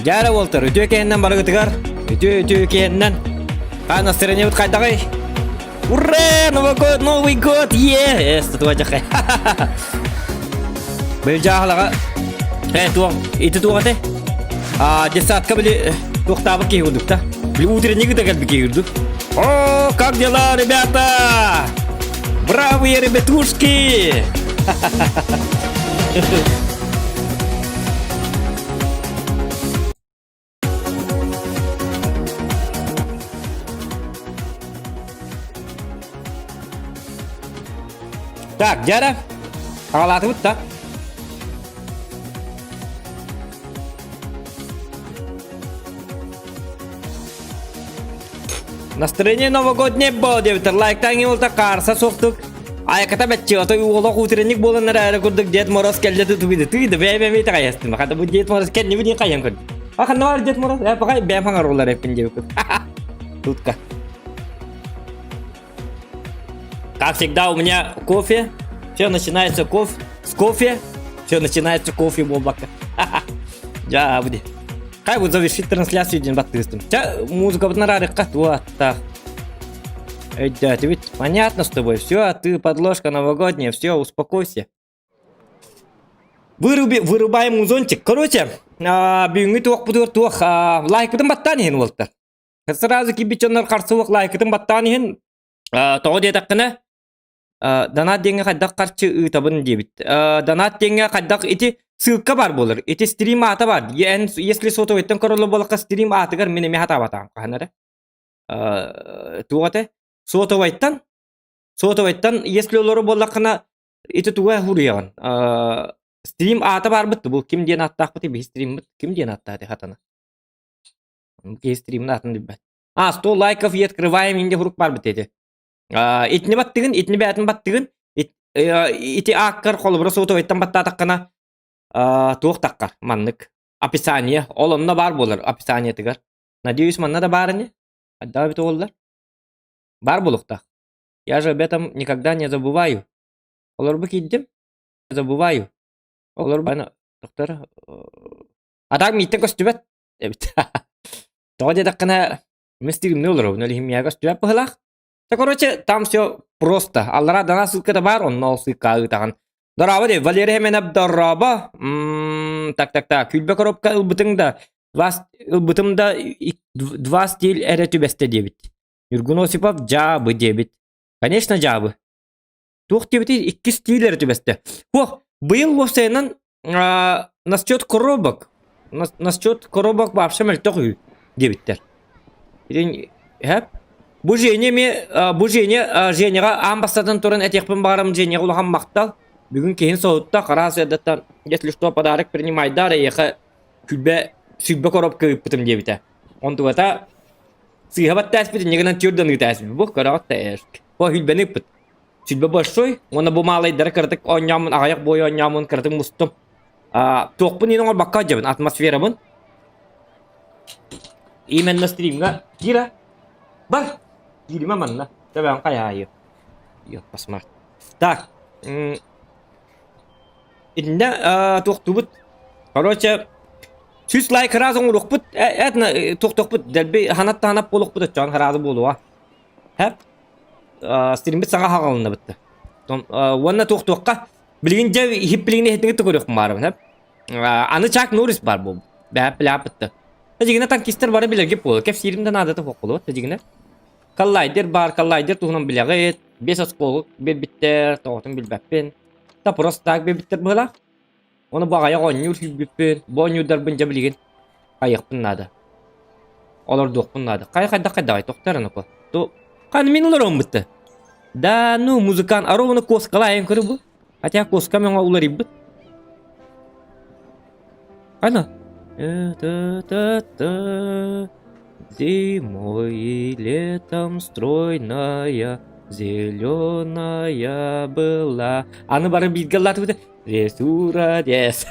Дьээрэ уолтар, үтүө киһиннэн барыгытыгар, үтүө үтүө киһиннэн. Хаан настроениебыт хайдаҕый? Ура! Новый год, Новый год! Е! Эс, тутуа дьахай. Били дьааһылаҕа э туох ити туох этэй? А детсадка били туохтаабыт киһи курдук да. Били утренник да кэлбит киһи курдук. О, как дела, ребята? Бравые ребятушки! Так, дьара, аҕалаатыбыт да. Настроение новогоднее было диэбиттэр. Лайктаан уолта хаарса суохтук. Айаката бэтчи, отой уолох утренник буолан эрэ курдук Дед Мороз кэллэ тутугуйда. Тыый да бэйэм эмиэ итэҕэйэстим. Хата бу Дед Мороз кэннибин хайан көрдүм. А ханна бар Дед Мороз? Э, пока бэйэм хаҥарулар эппин диэбиккин. Тутка. Как всегда у меня кофе. Все начинается кофе. С кофе. Все начинается кофе буолбакка. Дьа, буди. Хай вот завершить трансляцию диэн баттыыстым. Ча, музыкабытын араарыкка туаттаах. Өйдөөтүбүт. Понятно с тобой. Все, ты подложка новогодняя. Все, успокойся. Выруби, вырубаем музончик. Короче, бүгүҥҥү туохпутугар туох лайкытын баттаан иһин уолтар. Сразу киирбит дьоннор харсыбык лайкытын баттаан иһин тоҕо диэтэххинэ донат диэҥҥэ хайдах харчы ыытабын диэбит. Донат диэҥҥэ хайдах ити ссылка бар буолар. Ити стрим аата бар. Если сотовыйтан көрөллөр буоллахха стрим аатыгар мин эмиэ хатаабатаҕым хаһан эрэ. Туох этэ? Сотовайтан сотовайтан если олору буоллаххына ити туга хуруйаҕын? Стрим аата барбыт бу ким диэн ааттаахпытый биһи стриммит ким диэн ааттааты хатана? Киһи стримин аатын билбэт. А, 100 лайков и открываем инде хурук барбыт эти. Итини баттыгын, итини бээтин баттыгын, ити ааккар холобура сотовайтан баттаатаххына туох таххар маннык описание ол онно баар буолар описаниетыгар надеюсь манна да баар ини хайдах эбит уоллар баар буолуохтаах я же об этом никогда не забываю олорбу киирдим забываю олор доктор а так мииттэн көстүбэт эбит тоҕо диэтэххинэ мин стримни олоробун ол иһин миэхэ көстүбэт быһыылаах Да, короче, там все просто. Аллара дана ссылката бар, онно ол ссылка ыытаҕын. Дорообо дии, Валерий Хеменов дорообо. Так, так, так. Күлбэ коробка ылбытыҥ да, два, ылбытым да два стиль эрэ түбэстэ диэбит. Ньургун Осипов дьаабы диэбит. Конечно, дьаабы. Туох диэбитий, икки стиль эрэ түбэстэ. Ох, быйыл уопсайынан насчет коробок, насчет коробок вообще мөлтөх үһү диэбиттэр. Һэп. Бу Женя эмиэ бу Женя Женяҕа аан бастатан туран этиэхпин баҕарам Женяҕа улахан махтал. Бүгүн киһин соһутта, хараас эрдэттэн если что подарок принимайдар эйиэхэ күлбэ сүлбэ коробка ыыппытым диэбитэ. Онтугата сыыһа баттааспыт инньэ гынан түөрдэн ыытааспыт. Бу көрөҕүт да ээшк. Бу хүлбэни ыыппыт. Сүлбэ большой уонна бу маалайдары кыратык оонньооммун аҕыйах буойу оонньооммун кыратык мустум. Туохпун иин оҥорбокко дьабын атмосферабын. Именно стримҥа Кира бар кииримэ манна төбөөн хайаайы. Ёппасмар. Так. Итиннэ туохтуубут. Короче, сүүс лайк раз оҥоруохпут, этно туохтуохпут дэлби ханат ханат буолуохпут оччоон хараазы буолуо. Хэп. Стримбит саҥа хаҕалыннабытта. Уонна туохтуохха билигин дьэ иһип билигин иһитиҥи көрүөх баарбын хэп. Аны Чак Норрис бар бу. Бэп билээппитте. Тажигина танкистар бары билэргип буолар. Кэпсиирим да наадата суох тажигина. Коллайдер бар, коллайдер туһунан билэҕит. Бес оскуолук биэрбиттэр, тоҕотун билбэппин. Та просто так биэрбиттэр быһыылаах. Оны баҕайах оонньуур сүүрбүппүн. Бу оонньуурдарбын дьэ билигин. Хайыахпын наада. Олордуохпун наада. Хайа хайдах хайдаҕай тохтор анако. То ханы мин олоруом бытты. Да ну музыкант аровны коскалайын көрү бу. Хотя коска мөҥө уларыйбыт. Ана. Та-та-та. Зимой и летом стройная, зеленая была. Аны бары бииргэ ыллаатыбыт. Ресура дес.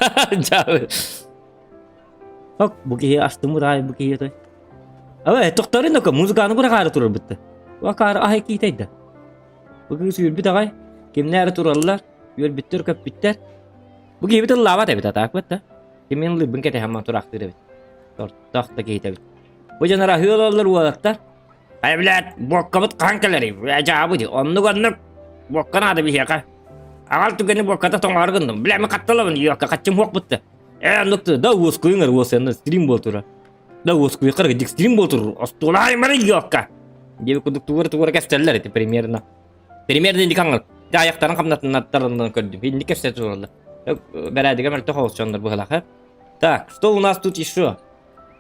Ок, бу киһи астыммыт аай бу киһи той. Абы, тохторун око музыканы быраҕаары турарбытта. Акаары аһай киитэйдэ. Бу кыыс үөрбүт аҕай. Кимнээри тураллар, үөрбүттэр, көппүттэр. Бу киһибит ыллаабат эбит атаакпыт да. Кимин ыллыырбын кэтэһэн тураахтыыр эбит. Тортох да киһитэ эбит. Бу дьон араһыы олороллор уолаттар. Ай, блядь, буоккабыт хаһан кэлэрий? Дьаабы дии. Оннук-оннук. Буокка наада биһиэхэ. Аҕал түгэни буокката тоҥоору гынным. Бля, мин хатталабын, йокка, хаччым хуох бутта. Э, оннук да уоскуйуҥ уосуйанна стрим буол тура. Да уоскуйа дик стрим буол тур. Остуолаай мары йокка. Диэби курдук тугура-тугура кэпсэллэр ити примерно. Примерно инник аҥал. Дьэ айахтарын хамнатыннаттарынан көрдүм. Инник кэпсэ тураллар. Бэрээдигэ мөлтөх оҕус быһалаах. Так, что у нас тут еще?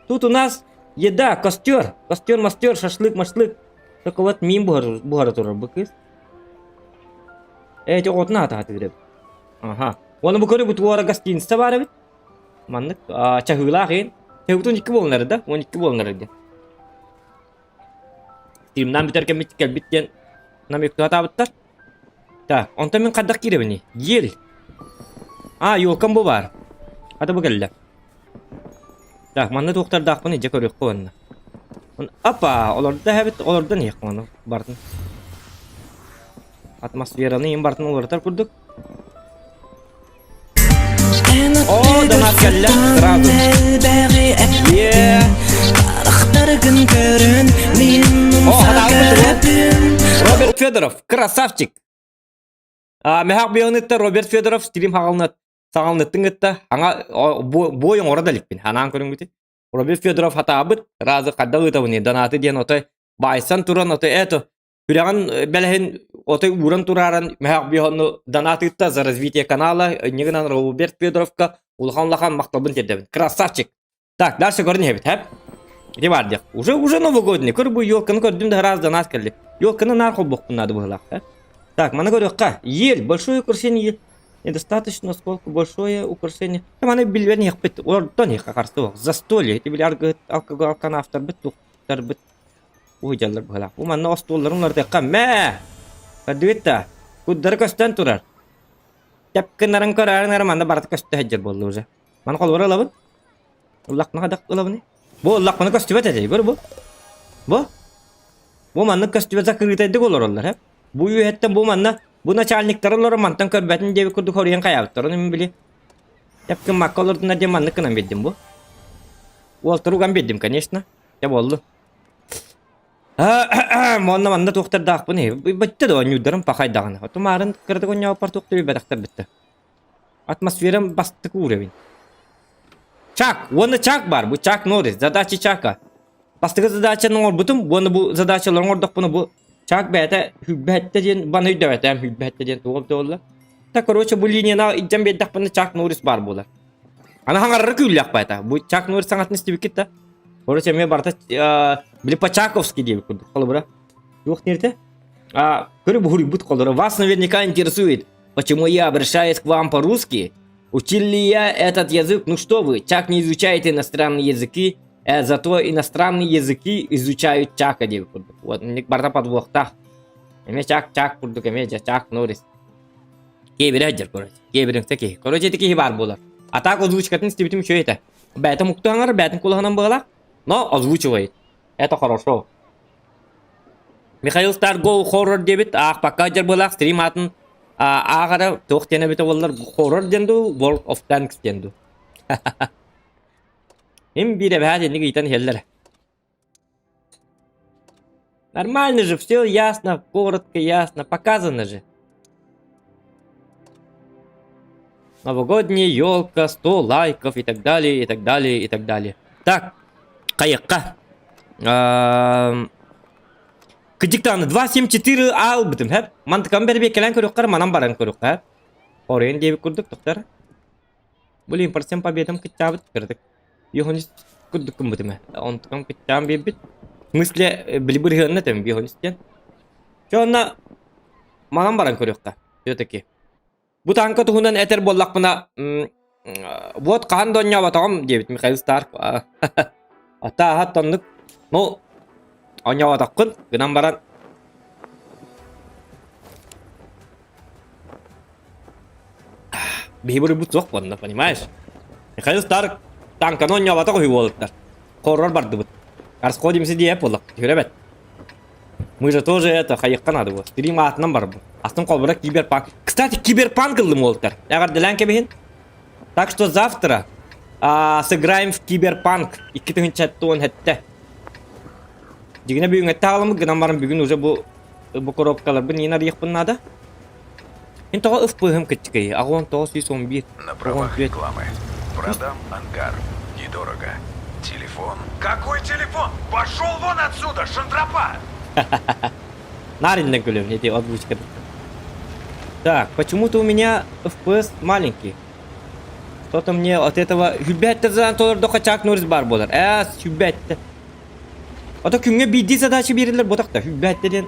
Тут у нас еда, костер, костер, мастер, шашлык, машлык. Только вот миин буһара, буһара турар бу кыыс. Ээ, ити оҕотун аата хатыыр эбит. Аха. Уонна бу көрү бу туора гостиница баар эбит. Маннык чаһыылаах иин. Чаһыыбыт 12 буолан да? 12 буолан эрэр диэн. Стримнаан бүтэр кэммит кэлбит диэн намек туһатаабыттар. Так, онтон мин хайдах киирэбиний? Ель. А, елкам бу баар. Хата бу кэллэ. Так, манна туохтардаахпын илдьэ көрүөххэ уонна. Апа, олордо эһэбит, олордон иһиэххэ ону бартын. Атмосфераны им бартын уларытар курдук. О, донат кэллэ, сразу. Е. О, Роберт Федоров, красавчик. Мехак бионыттар Роберт Федоров стрим хагалнат саҕалныттын кытта аҥа бой оҥоро да иликпин анаан көрүҥҥүтүн Роберт Федоров хатаабыт разы хайдах ыытабыный донаты диэн отой баайсан туран отой это күрэҕин бэлэһин отой ууран турааран мөһөөх биһонну донат ыытта за развитие канала инньэ гынан Роберт Федоровка улахан улахан махталбын тиэрдэбин красавчик Так, дальше көрөн иһэбит, хэп? Ити бар диэх. Уже, уже новогодний. Көр бу елканы көрдүм да раз донат кэлли. Елканы наар холбохпун надо быһылаах, хэп? Так, маны көрүөххэ. Ель, большое украшение. Недостаточно, сколько большое украшение. Маны билбэн иһэхпит. Олордон иһэххэ харсы Застолье. Ити били аргыһыт алкоголь алканаавтарбыт, тухтарбыт. Уһуйдаллар быһылаах. Бу манна остуолларын уларытыахха. Мэ! Көрдүгүт да? Куддары көстөн турар. Тэп гыннарын көрөөрүн эрэ манна барыта көстө сылдьар буолла уже. Маны холобура ылабын. Ыллахпына хайдах ылабыный? Бу ыллахпына көстүбэт этэ, көр бу. Бу. Бу маннык көстүбэт закрытайдык олороллор, һэ. Бу үөһэттэн бу манна бу начальниктар олорор мантан көрбөтүн диэбит курдук хоруйан хайаабыттар. Ону мин били тэп гыммакка олордунар диэн маннык гынан биэрдим бу. Уолтар уган биэрдим, конечно. Дьэ буоллу. Уонна манна туохтардаахпын бөттө да оонньуурдарым пахайдаҕына. Отумаарын кыратык оонньообуппар туох да билбэтэхтэр бүттэ. Атмосферам бастакы уровень. Чак! Уонна Чак бар. Бу Чак Норрис. Задача Чака. Бастакы задачаны оҥорбутум. Уонна бу задачалары оҥордохпуна бу Чак бэйэтэ хүлбэһэттэ диэн баны өйдөөбөтөм. Хүлбэһэттэ диэн туох эбитэ буолла. Так, короче, бу линияны илдьэн биэрдэхпинэ Чак Норрис баар буолар. Аны хаҥарары күүллээх баайта. Бу Чак Норрис саҥатын истибиккит да? Короче, эмиэ барыта били по-чаковски диэбит курдук. Холобура. Туох дииртэ? А, көрү буһуруйбут холобура. Вас наверняка интересует, Почему я обращаюсь к вам по-русски? Учил ли я этот язык? Ну что вы, Чак не изучает иностранные языки, э, зато иностранные языки изучают Чака диэбит курдук. Вот, барыта подвохтаах. Эмиэ Чак, Чак курдук, эмиэ дьэ Чак Норрис. Киэбирэ сылдьар, короче. Киэбириҥсэ киһи. Короче, ити киһи баар буолар. А так озвучкатын истибитим үчүгэй этэ. Бэйэтэ мукту аҥар, бэйэтин кулаһынан быһалаах, но озвучивает. Это хорошо. Михаил Старгол хоррор диэбит аахпакка дьарбыылаах стрим аатын ааҕара туох диэн эбитэ буоллар хоррор диэн дуу World of Tanks диэн дуу Им биир эбэһээт инник ыйтан иһэллэр. Нормально же, все ясно, коротко ясно, показано же. Новогодняя елка, 100 лайков и так далее, и так далее, и так далее. Так, хайыкка. Кыдьыктааны 274 аалбытым, хэп. Мантыкам бэрбиэ кэлэн көрүөххэр, манан баран көрүөххэ. Оройун диэбит курдук, тохтор. Блин, процент победам кыттаабыт кырдык. курдук гыммытым ээ. Онтукам кыччаан биэрбит. В смысле, били бырыһыанна этим биһон истиэн. Чэ онно манан баран көрүөххэ. Все-таки. Бу тааҥка туһунан этэр буоллахпына, вот хаһан да оонньооботоҕум диэбит Михаил Старк. Ата оннук. Ну, оонньооботоххун гынан баран биһи буруйбут суох буолла, понимаешь? Михаил Старк тааҥканы оонньооботох үһү уолаттар. Хоррор бардыбыт. Расходимся диэп буоллах, түһүрэбэт. Мы же тоже это, хайыахха наада буо. Стрим аатынан барбыт. Астын холбура киберпанк. Кстати, киберпанк ыллым уолаттар. Эҕэрдэлээн кэбиһин. Так что завтра а, сыграем в киберпанк 2017. Дьигинэ бүгүҥҥэттэ хаалыммыт гынан баран бүгүн уже бу бу коробкаларбын иин арыйыахпын наада. Мин тоҕо ыф-пыһым кыччыкый? 8911. На правах рекламы. Продам ангар. Недорого. Телефон. Какой телефон? Пошел вон отсюда, шантропа! Наар иннен күлүм, эти озвучка. Так, почему-то у меня FPS маленький. Что-то мне от этого хүлбэттэ задан толордохо Чак Норрис бар буолар. Ээ, сүбэттэ. Ото күҥҥэ биирдии задача биэрэллэр ботах да хүлбэттэ диэн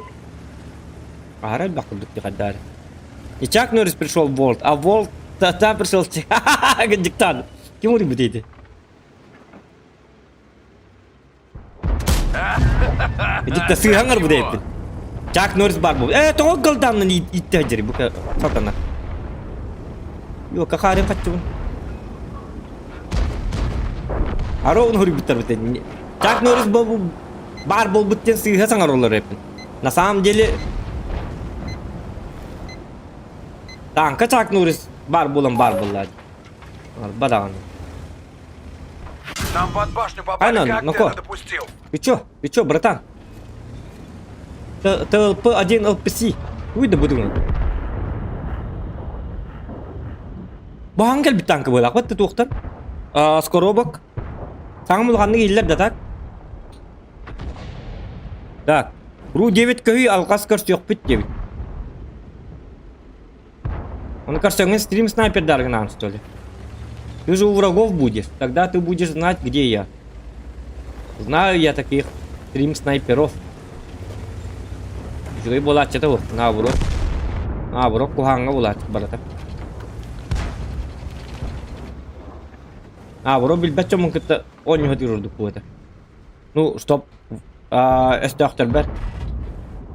Аһара элбэх курдук дихаддаары. И Чак Норрис пришел в Волт, а Волт там пришел диктант. Ким урбут эти? Дикта сыһаҥар бу дейпин. Чак Норрис бар бу. Э, тоҕо галданнан итте дьери бу сатана. Yok, какарым каччыбын. Ара оны хурбуттар бит. Чак Норрис бу бар болбут диэн сыыһа саҥароллор эппин. На самом деле Тааҥка Чак Норрис баар буолан баар буолла. Арба даҕаны. Нам под башню попали, Айнан, как ну ты ко? это допустил? Ты чё? Ты чё, братан? ТЛП-1 ЛПС. Уй да будуҥ. Баһан кэлбит тааҥка буолаах туохтан? С коробок. Саҥа улаханнык иһиллэр да так? Так, Ру диэбит көһүй алҕас көрсүөхпүт диэбит. Ону көрсөҥҥүн стрим снайпердаргынаан что ли? Ты же у врагов будешь, тогда ты будешь знать, где я. Знаю я таких стрим снайперов. Үчүгэй буолааччыта бу, наоборот. Наоборот, куһаҕаҥҥа буолааччы барыта. Наоборот, билбэт дьоммун кытта оонньоһо ордук буолуо Ну, стоп. Өстөөхтөрбөр.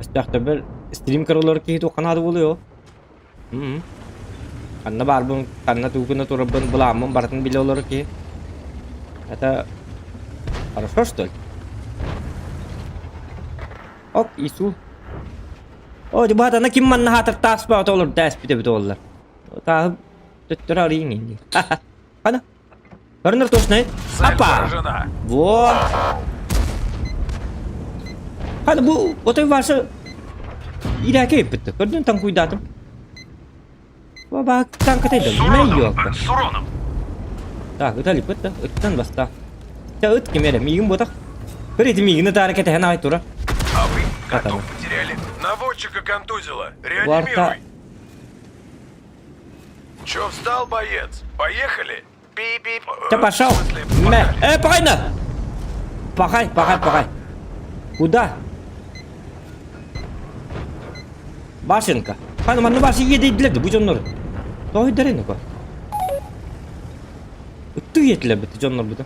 Өстөөхтөрбөр стрим көрөлөр киһи туохха наада буолуо? М Ханна баарбын, ханна тугу гына турарбын, былааммын барытын билэ олорор киһи. Это хорошо, что ли? Оп, Ису. О, дебатана ким манна хаатыр тааспаҕа олордо эспит эбит оллар. Тааһы төттөрү арыйын инни. Хана. Көрүнэр точнай. Цель Апа! поражена. Вот. Хана бу отой ваша ирэкэ иппитте. Көрдүн танкуйдаатым. Баба танкатай да. С Мэй уроном, ёлка. с уроном. Так, ыта липпит да. Ыттан баста. Та ыт ким эрэ миигин ботах. Көр ити миигин ытаары кэтэһэн аҕай тура. А вы Катана. котов потеряли. Наводчика контузило. Варта Реанимируй. Чё встал, боец? Поехали? Пип-пип. Ты Э, пошел. В смысле, Мэ. погнали. Э, пахай на! Пахай, пахай, пахай. Куда? Башенка. Хана манна башы иэдэйдилэр да бу дьоннор. Тоойдор эн Ыттыы иэтилэр бит дьоннор быта.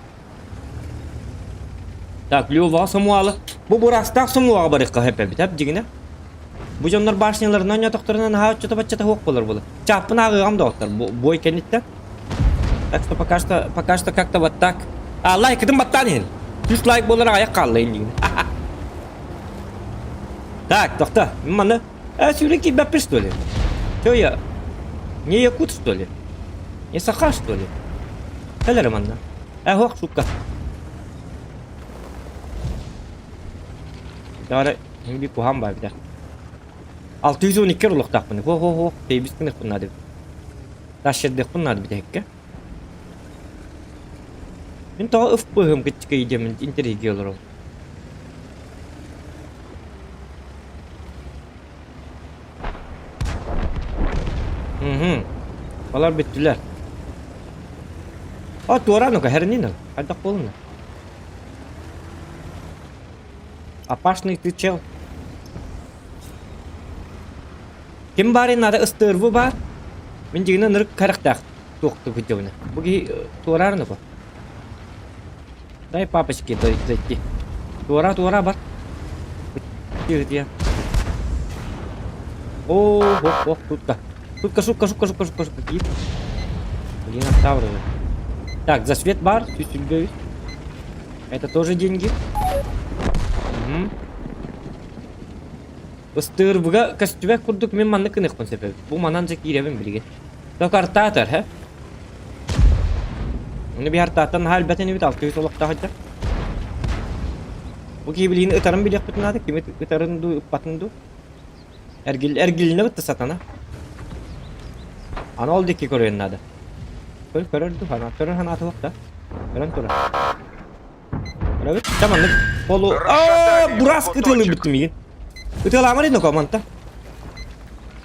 Так, Лёва Самуала. Бу бурастаах Самуаға барыахха сөп эбит, дьигинэ. Бу дьоннор башняларынан ойнотохторуна наһаа оччото-баччата суох буолар буолар. Чааппын ааҕыаҕым доҕоттор, бой кэнниттэн. Так что пока что, пока что как-то вот так. А, лайкытын баттаан иһин. Үс лайк буолар аҕыйах хаалла иннигин. Так, тохто, маны. Э, сүүрэн киирбэппин что ли? Чё я? Не якут что ли? Не саха что ли? Кэлэр манна. Э, ох, шутка. Дары, би куһаан баар битэ. 612 олохтоохпун. Хо-хо-хо, тэйбис гыныахпын наада. Тащырдыахпын наада бүтэһиккэ. Мин тоҕо ыф быһым кыччыкый диэммин интэриэһиргии олоробун. Мгм. Олор бүттүлэр. О, туораан ука, хэрнин ол. Хайдах буолунна? Опасный ты чел. Ким баарын наада ыстыырбы баар. Мин дьигинэ ынырык харахтаах туохту кыдьабына. Бу киһи туораарына бу. Дай папочке зайти. Туора туора бар. Где? О, ох, ох, тутка. Шутка, шутка, шутка, шутка, шутка, шутка. Киит. Блин, оставлю. Так, за свет бар, чуть Это тоже деньги. Угу. Ыстыырбыга көстүбэт курдук мин маннык гыныахпын сөп эбит. Бу манан дьэ киирэбин билигин. Токартаатар, һэ? Ону биһи артааттан наһаа элбэтин эбит, 600 олохтоох сылдьар. Бу киһи билигин ытарын билиэхпитин наада, кими ытарын дуу, ыппатын дуу. Эргил, эргилинэ бытта сатана. Аны ол диэки көрүөн наада. Көр, көрөр дуу, хана, көрөр ханаата суох да. Көрөн турар. Көрөбүт? Ча маннык полу... Аа, бурас ытыалыйбыт миигин. Ытыалаамар иноко манта.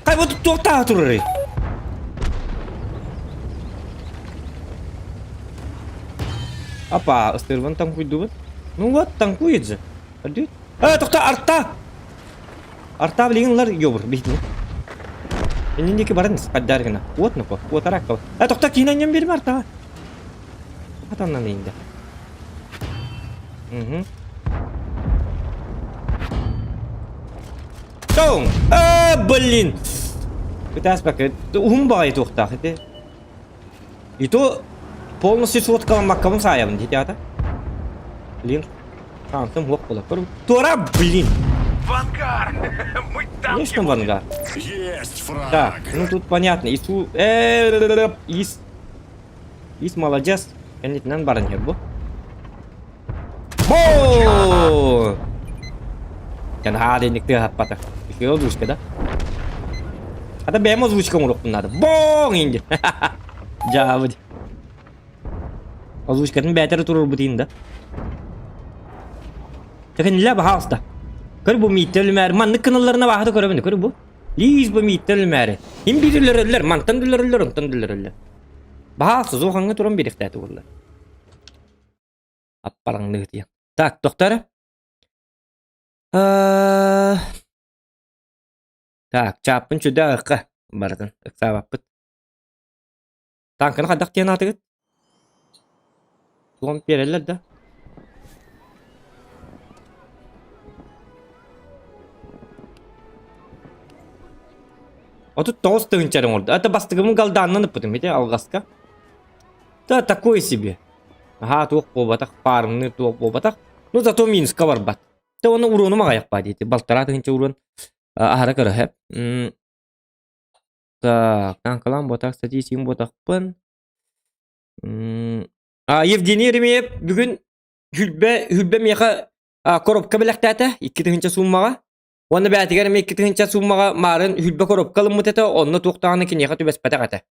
Хай бу туохтааҕа турарый? Апа, ыстырбын таҥкуйдубут. Ну вот, таҥкует же. Көрдүгүт? Э, тохто, арта! Арта билигин ылар йобур биһитини. Иннин диэки баран ис, хайдаар гына. Уот ноко, уотараак кал. Э, тохто, киин анньан биэрим артаҕа. Атаннан иинде. Угу. Тоң! А, блин! Ытааспакка, уһун баҕайы туохтаах ити. И то полностью соткаламмаккабын саайабын диэти аата. Блин, шансым суох буолар. Туора, блин! В ангар! Мы танки Конечно, в ангар. Есть фраг! Так, ну тут понятно. Ису... Ис... Ис молодец. Кэннитинэн баран иһэр бу. Боо! Наһаа дэнник тыаһаппата. Үчүгэй озвучка да? Ата бэйэм озвучка оҥоруохпун наада. Боҥ инди. Дьаабыт. Озвучкатын бээтэрэ туруорбут да. Тэкинилэ баһаалыста. Көр бу мииттэ өлүмээр маннык кыналларына баһата көрөбүн көр бу. Лиис бу мииттэ өлүмээри. Им биир өлөрөллөр, мантан да өлөрөллөр, онтон да өлөрөллөр. Баһаалыста суохаҥҥа туран биэриэхтээтэ буолла. Аппараҥныытыйан. Так, тохтоо Так, чааппын чүдэ барытын ыксаабаппыт. Таанканы хайдах диэн аатыгыт? Тугун биэрэллэр да? 39 тыһыынча оҥорду. Это бастыгымын галдаанынан ыппытым ити алҕаска. Да такое себе. Аһаа туох буолбатах, паарымныыр туох буолбатах. Ну зато Минска барбат. Тэ оны уруонум аҕайах баа диэти. Балтараа тыһыынча уруон аһара көрөһө. Так, таҥкалаан буотах, статистикам буотахпын. А, Евгений Еремеев бүгүн Хүлбэ, Хүлбэ миэхэ коробка бэлэхтээтэ 2000 сууммаҕа. Уонна бэйэтигэр эмиэ 2000 сууммаҕа маарын Хүлбэ коробка ылыммыт этэ, онно туох даҕаны киниэхэ түбэспэтэх этэ.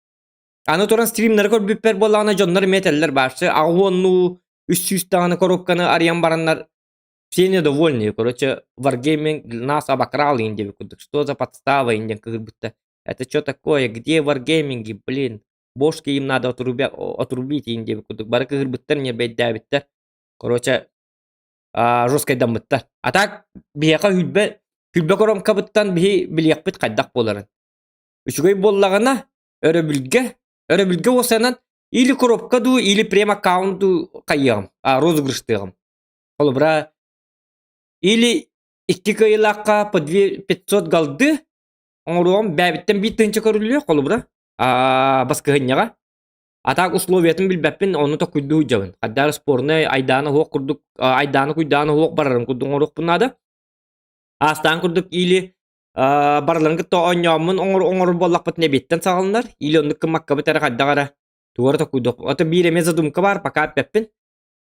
Аны туран стримнары көрбүппэр буоллаҕына дьоннор эмиэ этэллэр баарсы аҕыс 300 даҕаны коробканы арыйан бараннар все недовольны, короче, Wargaming нас обокрал диэбит курдук, что за подстава диэн кыһырбыттар. Это что такое, где Wargaming, блин, бошки им надо отрубить диэбит курдук, бары кыһырбыттар, ньэрбэйдээбиттэр. Короче, жесткайдаммыттар. А так, биһиэхэ хүлбэ, хүлбэ коробкабыттан биһи билиэхпит хайдах буоларын. Үчүгэй буоллаҕына, өрөбүлгэ, өрөбүлгэ уосанан или коробка дуу, или прем аккаунт дуу хайыаҕым, розыгрыштыаҕым. Холобура, или икки кыайыылаахха по две 500 голды оҥоруоҕум бэйэбиттэн биир тыһыынча көрүллүө холобура баскыһынньаҕа. А так условиятын билбэппин, ону токуйдуу сылдьабын. Хайдах спорнай айдаана суох курдук, айдаана куйдаана суох барарын курдук оҥоруохпун наада. Аастаан курдук или барыларын кытта оонньооммун оҥорор буоллахпытына эбиэттэн саҕаланар, или оннук гыммаккабыт эрэ хайдах эрэ тугу эрэ токуйдуох. Ото биир эмиэ задумка баар, пока эппэппин.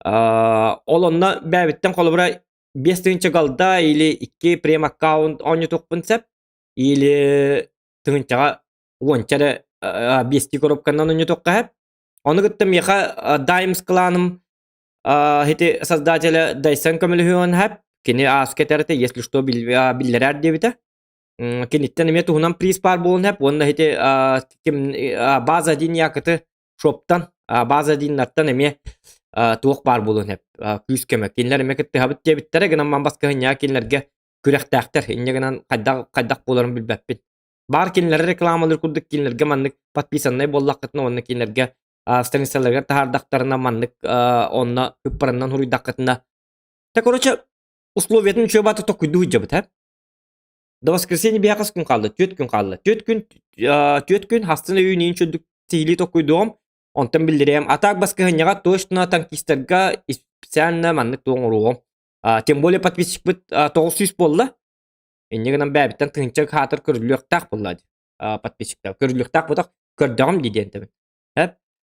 Ол онно бэйэбиттэн холобура 5 тыһыынча голда или икки прем аккаунт оонньотуохпун сөп или тыһыынчаҕа уонча эрэ биэстии коробканан оонньотуохха сөп. Ону кытта миэхэ Даймс кланым ити создателя Дайсан көмөлөһүөн сөп. Кини ааска этэр этэ, если что биллэрээр диэбитэ. Киниттэн эмиэ туһунан приз баар буолуон сөп. Уонна ити ким база один якыты шоптан база одиннартан эмиэ. туох баар буолуон сөп күүс-көмө. Кинилэр эмиэ кыттыһабыт диэбиттэрэ гынан ман баскыһынньаҕа кинилэргэ күрэхтээхтэр. Инньэ гынан хайдах хайдах буоларын билбэппин. Баар кинилэри рекламалыыр курдук кинилэргэ маннык подписаннай буоллаххытына уонна кинилэргэ страницаларыгар таһаардахтарына маннык онно ыппараннан суруйдаххытына Та короче условиятын үчүгэй баата токуйдуу сылдьабыт һэ. До воскресенья биһиэхэ хас күн хаалла? Түөрт күн хаалла. Түөрт күн түөрт күн хастын өйүүн иин чөлдүк сиһилии токуйдуом. Онтон биллэриэм. А так баскыһынньаҕа точно танкистарга специально маннык туох оҥоруоҕум. Тем более подписчикпыт 900 буолла. Инньэ гынан бэйэбиттэн тыһыынча хаатыр көрүллүөхтээх буолла дии. Подписчиктар көрүллүөхтээх буолтах көрдөҕүм дии диэн тэбин.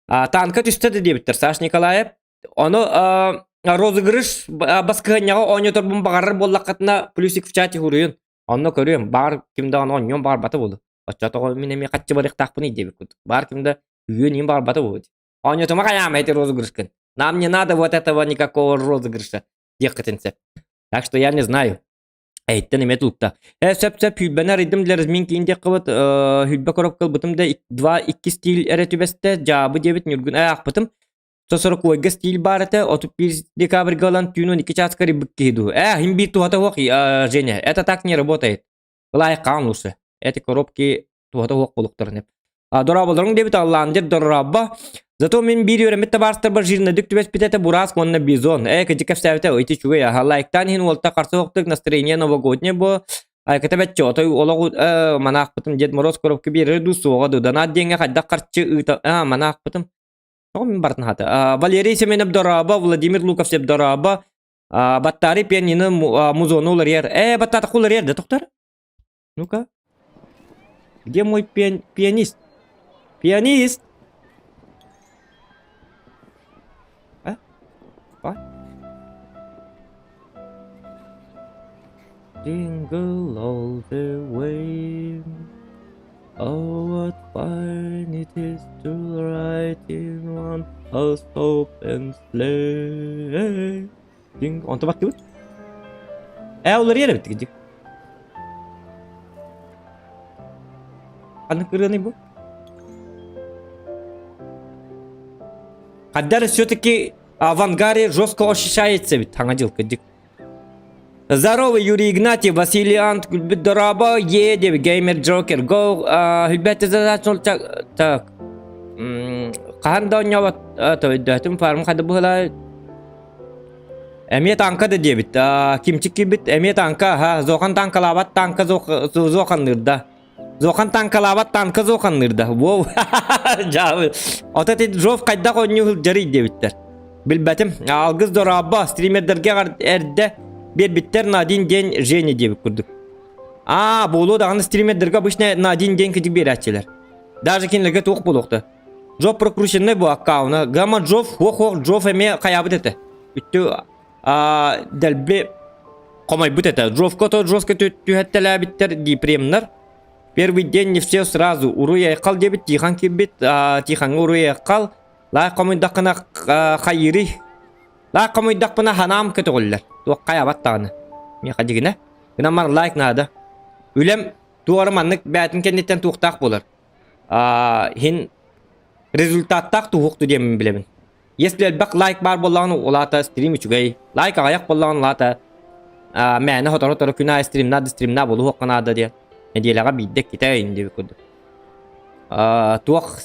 Танка түстэ да диэбиттэр Саш Николаев. Ону розыгрыш баскыһынньаҕа оонньоторбун баҕарар буоллаххытына плюсик в чате хуруйун. Онно көрүөм, баар ким даҕаны оонньуон баҕарбата буолуо. Оччотоҕо мин эмиэ хаччы барыахтаахпыный диэбит курдук. Баар ким да үһүөн иһин баҕарбата буолуо. Оонньотума хайаама эти розыгрышкын. Нам не надо вот этого никакого розыгрыша диэххитин сөп. Так что я не знаю. Эйттэн эмиэ тулукта. Э, сөп-сөп хүлбэни арыйдым для разминки иин диэххэ хүлбэ коробка ылбытым да два икки стиль эрэ түбэстэ. Дьаабы диэбит Ньургун э аахпытым. 140 стиль баар этэ, 31 декабрьга ылан түүн 12 чааска арыйбыт киһи дуу. Э, иһин биир туһата суох, Женя, это так не работает. Ылаайык хаан лучше. Эти коробки туһата суох буолуктарын. Дорооболоруҥ диэбит Аллаандер дорообо. Зато мин биир үөрэммит табаарыстарбар жирнэдик түбэспит этэ Бураск уонна Бизон. Ээ, кыдьык кэпсээбитэ, ити үчүгэй аха. Лайктаан иһин уолта харса суохтук настроение новогоднее бу. Айката бэччэ, отой олох манаахпытым Дед Мороз коробка биэрэр дуу суоҕа дуу. Донат диэҥҥэ хайдах харчы ыыта... А, манаахпытым. Тоҕо мин бартын хата. Валерий Семенов дорообо, Владимир Луковцев дорообо. Баттари пианино музону уларыйар. Ээ, баттаатахха уларыйар да, тоқтар? Ну-ка. Где мой пиан пианист? Пианист! А? А? Jingle all the way. Oh, what fun it is to ride in one horse open sleigh. Дьиҥ, онто баттыбыт. Ээ, уларыйар эбит дьик. Ханнык ырыаный бу? Хаддар все-таки в ангаре жестко ощущается ведь, хаҥа дьылка дьик. Здорово, Юрий Игнатьев, Василий Ант, Күлбүт Дорообо, Е, деп, Геймер Джокер, Го, Хүлбэт так, хаһан да оонньообот, өйдөөтүм, фарм хады быһыла, Эмиэ танка да диэбит. Кимчик киирбит эмиэ танка, аха, Зохан танкалаабат танка зоханныырда. Зохан танкалаабат танка зоханныырда. Воу, дьаабы. Ото ти Жов хайдах оонньуу сылдьарый диэбиттэр. Билбэтим. Алгыс дорообо, стримердэргэ эрдэ биэрбиттэр на один день Женя диэбит курдук. Аа, буолуо даҕаны стримердэргэ обычно на один день кытык биэрээччилэр. Даже кинилэргэ туох буолуохта. Джоп прокрученный бу аккауна. Гамма Джоф, хуох-хуох Джоф эмиэ хайаабыт этэ. Үттү дэлби хомойбут этэ. Джофка то жестко түһэттэлээбиттэр дипремнар. Первый день не все сразу. Уруй айхал диэбит Тихан киирбит. Тихаҥҥа уруй айхал. Лаах хомуйдаххына хайыырый. Лаах хомуйдахпына ханаам көтөҕүллэр. Туох хайаабат даҕаны. Миэхэ дьигинэ. Гынан бар лайк наада. Үлэм туора маннык бээтин кэнниттэн туохтаах буолар. Иһин результаттаах туһуохту диэммин билэбин. Если элбэх лайк баар буоллаҕына, ол аата стрим үчүгэй. Лайк аҕыйах буоллаҕына, ол аата мээнэ сотору-сотору күн аайы стримна да стримна буолуохха наада диэн. Нэдиэлэҕэ биирдэ иккитэ ин диэбит курдук. Туох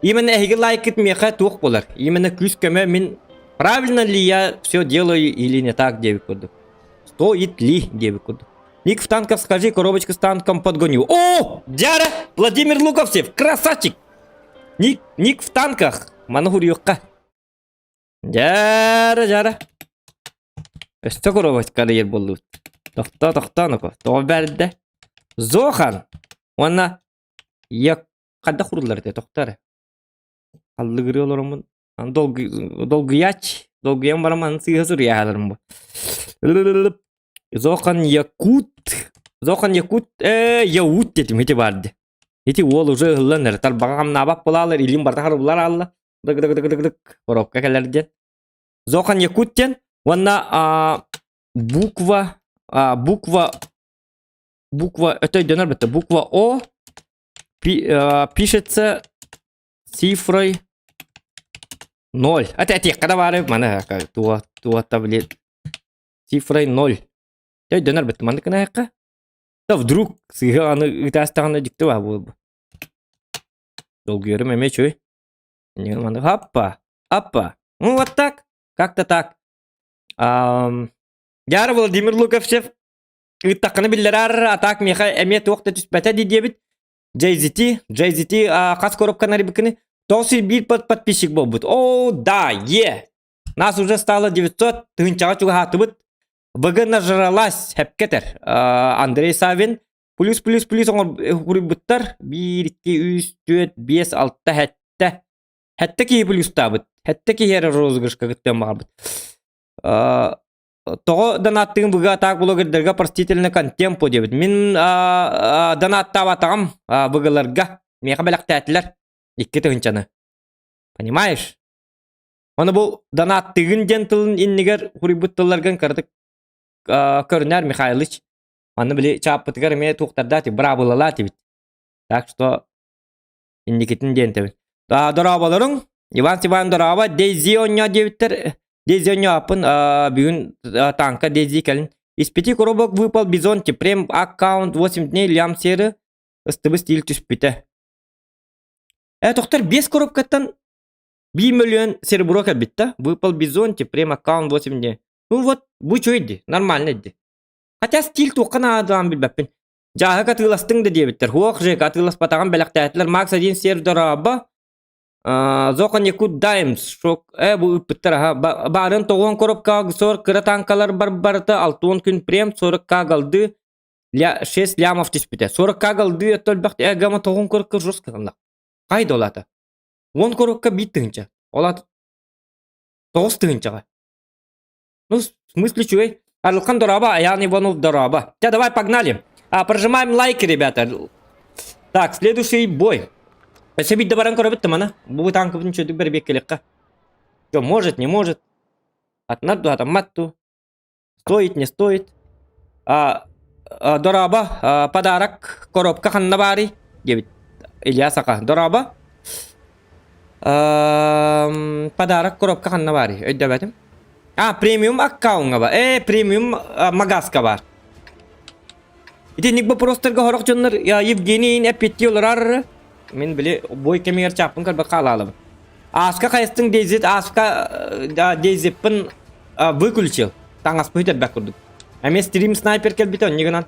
именно эһиги лайкыт миэхэ туох буолар? Именно күүс-көмө мин правильно ли я все делаю или не так диэбит курдук. Стоит ли диэбит курдук. Ник в танках скажи, коробочка с танком подгоню. О, Дяра! Владимир Луковцев, красавчик! Ник, Ник в танках. Маны хуруйукка. Дяра, дяра. Өстө коробочка ер боллубут. Тохто, тохто, ну-ка. Тоҕо бэрдэ. Зохан. Уонна я хадда хуруллар этэ, тохто эрэ. Аллыгырыы олороммун. Долгуйач. Долгуйан баран маны сыыһа суруйааларым бу. Зохан Якут. Зохан Якут. Э, Яут дедим ити барды. Ити уол уже ыһыллан эрэ тарбаҕа хамнаабат буолаалар илиим барыта харбылар аалла. Дык дык дык дык дык коробка кэлэр диэн. Зохан Якут диэн уонна буква буква буква өтө өйдөнөр битте буква О пишется цифрой Ноль. Ата этиэххэ да баары маны туо туота блин цифрой ноль. Өйдөнөр бит маннык гына Да вдруг сыыһа аны ыытаастаҕына дьикти баа буолбу. Долгуйарым эмиэ үчүгэй. Маннык аппа, аппа. Ну вот так, как-то так. Яра Владимир Луковцев ыыттаххына биллэрэр, а так миэхэ эмиэ туох да түспэтэ дии диэбит. JZT, JZT хас коробканы арыйбыккыны? 91 подписчик буолбут. О, да, е! Нас уже стало 900, тыһыынчаҕа чугаһаатыбыт. ВГ нажралась, хэпкэтэр. Андрей Савин плюс плюс плюс оҥорбуттар. 1, 2, 3, 4, 5, 6, 7. Хэттэ киһи плюстаабыт. Хэттэ киһи эрэ розыгрышка кыттыан баҕарбыт. Тоҕо донаттыгын ВГ атаак блогердарга простительно контемпо диэбит. Мин донаттаабатаҕым ВГларга. Миэхэ бэлэхтээтилэр. Икки тыһыынчаны. Понимаешь? Аны бу донаттыгын диэн тылын иннигэр хуруйбут тылларгын кыратык көрүнэр Михайлыч. Манна били чааппытыгар эмиэ туохтардаати, быраабылалаа этибит. Так что инникитин диэн этэбин. Дорооболоруҥ, Иван Степан дорообо, Дейзи онньоо диэбиттэр. Дейзи онньоо аппын бүгүн танка Дейзи кэлин. Из пяти коробок выпал бизон прем аккаунт 8 дней лям серы ыстыбы стиль түспүтэ. Э, тохтор 5 коробкаттан 1 миллион серебро кэлбит да. Выпал бизон прем аккаунт 8 дней. Ну вот, бу үчүгэй нормально дии. Хотя стиль туохха наадалаан билбэппин. Дьааһык атыыластыҥ да диэбиттэр. Суох Жека атыыласпатаҕын бэлэхтээтилэр. Макс один сер дорообо. Зохан Якут Даймс шок э бу ыыппыттар аха баарын тоҕуон коробкаҕа сор кыра танкалар бар барыта алтуон күн прем 40 галды ля 6 лямов түспүтэ 40 галды өттө элбэх э гама тоҕуон коробка жестко гынна кайда ол ата уон коробка биир тыһыынча ол ата тоҕус тыһыынчаҕа Ну, в смысле, чуй? Арлхан Дораба, Аян Иванов Дораба. Тебя давай погнали. А, прожимаем лайки, ребята. Так, следующий бой. Өссө биирдэ баран көрөбүт мана. Бу танкыбын чөдүк бэрбиэк келекка. Что, может, не может. Атнар ду, атаммат ду. Стоит, не стоит. А, а, Дораба, а, подарок, коробка ханна баарый? Диэбит. Илья Сака. Дораба. Подарок коробка ханна баарый? Өйдөбөтүм. А, премиум аккаунга бар. Э, премиум магазка бар. Итинник вопростарга хорох дьоннор Евгений эппиттии олорор. Мин били бой кэмигэр чааппын көрбөккө хаалаалыбын. Ааска хайыстың дейзит, ааска дейзиппин выключил. Таҥаспын үтэрбэт курдук. Эмиэ стрим снайпер кэлбитэ онньу гынан.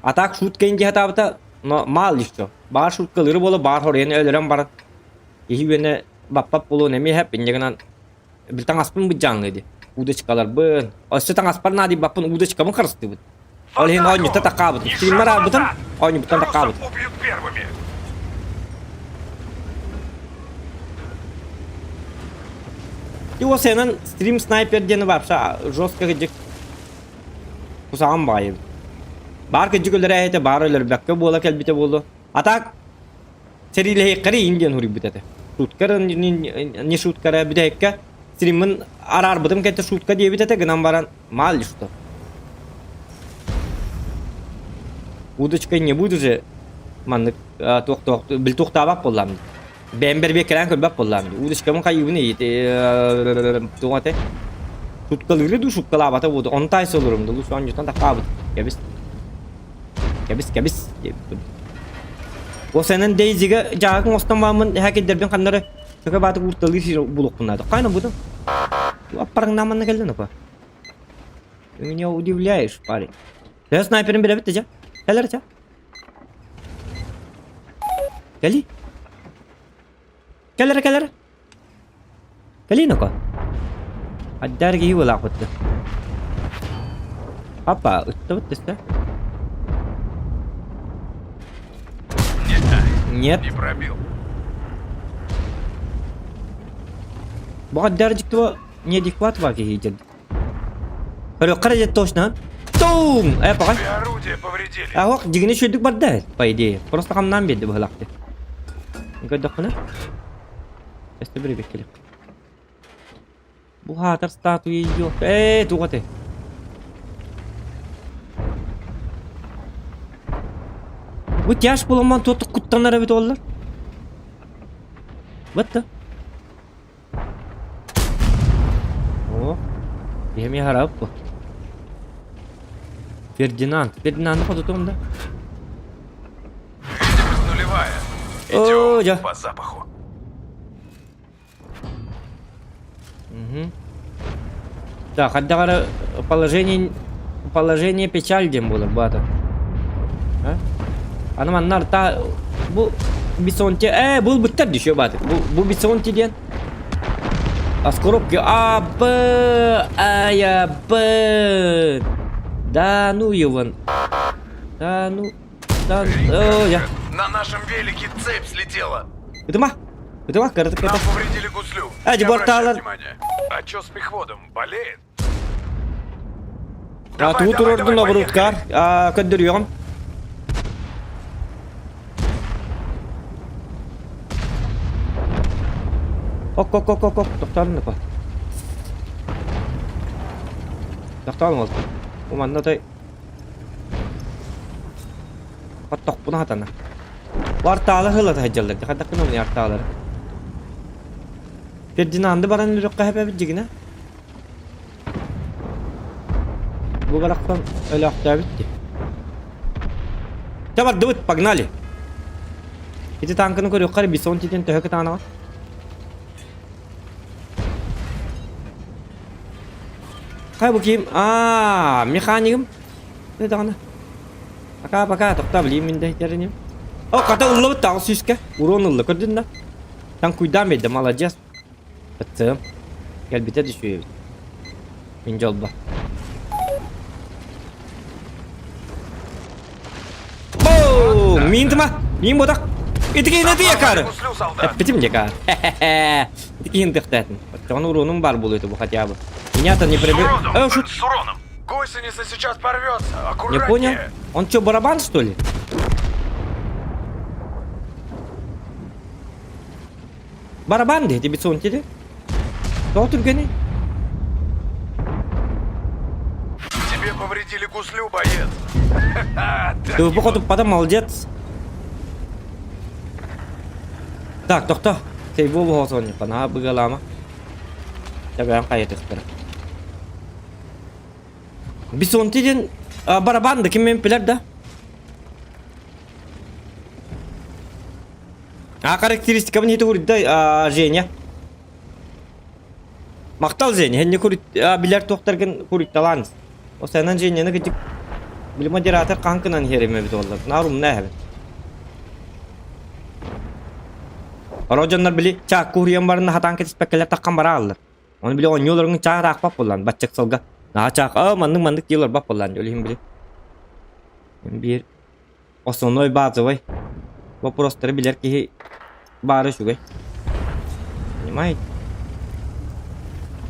А так шутка инди хатаабыта, но мало ли что. Баар шуткалыыры буола баар хоруйан өлөрөн баран. Киһи үөнэ баппат буолуон эмиэ хэп инньэ гынан бил таҥаспын быдьааҥҥы ди. Удочкаларбын. Өссө таҥаспар наадыйбаппын удочкабын харыстыыбын. Ол иһин оонньута такаабытым. Стриммар аарбытым, оонньубуттан такаабытым. убьют первыми. И ол сенен стрим снайпер диэни вообще жестко кыдьык Кусаҕан баҕайы эбит. Баар кырдьык өлөрөөһүтэ баар өлөрбөккө буола кэлбитэ буолуо. А так сэриилэһиэххэ иин диэн суруйбут этэ. Шутка не шутка эрэ бүтэһиккэ стриммин араарбытым кэнтэ шутка диэбит этэ гынан баран мало ли что. Удочкой не буду же маннык туох бил туохтаабат буоллаам Бэйэм бэрбиэккэлээн көрбөт буоллаҕым дии. Удочкабын хайыыбын туох этэй? Шуткалыыры дуу, шуткалаабата буолуо. Ону таайса олорум дуу, оонньуутан таххаабыт. Кэбис. Кэбис, кэбис диэбит курдук. Уосайынан Дейзигэ дьааһык оҥостон бааммын эһэ киллэрбин ханнары төкө баатык уурталыы сир булуохпун наада. Хайна буду? Аппарыҥнаан манна кэллин опа. Ты меня удивляешь, парень. Төһө снайперин билэбит да дьэ. Кэлэр ча. Кэли. Кэлэр кэлэр. Кэли ноко. Аддар киһи буолаахпыт. Апа, ыттыбыт төстө. Нет. Не пробил. Бу аддар дьиктиво неадекват ва киһи дьэн. Көрүөххэ эрэ точно. Тум! Э, пока. Тебе орудие повредили. Аһок, дьигини үчүгдүк барда, по идее. Просто хамнаан биэрди быһылаахты. Көрдөххүнэ. Өстө бір беккелек. Бу хаатар статуя идиот. Ээ, туох этэй? Бу тяж буламан туох куттанар эбит оллар. What the? Киһи харап бу. Фердинанд. Фердинанды хотутум да. Видимость нулевая. О, Идем я. по запаху. Угу. Так, хайдах эрэ положение, положение печаль диэн буолар баата. А? Аны манна арта бу бисонти э булбуттар дишё бааты. Бу бу бисонти диэн А с коробки А, Б, А, Я, Б. Да ну его. Да ну. Да, о, я. На нашем велике цепь слетела. Ытыма. Ытыма, кырытык Нам это. повредили гуслю. А, Не борталар. обращай внимания. А чё с мехводом? Болеет? А Давай, тугу давай, турордун давай, оборуткар. А, көддөрүөҕүм. Ок, ок, ок, ок, ок, тохтоон па. Тохтоон ол. Бу манна той Хаттохпуна хатана. Бу артаалы хылата сылдьаллар. Хайдах гынамый артаалары? Фердинанды баран өлүөххэ сөп дьигинэ. Бу барахсан өлөөхтөөбүт дии. Чэ бардыбыт, погнали! Ити танканы көрүөххэ эрэ Бизон титин төһө кытаанаҕа? Хайа бу ким? Аа, механигым. Не даҕаны. Пока, пока, тохтоо, билигин мин да иһитэриним. О, хата ыллыбыт даҕа сүүскэ. Урон ылла, көрдүн да? Танкуйдаан биэрдэ, маладьыас. Ыттым. Кэлбитэ да үчүгэй эбит. Мин дьолбо. Боу! Мин тыма! Мин бодак! Итикиһин ити якары! Гуслю, солдат. Эппитим дьэ Итикиһин тыхтаатын. Оттоҕун уруонум баар буолуо этэ бу хотя бы. Меня-то не С прибил. уроном! Э, шут. С уроном! Гусеница сейчас порвется! Не Аккуратнее! понял? Он что, барабан, что ли? Барабан диэти бетон диэти. Тоҕо түргэний? Тебе повредили гуслю, боец! Так Ты его. походу потом молодец. Так, тохто. Сейбу буһосони панаha быгалама. Табаан хайатыктара. Бисонти диэн барабан да ким мен билэр да? А характеристикабын ити курда Женя. Махтал Женя, хэнни курит билэр туохтаргын куритталаан. Осанан Женяны кытык били модератор хаҥкынан иһэриме эбит буоллар. Наар умна эһэбин. Оро дьоннор били чаакка уһуйан баран хатаан кэтиспэккэлэр таххан барааллар. Оны били оонньууларыҥ чаах аахпат буоллаан баччак сылга. Наһаа чаах аа маннык маннык дии олорбот буоллаан ол иһин били биир основной базовый вопростары билэр киһи баара үчүгэй. Понимаете?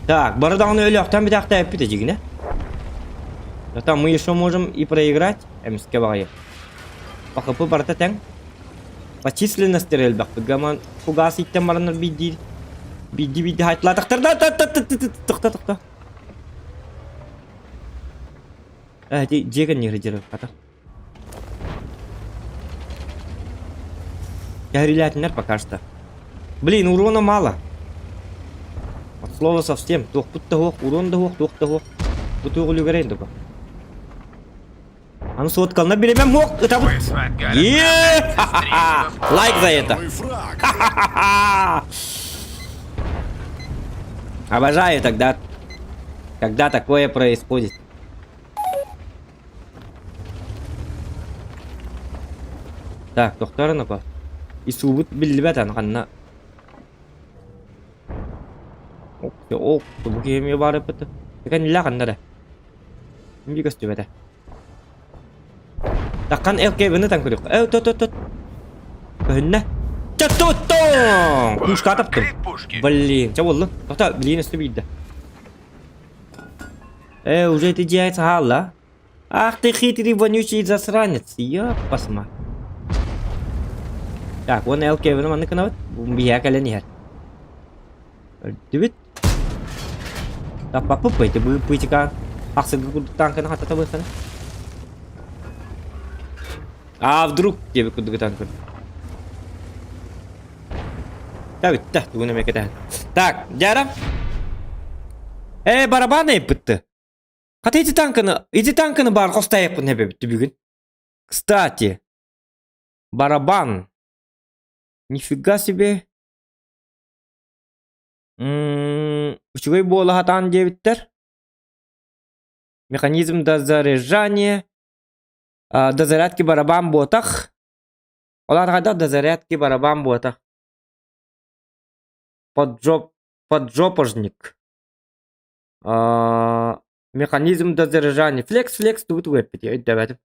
Так, бары даҕаны өлөөхтөн бүтээхтээппит эдьигинэ. Это мы еще можем и проиграть, эмискэ баҕайы. ПХП барыта тэҥ. По численности элбэхпит гаман фугас иттэн бараннар биирдии биирдии биирдии хайтылаатахтар да тохто тохто. Э, дьиэ кэннигэр дьарык хата. Кэһэриилээтиннэр пока что. Блин, урона мало. От слова совсем. Туохпут да суох, урон да суох, туох да суох. Бу туох үлүгэрэй да Аны соткалына биремем мок ытабыт. Е! Лайк за это. Обожаю тогда, когда такое происходит. Так, тохтор па. Исуубут биллибэт аны ханна. Ок, ок, бу киһи баар эппит. Кэннилээх ханна эрэ. Мин көстүбэтэ. Таккан ЛКБ-ны таҥ көрүөх. Э, тот, тот, тот. Көһүннэ. Чаттуттуң! Пушка таптым. Блин, чэ буоллун. Тоқта, блин, өстө биирдэ. Э, уже эти дьиэ саһаалла. Ах ты хитрый, вонючий засранец. Ёппасма. Так, вон ЛКБ-ны маннык гынабыт. Биһиэхэ кэлэн иһэр. Өлдүбүт. Таппаппыт ити быыппыычыкаан ахсыргы курдук тааҥканы хатата быһсана. А вдруг диэбит курдук ытан көрдүм. Та бүттэ, тугун эмэ кэтэһэн. Так, дьара. Ээ, барабан ыйыппытты. Хата ити танканы, ити танканы баар хостайыппын эбэбитти бүгүн. Кстати, барабан. Нифига себе. Үчүгэй буола сатаан диэбиттэр. Механизм дозаряжания. Дозарядки барабан буотах. Ол аата дозарядки барабан буотах. Поджоп, поджопожник. Механизм дозаряжания. Флекс, флекс тугу тугу эппити өйдөөбөтүм.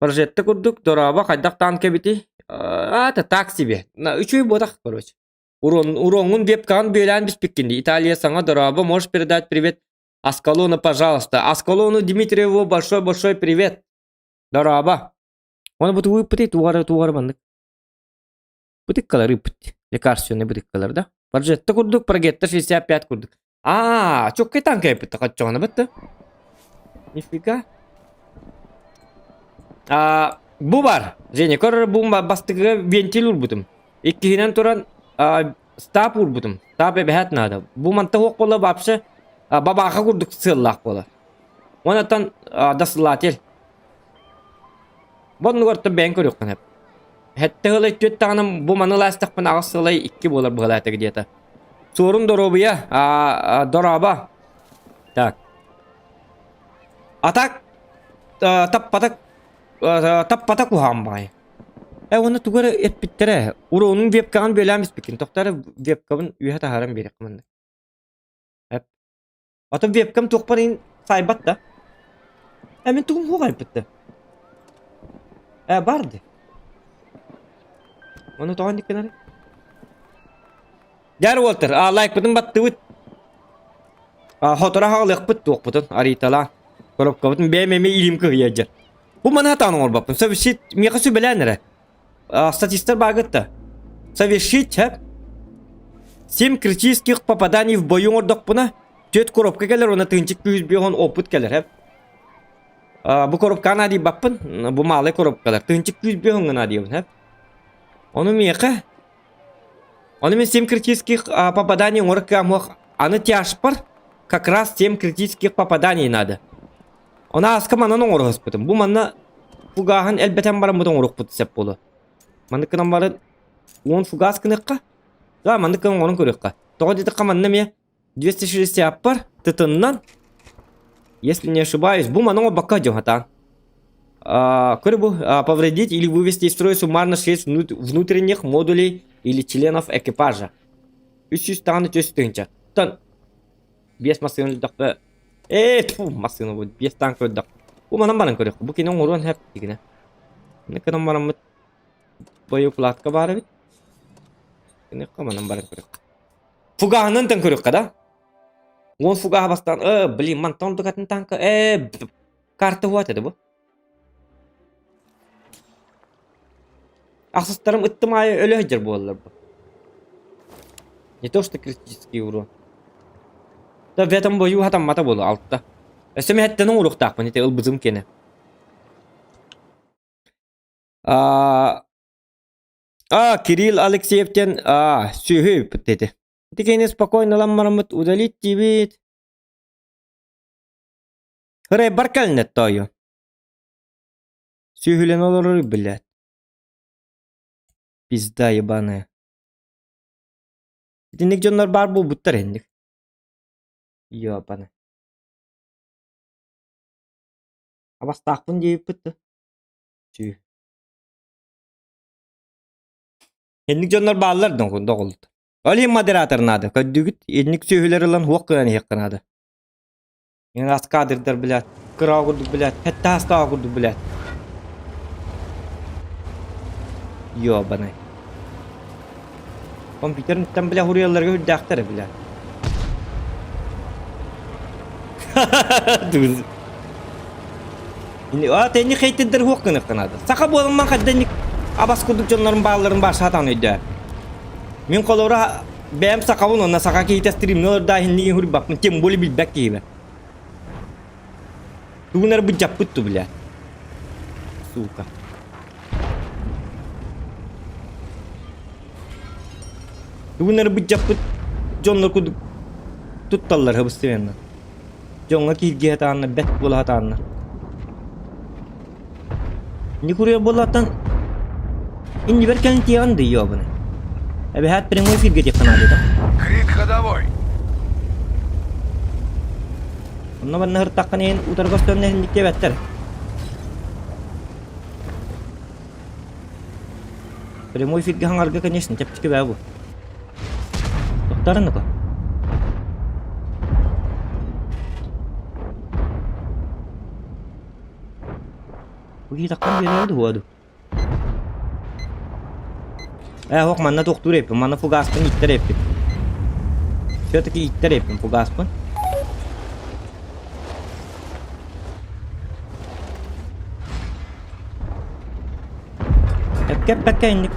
Прожетта курдук дорообо хайдах танк эбитий? А, это так себе. Үчүгэй буотах, короче. Урон, уроҥҥун вебкаҕын бүөлээн биспиккин дии. Италия саҥа дорообо, можешь передать привет Аскалону, пожалуйста. Аскалону Дмитриеву большой-большой привет. Дорообо. Оны бу тугу ыппытый? Тугары тугары маннык. Бытыккалар ыппыт. Лекарственный бытыккалар да. Прожетта курдук, прогетта 65 курдук. Аа, чоккай танка ыппыт хаччоҕуна бытты. Нифига. А, бу бар. Женя, көр бу бастыгыга вентиль урбутум. Иккиһинэн туран стап уурбутум. Стап эбэһээт наада. Бу манта суох буола вообще бабааха курдук сыаллаах буолар. Онтон досылатель. Бу оннугар бэйэҥ көрүөххүн сөп. Сэттэ сылай түөрт даҕаны бу маны ылаастахпына аҕыс сылай икки буолар быһалаата где-то. Суорун доруобуйа, дорообо. Так. А так таппатак таппата куһаҕан баҕайы. Ээ уонна тугу эрэ эппиттэрэ. Уруонун вебкаҕын бүөлээн испиккин. Тохтоо эрэ вебкабын үөһэ таһааран биэриэххэ манна. Эп. Атын вебкам туохпар иһин саайбат да. Ээ мин тугум суох айбыт да. Ээ баар дии. Ону тоҕо инник гынарый? Дьэ уолтар, а лайкпытын баттыбыт. А хоторо хаалыахпыт туохпутун арыйталаан. Коробкабытын бэйэм эмиэ илиим кыһыйа дьэ. Бу маны сатаан оҥорбоппун. Совершить миэхэ сүбэлээн эрэ. Статистар баагытта. Совершить хэп. Семь критических попаданий в бою оҥордохпуна, түөрт коробка кэлэр уонна тыынчык күүс биэһон опыт кэлэр хэп. Бу коробкаҕа наадыйбаппын. Бу малый коробкалар. Тыынчык күүс биэһоҥҥа наадыйабын хэп. Ону миэхэ Ону мин семь критических попаданий оҥорор кыаммах аны тяжпар как раз семь критических попаданий надо. Ону ааска манан оҥоруһуспутум. Бу манна фугаһын элбэтэн бараммыт оҥоруохпут сөп буолуо. Маннык гынан баран уон фугас гыныахха. Да, маннык гынан оҥорон көрүөххэ. Тоҕо диэтэххэ манна эмиэ 260 тытыннан, если не ошибаюсь, бу манан оҥорбокко дьоһатаан. Көрө бу повредить или вывести из строя суммарно 6 внутренних модулей или членов экипажа. 300 даҕаны түс тыһыынча. Тан биэс массыына өлдөхпө ээ тьфу массыына бу биэс танк өлдөх. Бу манан баран көрүөх. Бу кини оҥоруон сөп дигинэ. Гынан бараммыт боеукладка баар эбит. Киниэхэ манан баран көрүөх. Фугаһынан тан көрүөххэ да. Уон фугаһа бастаан э блин мантан ордук атын танка э карта хуат этэ бу. Ахсыстарым ыттым аайы өлө сылдьар буолаллар бу. Не то что критический урон. Да в этом бою хатаммата буолуо алта. Өссө мэһэттэн оҥоруохтаахпын ити ылбытым киэнэ. А, а Кирилл Алексеев диэн а сүөһү ыппыт ити. Ити киһини спокойно ылан бараммыт удалить диибит. Ырайбар кэлинэ тоойуом. Сүөһүлэн олорор блядь. Пизда ебаная. Итинник дьоннор баар буолбуттар инник. Ёбана. Абастаахпын диэбиппит да. Сү. Инник дьоннор бааллар доҕолут. Ол иһин модератор наада. Көрдүгүт, инник сүөһүлэр ылан хуох гынан иһиэххэ наада. Ас кадрдар, блядь, кыра курдук, блядь, хэттэ курдук, блядь. Ёбаный. Компьютериттэн, бля, хуруйалларга үрдээхтэр, бля. А тэнни хейтиддер хуох гыныахха наада. Саха буоламман хайда абас курдук дьоннорун баалларын баар саатаан өйдөө. Мин холобура бэйэм сахабын уонна саха киһитэ стримҥэ олордоо иһиннигин суруйбаппын, тем более билбэт киһибин. Тугун эрэ быдьаппыт ту, бля. Сука. Тугун эрэ быдьаппыт дьоннор курдук тутталлар хабыстыменна. Дьоҥҥо кииргэ сатааннар, бэт буола сатааннар. Не куруйар буоллааттан иннибэр кэлин тиэҕин да ёбаны. Эбэһээт прямой эфиргэ диэххэ наада Крик ходовой. Онно манна һыртаххын иһин утарга өстөөннө иһинник диэбэттэр. Прямой эфиргэ хаҥарга, конечно, чэпчэки бээ бу. Тохтарын ну-ка. Бу киһи таххан биэрэр дуо ду? Ээ, ох, манна тохтуур эппин, манна фугаспын иттэр эппин. Все-таки иттэр эппин фугаспын. Эппэккэ инник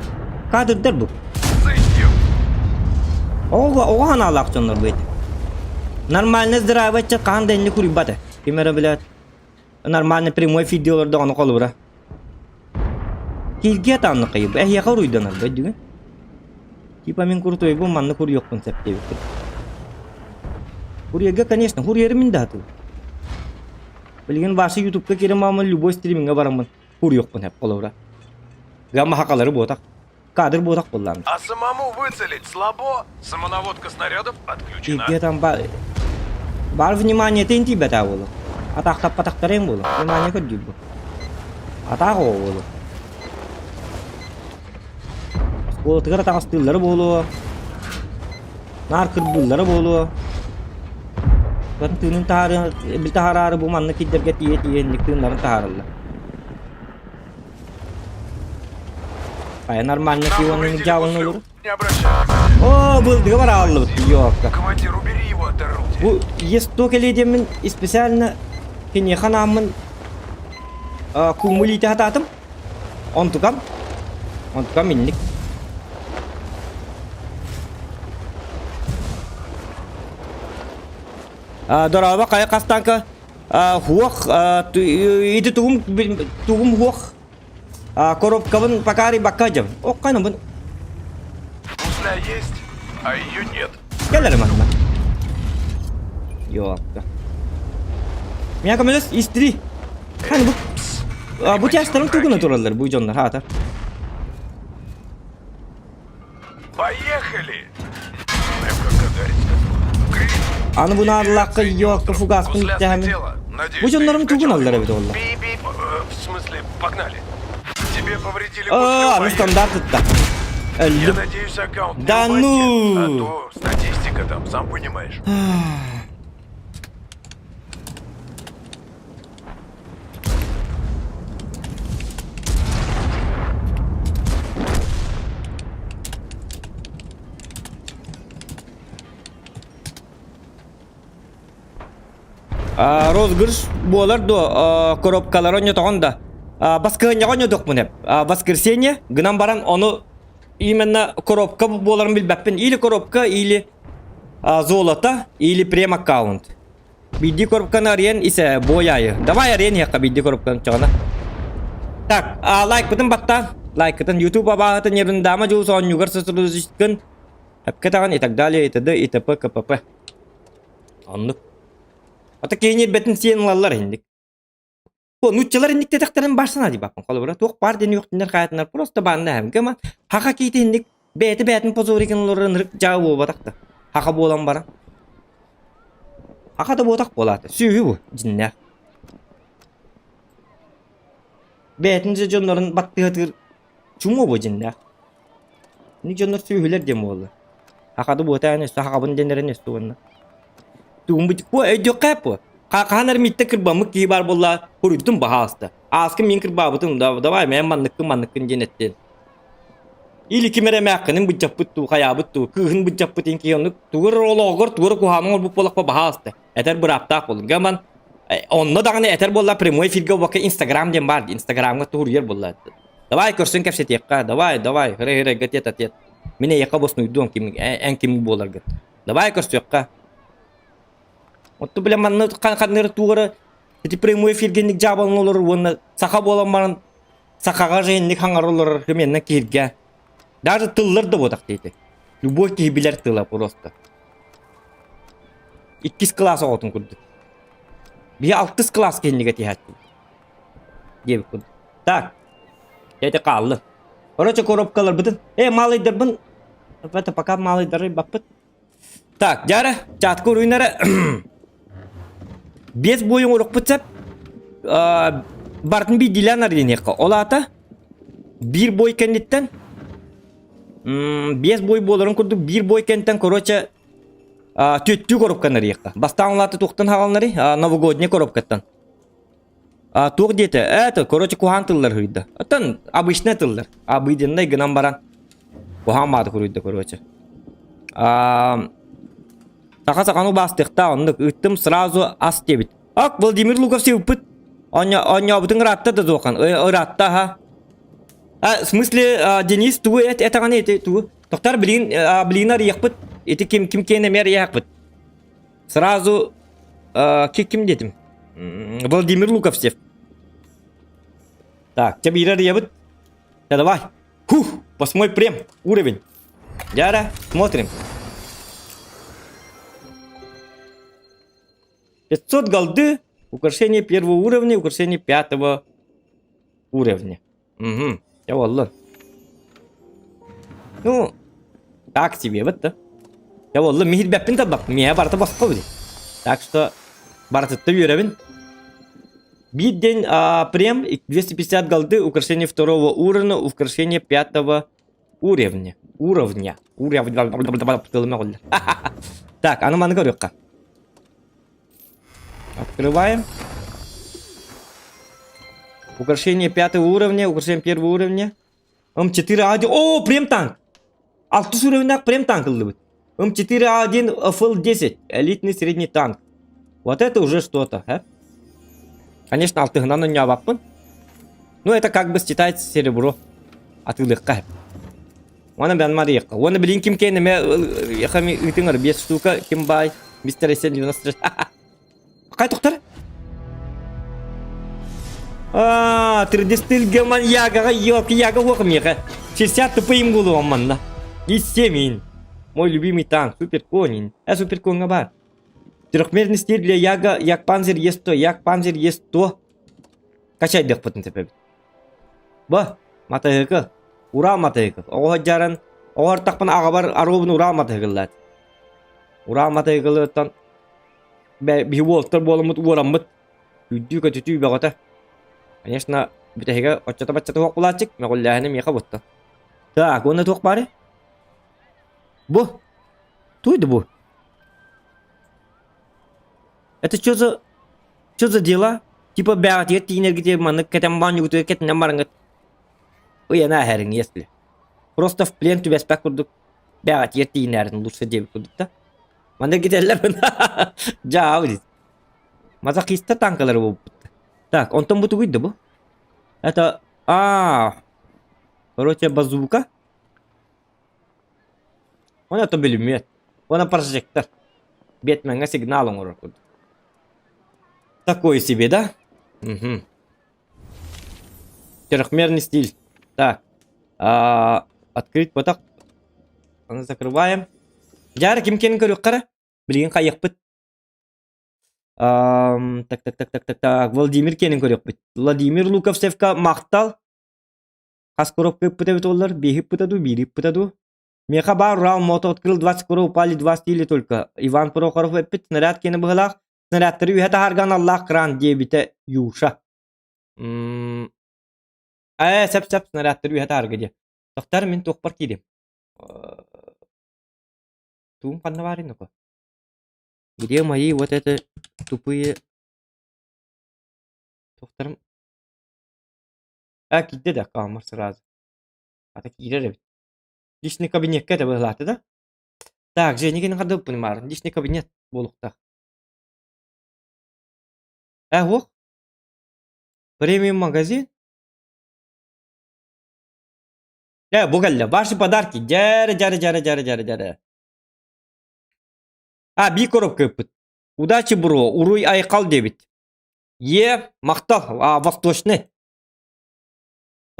кадрдар бу. Оҕо оҕо ханаалаах дьоннор бу эти. Нормально здравый ыччат хаһан да инник уруйбат э. Ким эрэ билээт нормальный прямой эфирде олордоҕуна холобура. Кииргэ таанны хайы бу эһиэхэ уруйданар бу өйдүгүн. Типа мин курутуйбун маннык уруйуохпун сөп диэбиппит. Курьерга, конечно, курьеры мин да сатыыбын. Билигин Вася ютубка киирэн маамын любой стримиҥҥэ бараммын куруйуохпун сөп холобура. Гамма хакалары буотах. Кадр буотах буоллаҕым. А самому выцелить слабо? Самонаводка снарядов отключена. Кииргэ там ба бар внимание тин тиийбэтэ буолу. Атаахтаппатахтарыҥ буолу. Внимание көрдүүр бу. Атаах оҕо буолу. Оскуолатыгар атаҕастыыллара буолуо. Наар кырбыыллара буолуо. Бары тыынын таһаарыан таһаараары бу маннык кирдэргэ тиийэ-тиийэ инник тыыннарын таһаараллар. Хайа нормально Нам киһи уонна повредили дьаабылын гуслю. олору. Не обращай. О, былдыга барааллыбыт, ёпта. Командир, убери его от орудия. Бу есто кэлиэдиэммин специально киниэхэ анааммын кумму илиитэ сатаатым. Онтукам, онтукам инник. Дорообо, хайа хастааҥка хуох ити тугум тугум хуох коробкабын пока рыбакка дьам. Окканыбын. Гусля есть, а ее нет. Кэлэр манна. Ёпта. Меня көмөлөс истри. Хани бу бу тястарын тугуна тураллар бу дьоннор хаата. Поехали! Прям как Гагарин сказал. Крик! Аны бу наадалаахха ёкка фугаспын Гусля иттэһэмин. слетела. Надеюсь, Бу ты дьоннорум не тугун вкачал аллар его. эбит олла. Би-би. В смысле, погнали. Тебе повредили гуслю, Аа, аны боец. стандарт ытта. Я Өллүм. надеюсь, аккаунт не Да в банке, ну! а то статистика там, сам понимаешь. Розыгрыш буолар дуо коробкалары онньотоҕун да баскыһынньаҕа онньотуохпун эп воскресенье гынан баран ону именно коробка буоларын билбэппин или коробка или золото или прем аккаунт Биирдии коробканы арыйан исэ бой аайы. Давай арыйан иһиэххэ биирдии коробканы чаҕына. Так, а, лайкпытын батта. Лайкытын YouTube абааһытын ерундаама дьулус оонньуугар сосредоточкын эпкэ таҕан и так далее и т.д. и т.п. кпп. Оннук. Ата киһини ирбэтин сиэн ылаллар инник. Нуччалар инник тэтэхтэрин барсана дии Холобура туох баар диэн үөхтүннэр хаятынар просто баанна эһэмгэ ма хаха киити инник бэйэтэ бэйэтин позоригын олорон ырык дьаа буолбатах да хаха буолан баран хаха да буотах буолаата сүөһү бу дьиннээх бэйэтин же дьоннорун баттыһатыыр чумо бу дьиннээх ини дьоннор сүөһүлэр диэн буолла хахады буотаан өссө хахабын диэннэрин өссө уонна Тугун бу өйдүөххэ бу. Хаһан эрэ миттэ кырбаммыт киһи баар буолла, хуруйдум баһаалыста. Ааскы мин кырбаабытым, давай мэн манныккын манныккын диэн эттин. Или ким эрэ эмээххинин быдьаппыт дуу, хайаабыт дуу, кыыһын быдьаппыт ин киһи оннук тугу эрэ олоҕугар тугу эрэ куһаҕаны оҥорбут буоллахпа баһаалыста. Этэр бырааптаах буолун. Гаман онно даҕаны этэр буолла прямой эфиргэ буолбакка Инстаграм диэн баар дии. Инстаграмҥа туһуруйар буолла. Давай көрсөн кэпсэтиэххэ, давай, давай, хырай-хырайга тет-а-тет. Мин эйиэхэ боснуйдуом ким эн ким буоларгын. Давай көрсүөххэ. Отту бile манна ханныр тугара ити прямой эфиргенник жаабалын олорор уонна саха буолан баран сахаҕа женник хаҥар олорор хыменна киһиргэ. Даже тыллар да буотах диэти. Любой киһи билэр тыла просто. Иккис класс оҕотун курдук. Биһи алтыс кылаас киһиннигэ тиһээччибит. Диэбит курдук. Так, эти хааллын. Короче, коробкаларбытын, э, малыйдарбын, это пока малыйдары баппыт. Так, дьара, чатка уруйнара Биэс буойун урукпут сеп бартын биирдиилээн арыйыныахха. Ол аата биир бой кэнниттэн биэс бой буоларын курдук биир бой кэнниттэн короче түөттүү коробканы арыйыахха. Бастаан ол аата туохтан хааланарый? Новогодний коробкаттан. Туох диэтэ? Это, короче, куһаан тыллар хуйда. Оттон обычный тыллар. Обыденный гынан баран. Куһаан бааты хуруйда, короче. Саха саханы убаастыахтаах оннук ыыттым сразу ас диэбит. Ак Владимир Луков сыыппыт. Оонньообутун ыраатта да дуохан. Ыраатта аха. А, в смысле, Денис тугу эт этэҕини ити тугу? Тоқтар билигин билигин арыйахпыт. Ити ким ким киэн эмиэ арыйахпыт. Сразу ким диэтим? Владимир Луковцев. Так, чэ биир арыйабыт. Да давай. Фух, восьмой прем, уровень. Яра, смотрим. 500 голды, украшение первого уровня, украшение пятого уровня. Угу, я волла. Ну, так себе вот да. Я волла, михил бәппин табак, мия барта басқа буде. Так что, бартытты үөрәбин. Биир день прем 250 голды, украшение второго уровня, украшение пятого уровня. Уровня. Уровня. Так, аны маны көрүөххэ. Открываем. Украшение пятого уровня, украшение первого уровня. М4А1. О, прем танк! Алтыс уровеннаах прем танк ыллыбыт. М4А1 FL10. Элитный средний танк. Вот это уже что-то, а? Конечно, алтыһынан онньообаппын. Ну, это как бы считается серебро. Атыылыахха. Уонна бэн Марияхха. Уонна билин ким кэннэ ме ыытыҥар 5 штука ким баай мистер 93. Хай тохтор? А, 3D стилге маньягаға ёлки яга уох меха. 60 тупым головам манна. И семин. Мой любимый танк, супер конин. Э, супер конга бар. Трехмерный стиль для Яга, Як Панзер Е100, Як Панзер Е100. Качайдыхпытын тэпэбит. Бу, матыһыкы, Урал матыһыкы. Оҕо дьаран, оҕо артахпын аҕабар аруобун Урал матыһыкыллаат. Урал матыһыкылыттан биһи уолтар буоламмыт уораммыт үрдүү көтүтүү бөҕөтө. Конечно, бүтэһигэ оччото-баччата суох булааччык, мөҕүллээһинэ миэхэ бутта. Так, уонна туох баарый? Бу. Туй да бу? Это что за... Что за дела? Типа бэҕэтигэр тиинэргитигэр маннык кэтэн баанньугутугар кэтинэн бараҥҥыт ыйана эһэриҥ если. Просто в плен түбэспэт курдук бэҕэтигэр тиинээрин лучше диэбит курдук да. Маннык кэтэллэр дьаа диит. Мазохиста танкалары буолбут. Так, онтон бу тугуй да бу? Это... А, короче, базука. Оны это бүлүмүөт. Уонна прожектор. Бэтмеҥҥэ сигнал оҥорор курдук. Такой себе, да? Угу. Трехмерный стиль. Так. А, открыть поток. Аны закрываем. Дьара ким киэнин көрүөххэ эрэ. Билигин хайыахпыт. Так, так, так, так, так, так. Владимир киэнин көрүөхпүт. Владимир Луковцевка махтал. Хас коробка ыппыта эбит оллар? Биэһи ыппыта дуу, биири ыппыта дуу? Миэхэ баар Урал мото открыл 20 куру упали два стиля только. Иван Прохоров эппит снаряд киэнэ быһылаах, снарядтары үһэ таһаарга аналлаах кран диэбитэ Юша. М ээ, сөп-сөп снарядтары үһэ таһаарга диэ. Тохтор мин туохпар киирим. Туум ханна баарый нука? Где мои вот это тупые Тохторум А, киирдэ да хаамар сразу. Ата киирэр эбит. Личный кабинекка это быһылаата да? Так, Женигин хардыы понимаю. Личный кабинет буолуохтаах. Э, уох. Премиум магазин. Э, бу кэллэ. Ваши подарки. Дьэрэ, дьэрэ, дьэрэ, дьэрэ, дьэрэ, дьэрэ. А, биир коробка ыппыт. Удачи, бро. Уруй айхал диэбит. Е, махтал, а, восточный.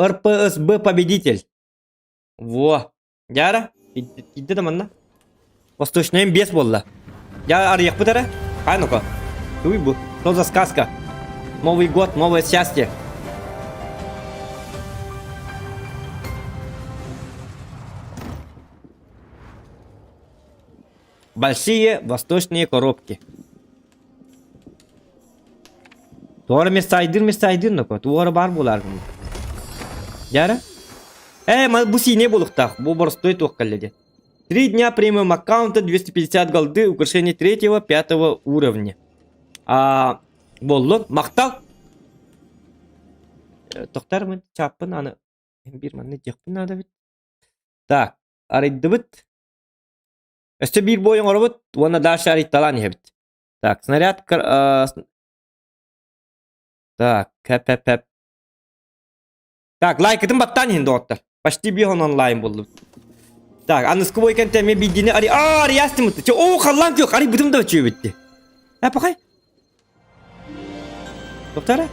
РПСБ победитель. Во. Дьара, киирдэ да манна. Восточнайым бес буолла. Дьа арыйахпыт эрэ. Хай ну-ка. Туй бу. Что за сказка? Новый год, новое счастье. Большие восточные коробки. Туора мессайдыр мессайдыр ноко. Туора бар булар. Яра? Э, бу сине булуктах. Бу боростой туох калледе. 3 дня премиум аккаунта 250 голды, украшение третьего, пятого уровня. А, боллун, махтал. Тохтар чаппын аны бир манны диэхпин надо бит. Так, арыйдыбыт. Өссө биир бой оҥоробут уонна дальше арыйталаан иһэбит. Так, снаряд Так, кэп Так, лайкытын баттаан иһин доҕоттор. Почти биир онлайн буоллубут. Так, аныскы бой кэнтэ эмиэ биирдини ари аа арыйаастымыт. Чэ, оо, халлаан күөх, арыйбытым да үчүгэйбитти. Э, пахай. Тоқтара.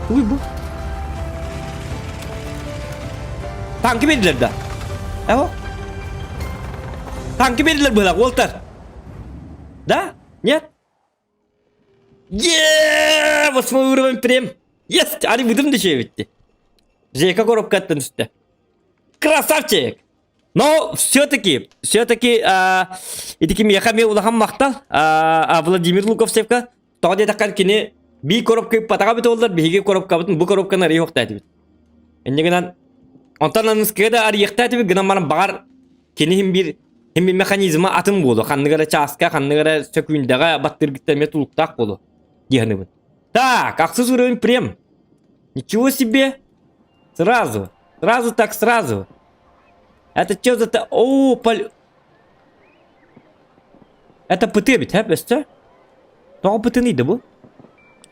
Туй бу. Танки бердилер да. Эво. Танки бердилер быһылаах, уолтар. Да? Нет? Еее! Восьмой уровень прем. Есть! Арыйбытым да Жека коробкаттан түстэ. Красавчик! Но все-таки, все-таки ити миэхэ эмиэ улахан махтал Владимир Луковцевка тоҕо диэтэххэ кини бии коробка ыппатаҕа эбит буоллар биһиги коробкабытын бу коробканы арыйыахтаа этибит. Инньэ гынан онтон аныскыга да арыйыахтаа этибит гынан баран баҕар кини иһин биир иһин биир механизма атын буолуо ханнык эрэ чааска ханнык эрэ сөкүүндэҕэ баттыыргыттан эмиэ тулуктаах буолуо дии саныыбын. Так, ахсыс уровень прем. Ничего себе! Сразу, сразу так сразу. Это что за... О, пол... Это ПТ ведь, а, өстө? Тоҕо ПТ да бу?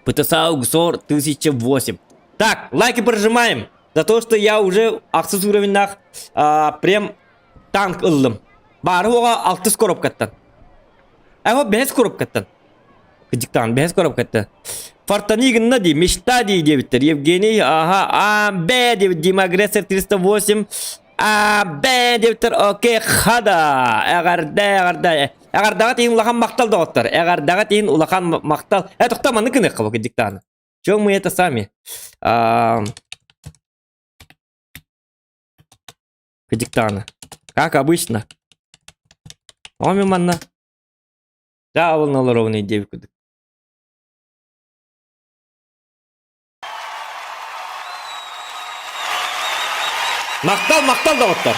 ПТСАУ ГСОР 1008. Так, лайки прожимаем. За то, что я уже ахсыс уровеннах прям танк ыллым. Бары оға алтыс коробкаттан. Эво бэс коробкаттан. Кыдьыктаан бэс коробкаттан. Фортани гынна ди, мечта ди диэбиттэр. Евгений, ага, А, Б диэбит, Дима Агрессор 308, А, Б диэбиттэр, окей, хада. Эҕэрдэ, эҕэрдэ. Эҕэрдэҕэ тиһин улахан махтал доҕоттор. Эҕэрдэҕэ тиһин улахан махтал. Э, тохтоо, маннык гыныахха бу кыдьыктааны. Чем мы это сами? Кыдьыктааны. Как обычно. Оми манна. Дьаабылын олоробун диэбит курдук. Махтал, махтал доҕоттор.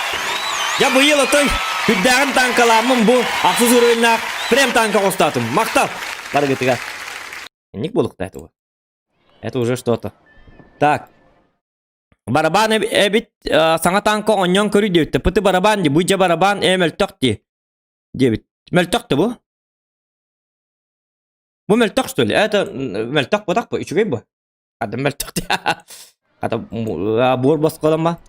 Я быйыл отой үрдээҕин таҥкалааммын бу ахсыс уровеннаах прям танка хостоотум. Махтал барыгытыгар. Инник буолуохтаах это Это уже что-то. Так. Барабан эбит саҥа танка онньон көрүй диэбиттэ. Пыты барабан ди, бу барабан ээ мөлтөх ди. Диэбит. Мөлтөх да бу? Бу мөлтөх что ли? Это мөлтөх буотах бу, үчүгэй бу. Хата мөлтөх дии. Хата буор босхолома.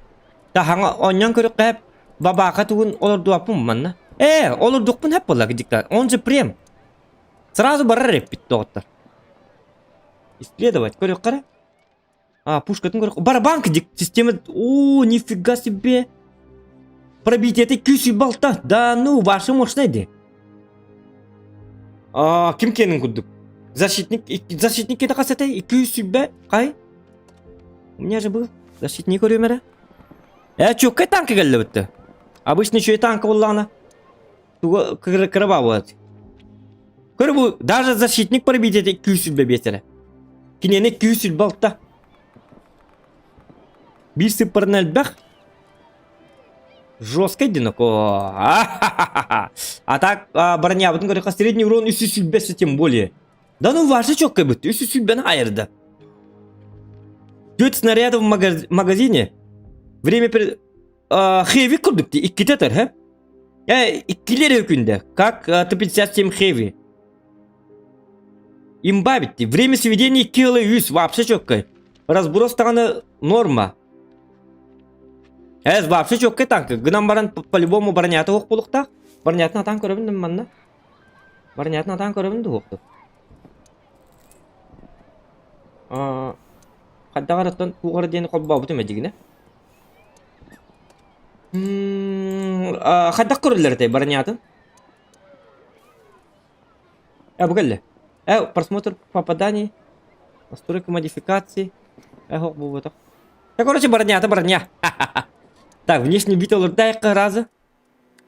Та хаҥа онньон көрүөххэ бабаака тугун олордуаппын манна. Ээ, олордуохпун хэп буолла кидьиктаан. Он же прем. Сразу барар эппит доҕоттор. Исследовать көрүөххэ эрэ. А, пушкатын көрүөх. Барабан кидик система. О, нифига себе. Пробитие это күүс балта. Да ну, ваша мощная ди. А, ким кенин курдук? Защитник, защитник это хас этэй? 200 қай? У меня же был защитник көрүөм эрэ. Э, чөккө танка келле бітті. Обычно еще и танка боллаҕына. Туга кыраба болады. Көр бу даже защитник пробитие 200 биэсэрэ. Кинини 200 балта. Биир сыппарын элбэх. Жесткий одиноко. А так бронябытын көрөхө средний урон 305 тем более. Да ну ваша четко бит. 305 айырды. Төрт снарядов в магазине. Время перед... Хэви курдук ди. Икките тер, хэ? Э, иккилер өкүндө. Как Т-57 Хэви. Имба битти. Время сведения кило үс. Вообще четко. Разброс даҕаны норма. Эс вообще четкой танк. Гынан баран по-любому бронята ох буолуохтаах. Бронятын атаан көрөбүн манна. Бронятын атаан көрөбүн дуһуохтук. Хайдаҕар оттон туох эрэ диэни холбообутум эдьигинэ. Хайдах көрүллэр этэй бронятын? Э, бу кэллэ. Э, просмотр попаданий, настройка модификации. Э, ох, буолбатах. Да, короче, броня, это броня. Так, внешний вид олордайыққа разы.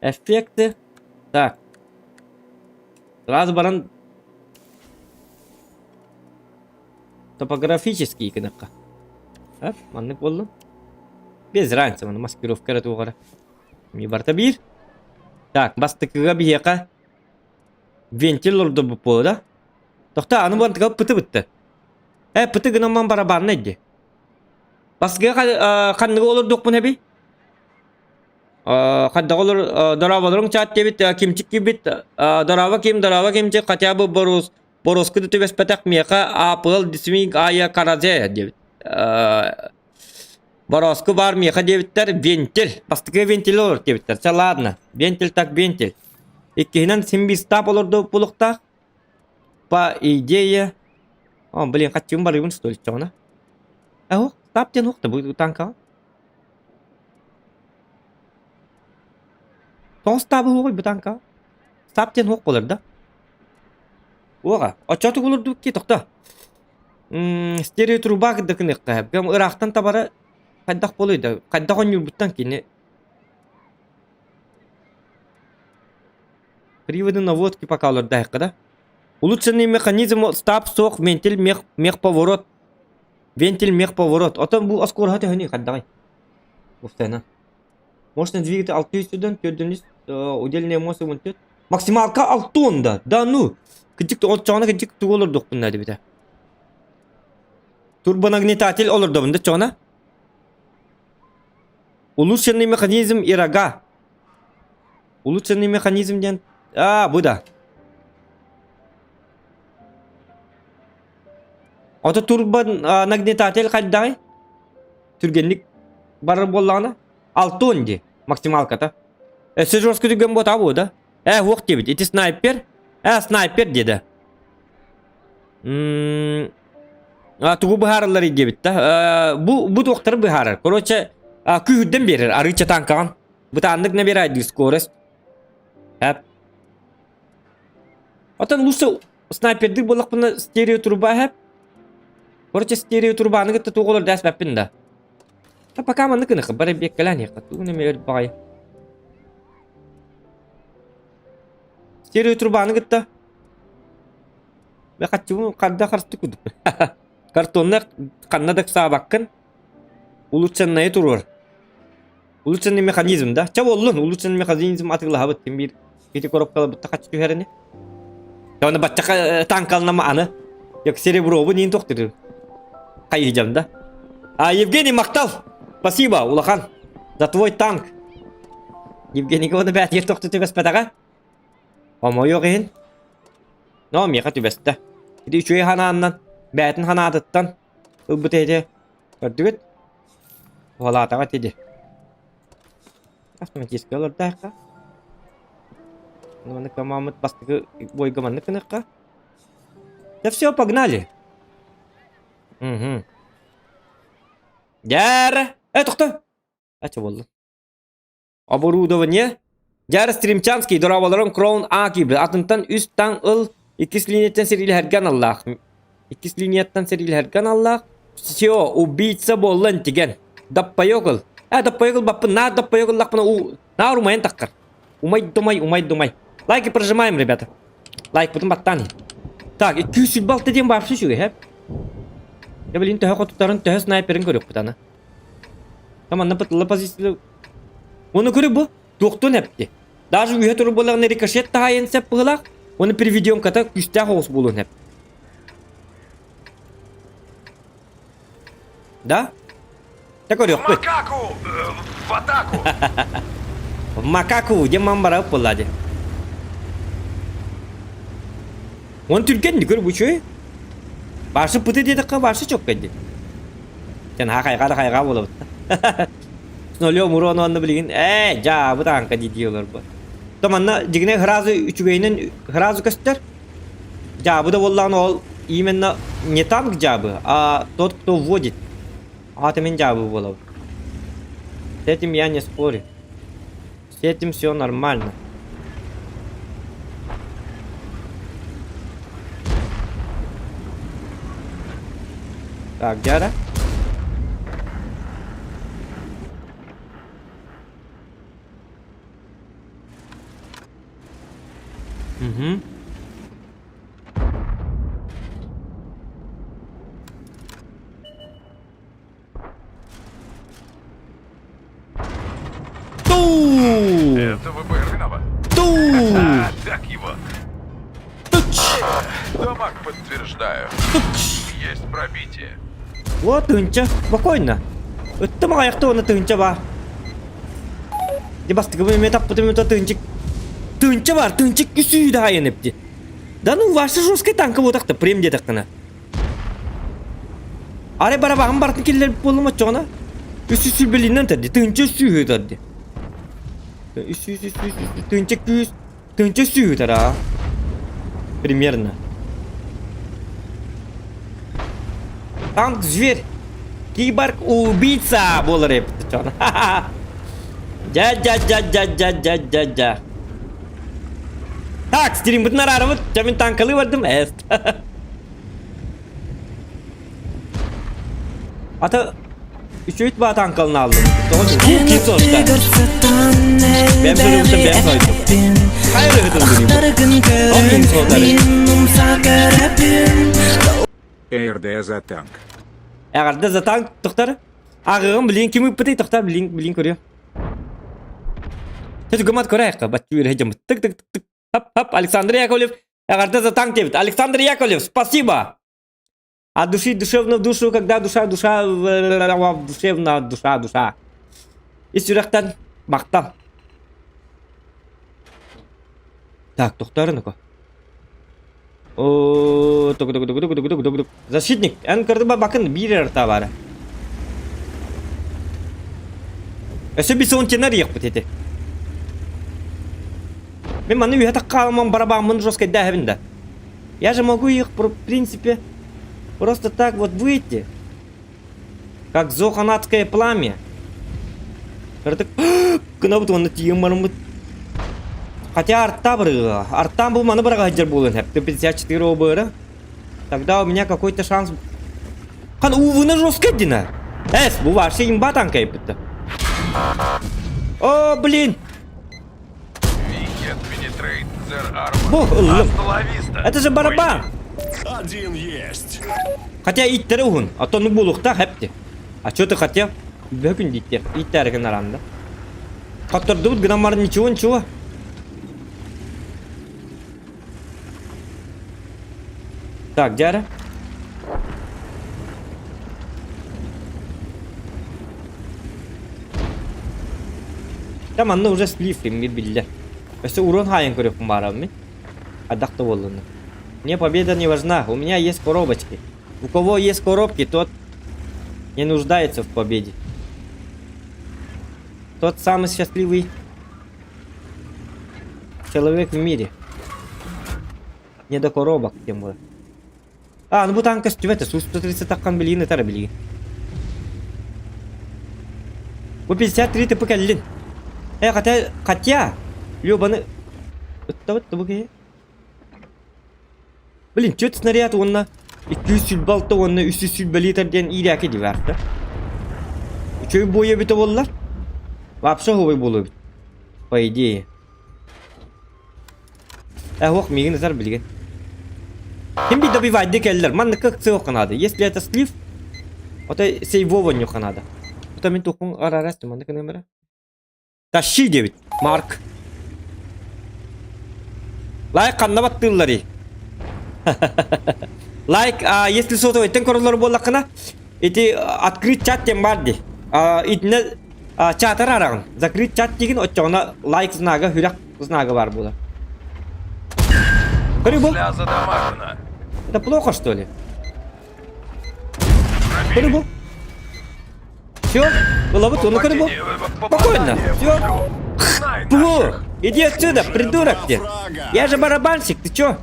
Эффекты. Так. Сразу баран топографический гынахха. Эп, маннык буоллун. Без разницы, маны маскировка эрэ туох эрэ. Ми барыта биир. Так, бастакыга биһиэхэ вентиль олордорбут буолла да? Тохтоо, аны бу пыты бытты. Э, пыты гынан барабанна дии. Басгыга ханныгы олордуохпун эбий? Хайдах олор дорооболоруҥ чаат диэбит кимчик киирбит дорообо ким дорообо кимчик хотя бы борус боруска да түбэспэтэх миэхэ АПЛ дисминг айа каразе диэбит Борооску баар миэхэ диэбиттэр вентиль бастакы вентиль олор диэбиттэр чэ ладно вентиль так вентиль иккиһинэн син биир стап олорду булуктаах по идее о блин хаччым барыыбын что ли чоҕуна э стап диэн уох да бу танкаҕа Тоҕо ыстаабы уоҕуй бу тааҥкаҕа? Ыстаап диэн уох буолар да? Уоҕа, оччотук олордубут дии, тохто. Стереотруба да гыныахха сөп. Ыраахтан табара хайдах буолуой да, хайдах оонньуурбуттан кини Приводы наводки пока олордоохха да. Улучшенный механизм стаб суох вентиль мех мехповорот. Вентиль мехповорот. Отон бу оскуолаһа төһөнүй хайдаҕый? Уфтайна. Мощный двигатель 600 төрдүнүс удельная мощность 14. Максималка 6 да. Да ну. Кыдьык оччоҕуна кыдьык тугу олордуохпун да дебите. Турбонагнетатель олордобун да чоҕуна. Улучшенный механизм и рога. Улучшенный механизм диэн... А, бу да. Ото турбонагнетатель хайдаҕый? Түргэнник барар буоллаҕына алтон дии максималката. Өссө жестко түргэн буотаа буо да? Ээ уох диэбит. Ити снайпер. Ээ снайпер диэдэ. А тугу быһаараллар диэбит да. Бу бу туохтары быһаарар. Короче, күүһүрдэн биэрэр арыыча танкаҕын. Бытааннык набирай скорость. Эп. Оттон лучше снайпердик буоллахпына стереотруба эп. Короче, стереотрубаны кытта туох олор дээспэппин да. Та пока маннык гыныхха бары биэккэлээн иһиэххэ тугун эмэ өр баҕайы. Стереотрубаны кытта Бе хаччыбын харда харсты кудук. Картонна ханна да ыксаабаккын. Улучшенная туруор. Улучшенный механизм да? Ча боллун, улучшенный механизм атыылаһабыт ким биир ити коробкалабытта хаччы түһэрини. Оны баччака танкалнама аны. Yok серебробу нин тохтырыр. Хайыжам да. А Евгений мактал. Спасибо, улахан. За твой танк. Евгений оны бәт ер тохту түбэспэтаҕа. Омойуох иһин. Но миэхэ түбэстэ. Ити үчүгэй ханааннан, бээтин ханаатыттан ылбыт этэ. Көрдүгүт? Уһалаатаҕа ити. Автоматически олордоохха. Маннык командамыт бастакы бойга маннык гыныахха. Да все, погнали. Угу. Дьээр! Э, тохто! Ача буолла. Оборудование. Дьаар Стримчанский дорооболорун Кроун А киирбит. Атынтан үс таҥ ыл иккис линияттан сэриилэһэргэ аналлаах. Иккис линияттан сэриилэһэргэ аналлаах. Все, убийца буолла интиген. Даппайок ыл. Э, даппайок ылбаппын, наар даппайок ыллахпына у наар умайан таххар. Умай думай, умай думай. Лайки прожимаем, ребята. Лайкпытын баттаан. Так, 226 диэн баарсы үчүгэй, һэ? Я блин, төһө хотуттарын, төһө снайперин көрүөхпүт аны. Там манна пытылла позиция. Оны көрү бу. Туохтун эпти. Даже үһэ туру буоллаҕына рикошет таһайын сеп быһылаах. Оны приведенката күүстээх оҕус буолуон эп. Да? Та көрүөхпүт. Макаку! В атаку! Макаку диэн ман барабыт буолла дии. Он түргэн көр бу үчүгэй. Барсы пыты диэтэххэ барсы чоккай дии. Дьэ наһаа хайҕаа да хайҕаа буолабыт да. Нолё муруон уонна билигин ээ дьаабы тааҥка дии дии олорбут. То манна дьигинэ сразу үчүгэйинэн сразу көстөр. Дьаабы да буоллаҕына ол именно не танк дьаабы, а тот, кто вводит. Аата мин дьаабы буолабын. С этим я не спорю. С этим все нормально. Так, дьара. Угу. Ту! Это ВБР виноват. Ту! А, так его. Туч! Дамаг подтверждаю. Есть пробитие. Вот тыһыынча, спокойно. Ыттым аҕайахта уонна тыһыынча баар. Дьэ бастакыбын эмиэ таппытым эмиэ тыһыынча тыһыынча баар, тыһыынча үсүү да айан эпти. Да ну ваша жесткая танка буотахта, прем диэтэххинэ. Арай барабаһым барытын киллэрбит буоллум оччоҕуна үс үс сүүрбэлиинэн тарди, тыһыынча үс сүүһү тарди. Үс үс үс үс үс тыһыынча күүс, тыһыынча сүүһү тараа. Примерно. Танк зверь. Киборг убийца буолар эбит оччоҕуна. Дьа-дьа-дьа-дьа-дьа-дьа-дьа. Так, стримбытын араарабыт. Дьэ мин танкалыы бардым. Эст. Ата үчүгэй баа танкалын ааллым. Тоҕо ким соста? Бэм көрүбүттэн бэм сойдум. Хайа ыһытын билим. Ол ким сотары? РД за танк. Эҕэрдэ за танк тохтар. Ааҕыаҕым билигин ким ыыппытый тохтор билигин билигин көрүө. Чэ гымат көрөөйхө баччы үөрэ дьоммут. Тык тык тык тык. Хап хап Александр Яковлев эҕэрдэ за танк диэбит. Александр Яковлев, спасибо. От души душевно в душу, когда душа душа душевно душа душа. Ис сүрэхтэн махтал. Так, тохтоор О, тугу тугу тугу тугу тугу тугу Защитник, эн көрдүм бакын биир эрта баара. Өссө бисон тенар иэхпит ити. Мен манны үһэ таккаалыман барабааммын жестко дээһэбин да. Я же могу их, в принципе, просто так вот выйти. Как зоханатское пламя. Кырдык гынабыт уонна тиийэн бараммыт. Хотя арта барыга. Артан бу маны барага сылдьар буолуон сөп. 54 ОБР. Тогда у меня какой-то шанс. Хан увына жестко дина. Эс, бу вообще имба танка еппитте. О, блин. Бу ыллым. Это же барабан. Один есть. Хотя иттері уһун, а то ну буолуохтаах эпти. А что ты хотел? Бөкүн диттер, иттәргин аранда. Хоттордубут гынан баран ничего, ничего. Так, дьара. Там манна уже слив эмми биллэр. Өссө урон хаайан көрүөхпүн баарабын мин. Ардах да буоллунна. Мне победа не важна, у меня есть коробочки. У кого есть коробки, тот не нуждается в победе. Тот самый счастливый человек в мире. Не до коробок, тем более. А, ну бу танк көстүбэт, Су-130 таххан билигин ытар билигин. Бу 53 типа кэллин. Э, хотя, хотя, Любаны ыттабыт бу киһи. Блин, чөт снаряд уонна 226 уонна 320 литр диэн иирээки диварта. Үчүгэй буойа эбитэ буоллар. Вообще оһуобай буолуо эбит. По идее. Э, миигин ытар билигин. Ким би добивать кэллэр. Маннык ыксыахха наада. Если это слив, ото сейвованньуха надо. Ото мин тухпун арарастым маннык номера. Тащи диэбит. Марк. Лайк ханна баттыылларый? Лайк, а, если сотовайтан көрөлөр буоллаххына, ити открыть чат диэн баар дии. А, итинэ чатар араҕын. Закрыть чат диигин оччоҕуна лайк знага, хүрэх знага баар буолар. Көрү бу. Гусля задамажена. Это плохо, что ли? Көрү бу. Все, ылабыт, ону көрү бу. Спокойно, все. Бу, иди отсюда, придурок ты. Я же барабанщик, ты чё?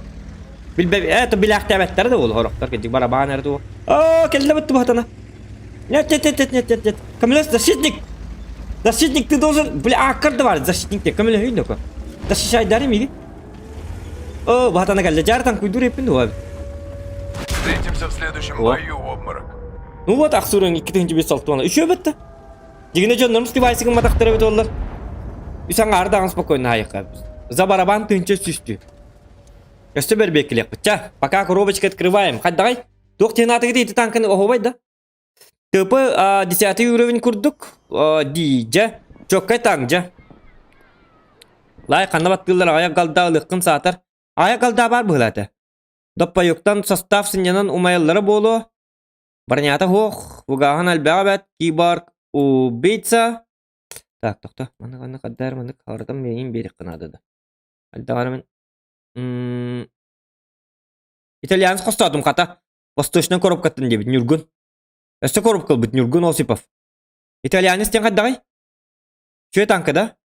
Это билээхтээбэттэр да ол хорохтор кырдьык барабан эрэ туох. Оо, кэллэ бутtu бахатана. Нет, нет, нет, нет, нет, нет, нет. Камилес, защитник! Защитник, ты должен... Бля, аккар да бар, защитник те, көмөлөһүйүн доко. Защищайдары миги. О, баатана кэллэ, жаартан куйдур эппин дуо. Встретимся в следующем О. бою, обморок. Ну вот, ахсурын 2506 Үшөө бітті. Дигине дьоннорум сливайсыгын матахтара эбит оллар. Үс аҥаардаҕын спокойно аайыкка. За барабан тыынча сүстүү. Өссө бэрбиэккилиэхпит. Ча, пока коробочка открываем. Хайдаҕай? Туох диэн аатыгыт ити танканы оһуобай да? ТП 10 уровень курдук. Дии, Чоккай танк, дьэ. Лай ханна баттыыллар аҕайах галда ылыаххын саатар. Аҕайах галда баар быһыылаата. Доппойуктан состав сынньанан умайаллара буолуо. Бронята суох, бугааһын элбэҕэ эбээт, киборг убийца. Так, тохто, маннык маннык ардар маннык харатан миигин биэриэххэ наада да. Альдаҕара мин м Итальянец хостоотум хата. Восточная коробкаттан диэбит Ньургун. Өссө коробка ылбыт Ньургун Осипов. Итальянец диэн хайдаҕый? Чүө танка да?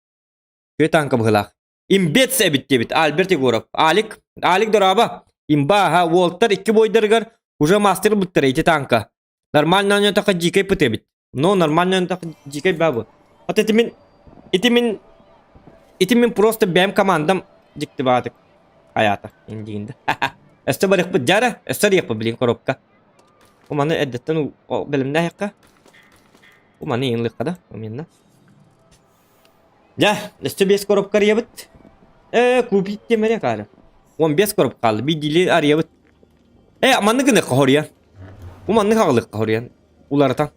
Чүө танка быһыылаах. Имбец эбит диэбит Альберт Егоров. Алик, Алик дорообо. Имба, аха, уолтар икки бойдарыгар уже мастер ылбыттара ити танка. Нормально ойнотохо дьиикэй пыт эбит. Но нормально ойнотохо дьиикэй баа бу. Вот ити мин, ити мин, ити мин просто бэйэм командам дьикти баатык. Хайаата, индиинде. Өссө барыахпыт дьара, өссө арыйыахпыт блин коробка. Бу маны эрдэттэн бэлэмнээһиэххэ. Бу маны иҥлиххэ да, уменно. Дьэ, өссө биэс коробка арыйабыт. Ээ, купить диэмэрэ хаары. 15 коробка хаалла. Биирдиилии арыйабыт. Ээ, маннык гыныахха хоруйан. Бу маннык аҕалыахха хоруйан. Уларытан.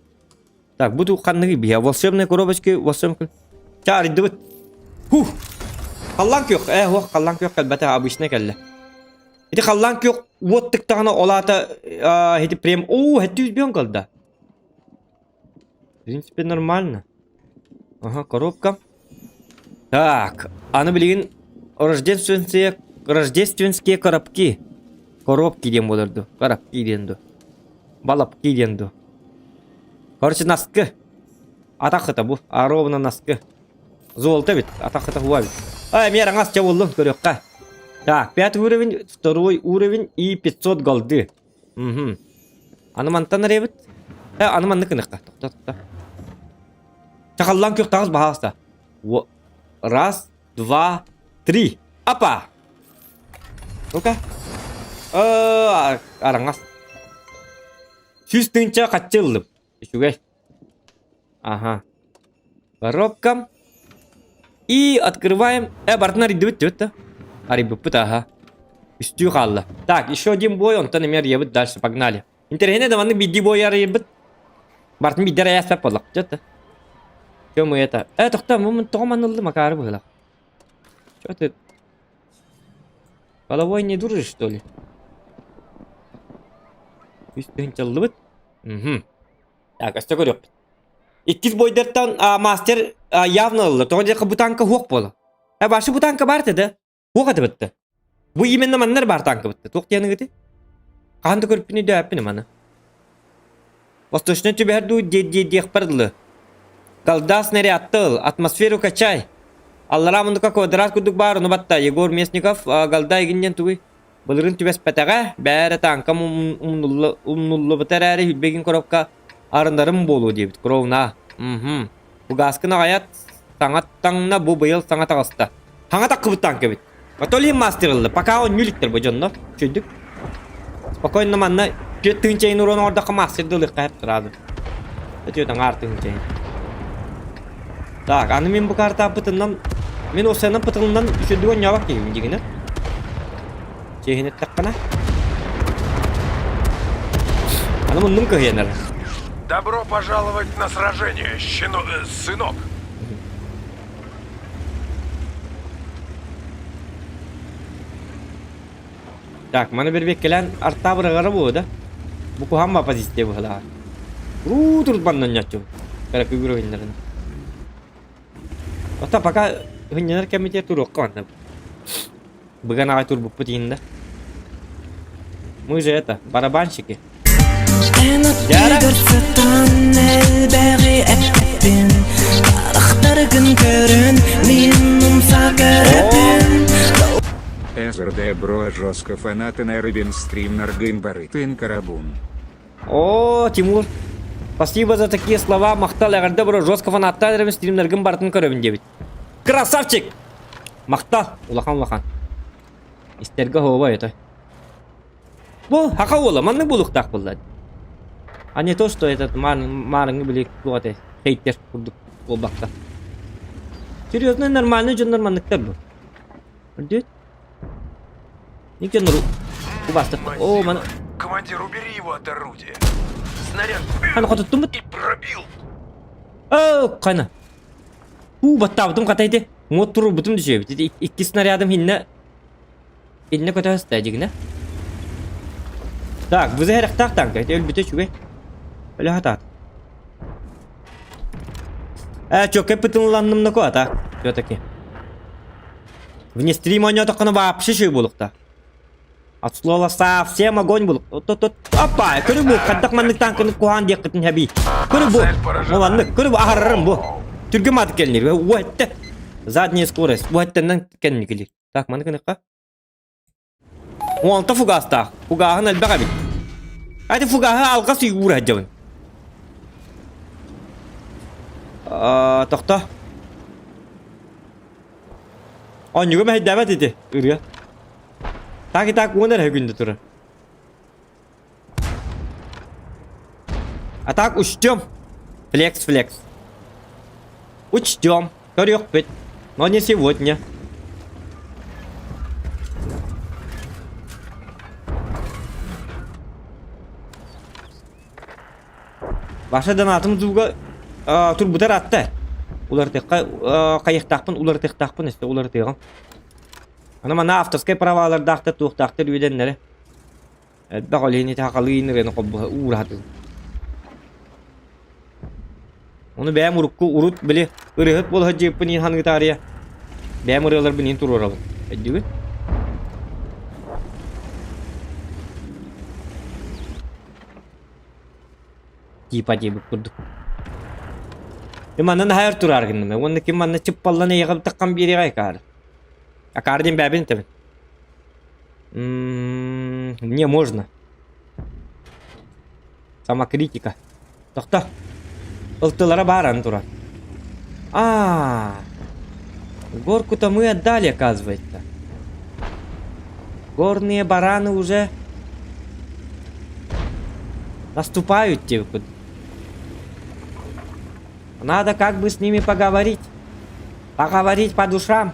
Так, бу ханныгы биһэ? Волшебная коробочка, волшебная... Чэ, арыйдыбыт. Хух! Халлаан күөх. Ээ, хуох, халлаан күөх кэлбэтэ, обычно кэллэ. Ити халлаан күөх уот тыктаҕына, ол аата, ити прям... Оо, 700 калда. В принципе, нормально. Ага, коробка. Так, аны билигин рождественские, рождественские коробки. Коробки диэн буолар дуу, коробки диэн дуу. Балапки диэн дуу. Короче, наскы. Атахыта бу, а ровно наскы. Золото эбит, атахыта хуа эбит. А, эмиэ араҥас чэ буллум, көрүөххэ. Так, пятый уровень, второй уровень и 500 голды. Мгм. Аны мантан арыйабыт. Э, аны маннык гыныахха. Тохто, тохто. Чахаллаан күөх таҕыс баһаалыста. Раз, два, три. Апа! Ну-ка. Э, араҥас. 100 тыһыынча хаччы ыллым. Үчүгэй. Ага. Коробка. И открываем. Э, барытын арыйдыбыт диэбит да. Арыйбыппыт, ага. Үстүү хаалла. Так, еще один бой, онтон эмиэ арыйабыт дальше, погнали. Интэриэһинэй да маннык биирдии бой арыйбыт. Барытын биирдэ арыйаспат буоллах, дьэ Чем мы это? Э, тохтоо, мун тоҕо маныллы макары быһыылаах. Чё ты? Головой не дружишь, что ли? Үс тыһыынчаллыбыт. Угу. Так, өссө көрүөхпүт. Иккис бойдартан а, мастер а, явно ылла. Тоҕо диэххэ бу танка хуох буола. Э, башы бу танка бар да? Хуох этэ бытта. Бу именно маннар бар танка бытта. Туох диэныгыты? Хаһан да көрүппүн өйдөөппүн маны. Восточный түбэһэр дуу диэхпэр дылы. Голда снарядтыл, атмосферу качай. Аллараа муннукка квадрат курдук баар, ону батта Егор Местников голда игиннен тугуй? Былырын түбэспэтэҕэ, бээрэ тааҥкам умнуллубута эрээри Хүлбэгин коробка арынарым буолуо диэбит Кровна. Мхм. Бугааскын аҕайат саҥа таҥна бу быйыл саҥа таҕыста. Хаҥа таххыбыт тааҥка эбит. А то ли мастер ылла, пока он ньүлүктэр бу дьонно. Чөйдүк. Спокойно манна түөрт тыһыынчайын уруон оҥордоххо мастер да ылыахха сразу. Өтүөт аҥаар тыһыынчайын. Так, аны мин бу картааппытынан мин осенан пытылынан үчүдүк оонньообот киһибин дьигинэ. Чиэһин эттэххинэ. Аны муннум кыһыйан эрэр. Добро пожаловать на сражение, щено... сынок. Так, маны бэрбиэккэлээн артаа быраҕара буолуо да? Бу куһаҕан ба позиция быһалаах. Уруу турбаннан ньоччу. Кыра күгүр ойуннарын. Ота пока хынньанар кэмитиэ туруохха манна. Быган аҕай турбуппут иһин да. Мы же это, барабанщики. Дьара! СРД бро жестко фанаты на Рыбин стрим Наргын Барытын Карабун. О, Тимур. Спасибо за такие слова, махтал, эҕэрдэ бро, жестко фанаттаан эрэбин стримнэргин барытын көрөбүн диэбит. Красавчик! Махтал, улахан-улахан. Истэргэ оһуобай это. Бу хака уола, маннык буолуохтаах буолла. А не то, что этот маарыҥҥы били туох этэй, хейтер курдук буолбакка. Серьезно, нормальный дьоннор манныктар бу. Үрдүт. Ник дьоннор убастык. О, маны... Командир, убери его от орудия. Снаряд Хана хотуттуммут. и пробил. О, хана. Уу, баттаабытым хата ити. Муот турурбутум дьүөбүт. Ити икки снарядым хиннэ Иннэ көтө сыста дьигинэ. Так, буза эрэхтээх танка. Ити өлбүтэ үчүгэй. Өлө хатаат. Э, чөккө пытынланным нако ата. Все-таки. Вне стрима оонньоотоххуна вообще үчүгэй буолуохтаах. От слова совсем огонь буолук. Тот Опа, көрү бу, хайдах маннык танканы куһаан диэххитин хэбий. Көрү бу. Маннык, көрү бу аһарарым бу. Түргэн маатык кэлинир. Уэтте. Задняя скорость. Уэттеннен кэнникилир. Так, маны гыныхха. Уонта фугастаах. Фугаһын элбэх эбит. Ати фугаһы алҕас уйгуур сылдьабын. Тохто. Онньуга мэһэйдээбэт ити ырыа. Так и так уон эрэ күндэ турар. А так учтем. Флекс, флекс. Учтем. Көрүөхпүт. Но не сегодня. Ваша донатым зуга турбутар атта. Уларытыахха хайыахтаахпын уларытыахтаахпын өссө уларытыаҕым. Аны манна авторскай правалардаахтар туохтаахтар үөдэннэрэ. Элбэх ол иһин ити сахалыы ырыаны холбоһо уураһатым. Ону бэйэм урукку урут били ырыаһыт буола сылдьыбыппын иһин саныы таарыйа бэйэм ырыаларбын иһин туруорабын. Өйдүүгүн? Типа диэбит курдук. Ким манна наһаа өр тураар гынным. Уонна ким манна чыппаллан эйиэхэ таххан биэриэҕэй акаары. Акаары диэн бэйэбин этэбин. Мне можно. Самокритика. Тохто. Ылтылара баар турар. А, горку-то мы отдали, оказывается. Горные бараны уже наступают тебе. Надо как бы с ними поговорить. Поговорить по душам.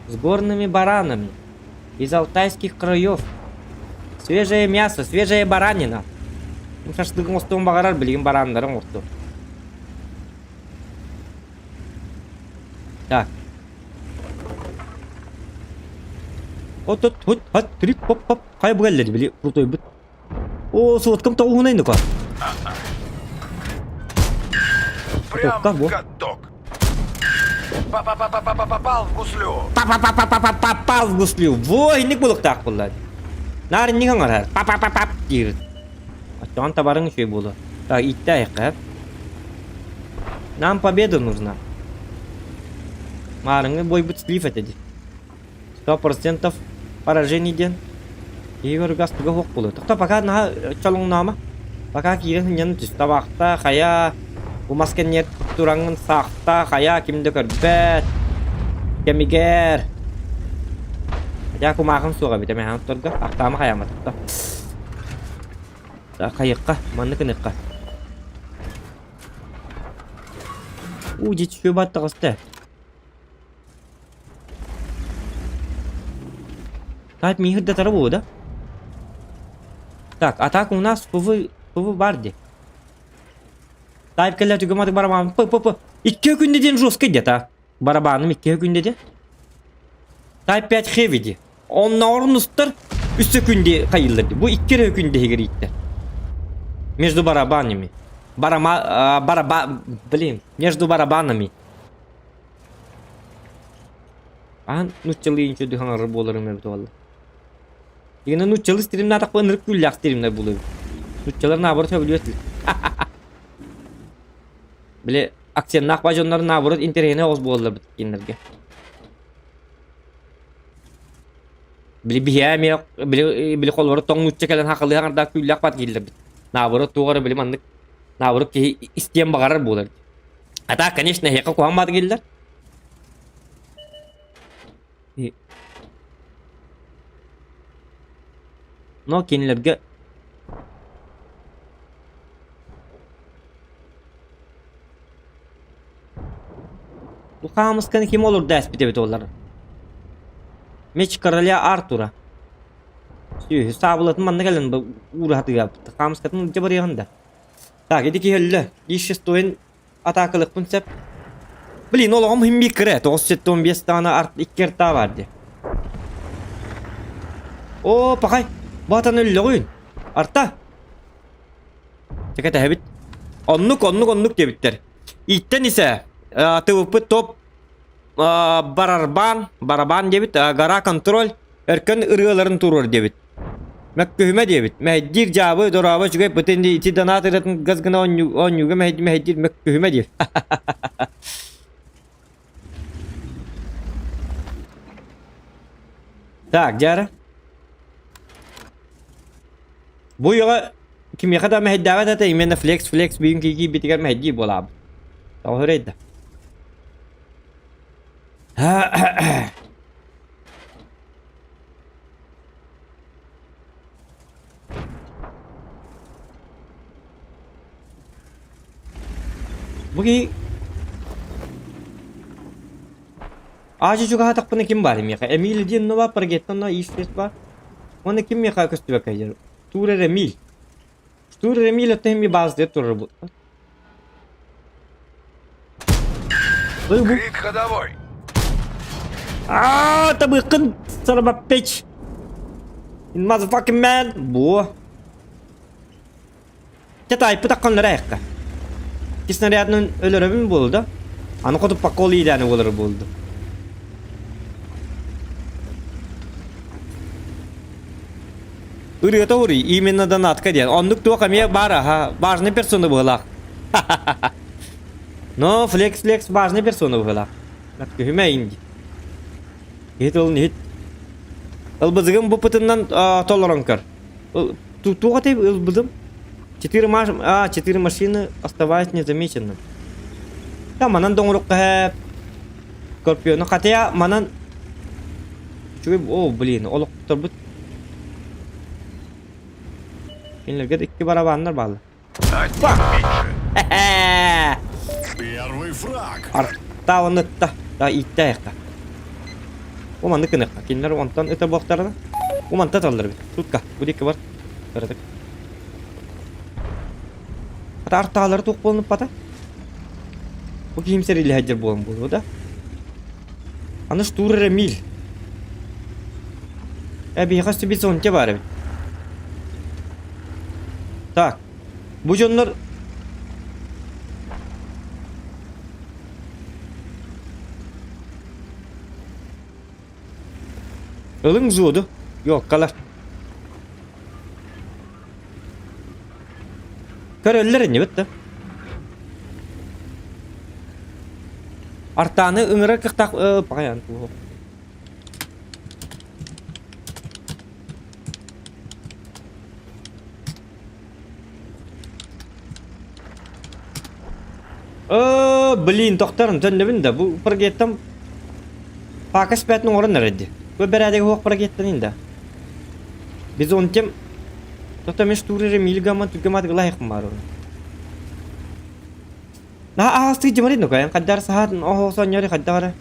С горными баранами. Из алтайских краев. Свежее мясо, свежая баранина. Ну, шашлыгын оҥостуон баҕарар, билигин барааннарын оҥостуо. Так. От от от от трип поп поп хайа бу кэллэ били крутойбут. О, соткам тоҕуһунай нука. Прям Как в во? каток. Па-па-па-па-па-попал в гуслю. Па-па-па-па-па-попал в гуслю. Во, инник булуктаах булла. Наар инник оҥорор. Па-па-па-пап диир. Оччоҕон табарыҥ үчүгэй буолуо. Так, иттэ айахха. Нам победа нужна. Маарыҥҥы буойбут слив этэ дии. 100% поражений диэн Игорь туга суох буолуо. Тохто пока наһаа чолоҥномо. Пока киирэн сынньанан түс. Табаахта, хайа, бу мас кэннигэр тураҥҥын саахта, хайа, ким да көрбөт. Кэмигэр. Хотя кумаахым суох эбит эмээхин отторго. Ахтаама хайаама тохто. Так, хайыахха, маннык ыныахха. Уу, дьэ бат таҕыста. Так, миигин да буолуо да? Так, а так у нас ПВ, ПВ бар дии. Тайп кэллэ түгэматык барабан п п п икки күндэ диэн жесткий где-то. Барабаным икки күндэ диэн. Type 5 heavy дии. Оннооҕор устар үс күндэ хайыллар дии. Бу икки эрэ күндэ иһигэр ииттэр. Между барабанами. Барама, бараба, блин, между барабанами. Аан нууччалыы үчүгэй хаҥарар буоларым эбит буолла. Игина нууччалыы стримнаатахпына ынырык күллээх стримнэр буолуо эбит. Нууччалар наоборот сөбүлүө этилэр. Били акценнаах ба дьоннор наоборот интэриэһинэй оҕус буолаллар бит кинилэргэ. Били биһиэ эмиэ били били холобура тоҥ нуучча кэлэн хахалыы хаҥардаах күллээх бат кииллэрбит. Наоборот туох эрэ били маннык наоборот киһи истиэн баҕарар буолар. А так, конечно, эһиэхэ куһаҕан баатык иһиллэр. Но кинилэргэ Бу хаамысканы ким олордо эспит эбит олар? Меч короля Артура. Сүөһү саабылатын манна кэлэн уураһатыга хаамыскатын илдьэ барыаҕын да. Так, ити киһи өллө. Ищи стоин атаакалыахпын сөп. Блин, олоҕум иһин биир кыра. 975 даҕаны арт икки артаа баар дии. Оо, пахай, баатан өллөҕүн. Арта. Чэкэтэһэбит. Оннук, оннук, оннук диэбиттэр. Ииттэн исэ, тылыппыт топ барарбаан, барабаан диэбит, гора контроль, өркөн ырыаларын туруор диэбит. Мөккүһүмэ диэбит. Мэһэйдиир дьаабы, дорообо үчүгэй бытын ити донат ырыатын газ гына оонньууга мэһэйдиир мөккүһүмэ диир. Так, дьара. Бу үйэҕэ кимиэхэ да мэһэйдээбэт этэ, именно флекс флекс бүгүн киирбитигэр мэһэйдиир буолаабыт. Тоҕо да. Бу киһи Аачы чугаһаатахпына ким баар миэхэ? Эмиль диэн баар, Паргеттон Ишвес баар. Уонна ким миэхэ көстүбэккэ сылдьар? Турер Эмиль. Турер Эмиль оттон эмиэ баазытыгар турар бу. Крик ходовой. Аа, табыыккын son of a bitch. Motherfucking man. Буо. Чэ таайпыт ахханнара айахха. Икки снарядынан өлөрөбүн буолу да. Аны хотуппакка ол иидээнэ буолар буолду. Ырыата уруй, именно донатка диэн. Оннук туох эмиэ баар аха, важный персона быһылаах. Но флекс флекс важный персона быһылаах. Күһүмэ инди. Иһит ылын иһит. Ылбызыгым бу пытыннан толорон көр. Туох этэй ылбытым? Четыре маш... А, четыре машины оставаясь незамеченным. Да, манан доҥорукка Скорпиону хотя манан үчүгэй о блин олохторбут кинилэргэ икки барабаннар бааллар. Первый фраг. Артааланытта да ииттээххэ. Бу маннык гыныахха. Кинилэр онтон ыта буохтарына. Бу манта таллар эбит. Тутка. Бу диэки бар. Кыратык. Ата артаалары туох буолнуппата? Бу киһим сэриилэһэддэр буолан буолуо да? Аны штур эрэ мил. Э, биһиэхэ өссө бизонтия баар эбит. Так, бу дьоннор Ылыҥ зоду, ёлкалар. Көрөллөр иннибит да. Артааны ыҥырар кыахтаах паҕайан туох. Э, блин, тохторун төннөбүн да. Бу прогеттан пака спятын оҥорон эрэр дии. Бу бэрээдэги суох прогеттанын да. Бизонтем Тото мен штурere милгаман түгэмат гылайхым бар. На аастык дьымарын нукайан хаддар саһаатын оһоосонньори хаддара.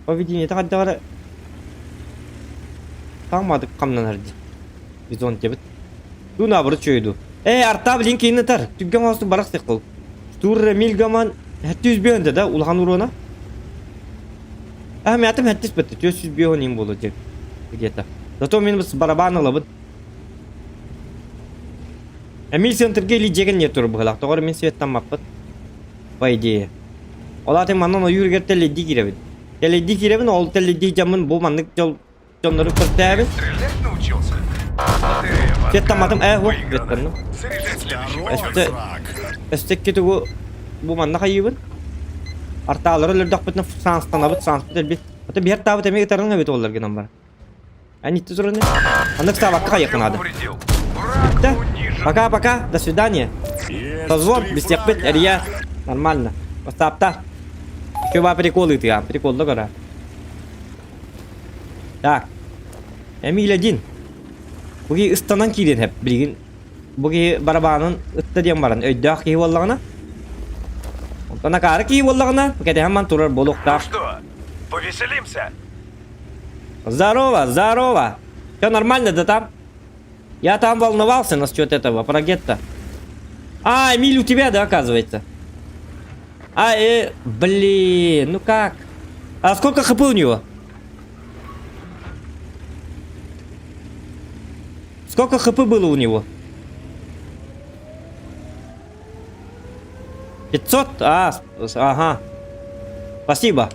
Поведение хаддара таҥмадык хамнанар дии. Бизон тебит. Ту наоборот чөйду. Э, арта блин киин ытар. Түггэн оостук барах сык Штурре милгаман 705 да улахан уруона. А, мятым 705 405 им болу деп. Где-то. Зато мен барабан ылабын. Эмил центрге или жеген не тур быһылаах. Тоҕор мин светтаммаппыт. По идее. Ол атын манан ойуур игер тэлэйдии киирэбин. Тэлэйдии киирэбин, ол тэлэйдии дьаммын бу маннык дьол дьоннору көртөөбүн. Стрелять научился? Лотерея в Светтамматым, ангар э, хуох, выиграна. светтанным. Заряжай следующий Второй Өстө фраг. өстөкки тугу бу манна хайыыбын. Артаалары өлөрдөхпүтүнэ саанстанабыт, саанспыт элбит. Ата биһэр таабыт эмиэ ытарың эбит оллар гынан бар. Эн итти тураны. Аннык ставакка хайыахха наада. Да? Пока-пока, до свидания. Созвон, бистиэхпит, эрийэ. Нормально. Ватсапта. Еще ба прикол ыытыам, приколда көрө. Так. Эмиль один. Буги ыстанан киирэн хэп билигин бу киһи барабаанын ытта диэн баран өйдөөх киһи буоллаҕына онтон акаары киһи буоллаҕына кэтэһэн ман турар буолуохтаах. Ну что, повеселимся? Здорово, здорово. Все нормально, да там? Я там волновался насчет этого, про гетто. А, Эмиль у тебя, да, оказывается? А, блин, ну как? А сколько хп у него? Сколько хп было у него? 500? А, ага. Спасибо.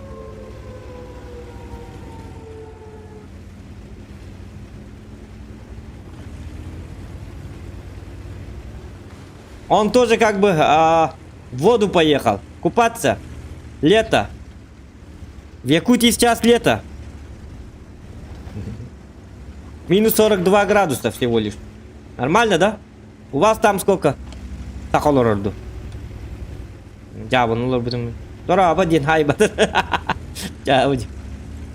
Он тоже как бы а, в воду поехал. Купаться. Лето. В Якутии сейчас лето. Минус 42 градуса всего лишь. Нормально, да? У вас там сколько? Так олорорду. Дьаабын олорбутум. Дорообо диэн хаайбат. Дьаабы.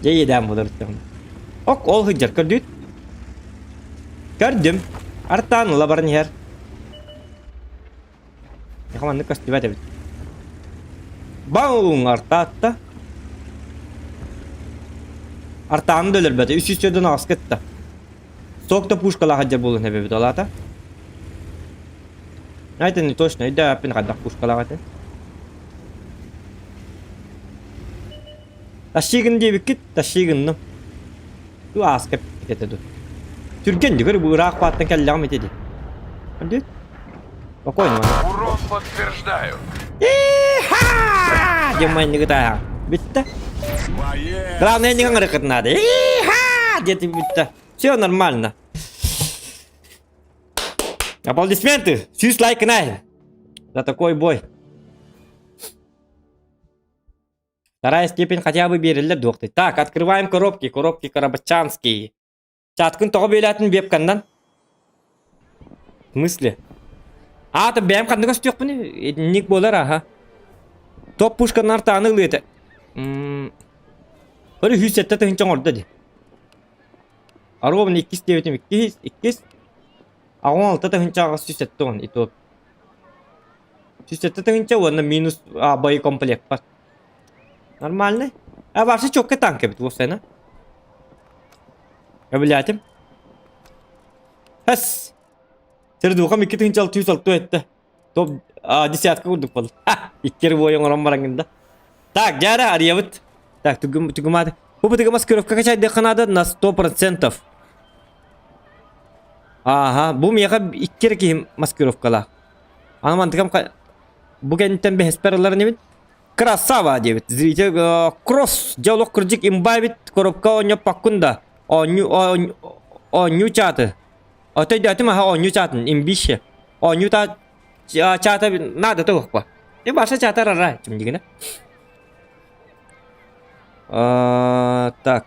Дьэ иэдээн буолар Ок, ол сылдьар көрдүүт. Көрдүм. Артаан ыла баран иһэр. Яха маннык көстүбэт эбит. Баҥ артаатта. Артааны да өлөрбөтө. Үс жүз төрдөн аҕыска ытта. Сок да пушкалаах сылдьар буолуон эбит ол аата. Это не точно. Өйдөөппүн хайдах пушкалаах этэ. Тащигын диэбиккит, тащигынным. Ту ааска этэ ду. Түргэн дигэр бу ыраах бааттан кэллэҕим ити ди. Диэт. Спокойно. Урон подтверждаю. Иха! Диэн майныгы тааһа. Бүттэ. Главное не ыңырыкыт надо. Иха! Диэти бүттэ. Все нормально. Аплодисменты! Сүүс лайк гынай! За такой бой. Вторая степень хотя бы бериллер дуохты. Так, открываем коробки. Коробки карабачанские. Чаткын тоҕо бүөлээтин вебканнан? В смысле? А, то бэйэм ханна көстүөхпүнүй? Ник буолар, аха. Топ пушканан артааны ылыата. Көрү 107 тыһынча оҥордо дии. Ровно иккис диэбитим иккис, иккис. 86 тыһынча 870 итог. 107 тыһынча уонна минус а, боекомплект бар. Нормальный. А вообще четкий танк эбит уопсайна. Өбүлээтим. Хэс! Сердухам 2606 этте. Топ а, десятка курдук буолла. Иккер буойун оҥорон бараҥҥын да. Так, дьара арыйабыт. Так, тугум тугумааты. Бу бытыга маскировка качайдыахха наада на 100%. Ааха, бу миэхэ икки эрэ киһи маскировкалаах. Аны мантыкам бу кэнниттэн бэһиспэр ылар инибин. Красава диэбит. Зритель кросс дьэ олох кырдьык имба эбит коробка оонньоппоккун да. Оонньуу оонньуу чааты. Отой өйдөөтүм аха оонньуу чаатын имбище. Оонньуу та чаата надо туохпа. И баша чаата рара чимдигинэ. Так.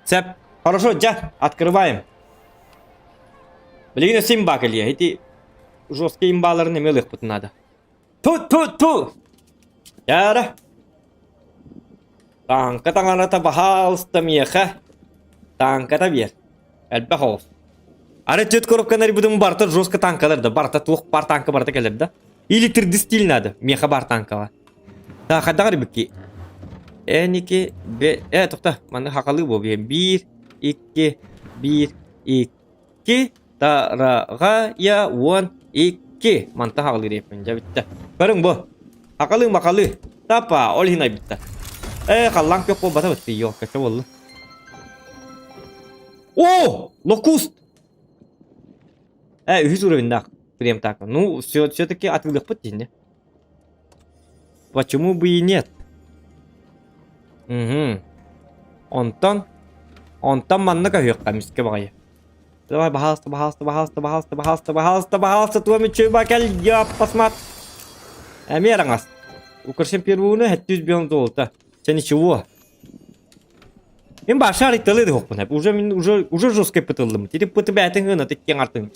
Цеп. Хорошо, дьэ, открываем. Билигин өссө имба кэлиэ. Ити жесткий имбаларын эмиэ ылыахпытын наада. Ту-ту-ту! Яра. Тааҥка таҥарата баһаалыста миэхэ. Тааҥката биэр. Элбэх оҕус. Ары түөрт коробканы арыйбытым барыта жестко танкалар да. Барыта туох бар танка барыта кэлэр да. Или 3D стиль надо. Миэхэ бар танкаҕа. Та хайдах арыйбыкки? Эники бе э тохто манна хахалыы буолуо биир икки биир икки тараҕа уон икки манта хаҕалыыр диэппин дьэ бүттэ көрүҥ бу хахалыы махалыы тапа ол иһин айбыттар ээ халлаан күөх буолбата бытты ёлкача буолла о локуст э үһүс уровеннаах прям так ну все все-таки атыылыахпыт дии Почему бы и нет? Угу. Онтон, онтон манна көһүөххэ эмискэ баҕайы. Давай, пожалуйста, пожалуйста, пожалуйста, пожалуйста, пожалуйста, пожалуйста, пожалуйста, туом үчүгэй кэл, я посмотр. Эмиэ араҥас. Украшен первую хэттүүс бион золото. Це ничего. Мин баша арыйталыы да хоқпун. Уже мин уже уже жестко пытыллым. Тири пыты бәтин гына тиккен артын.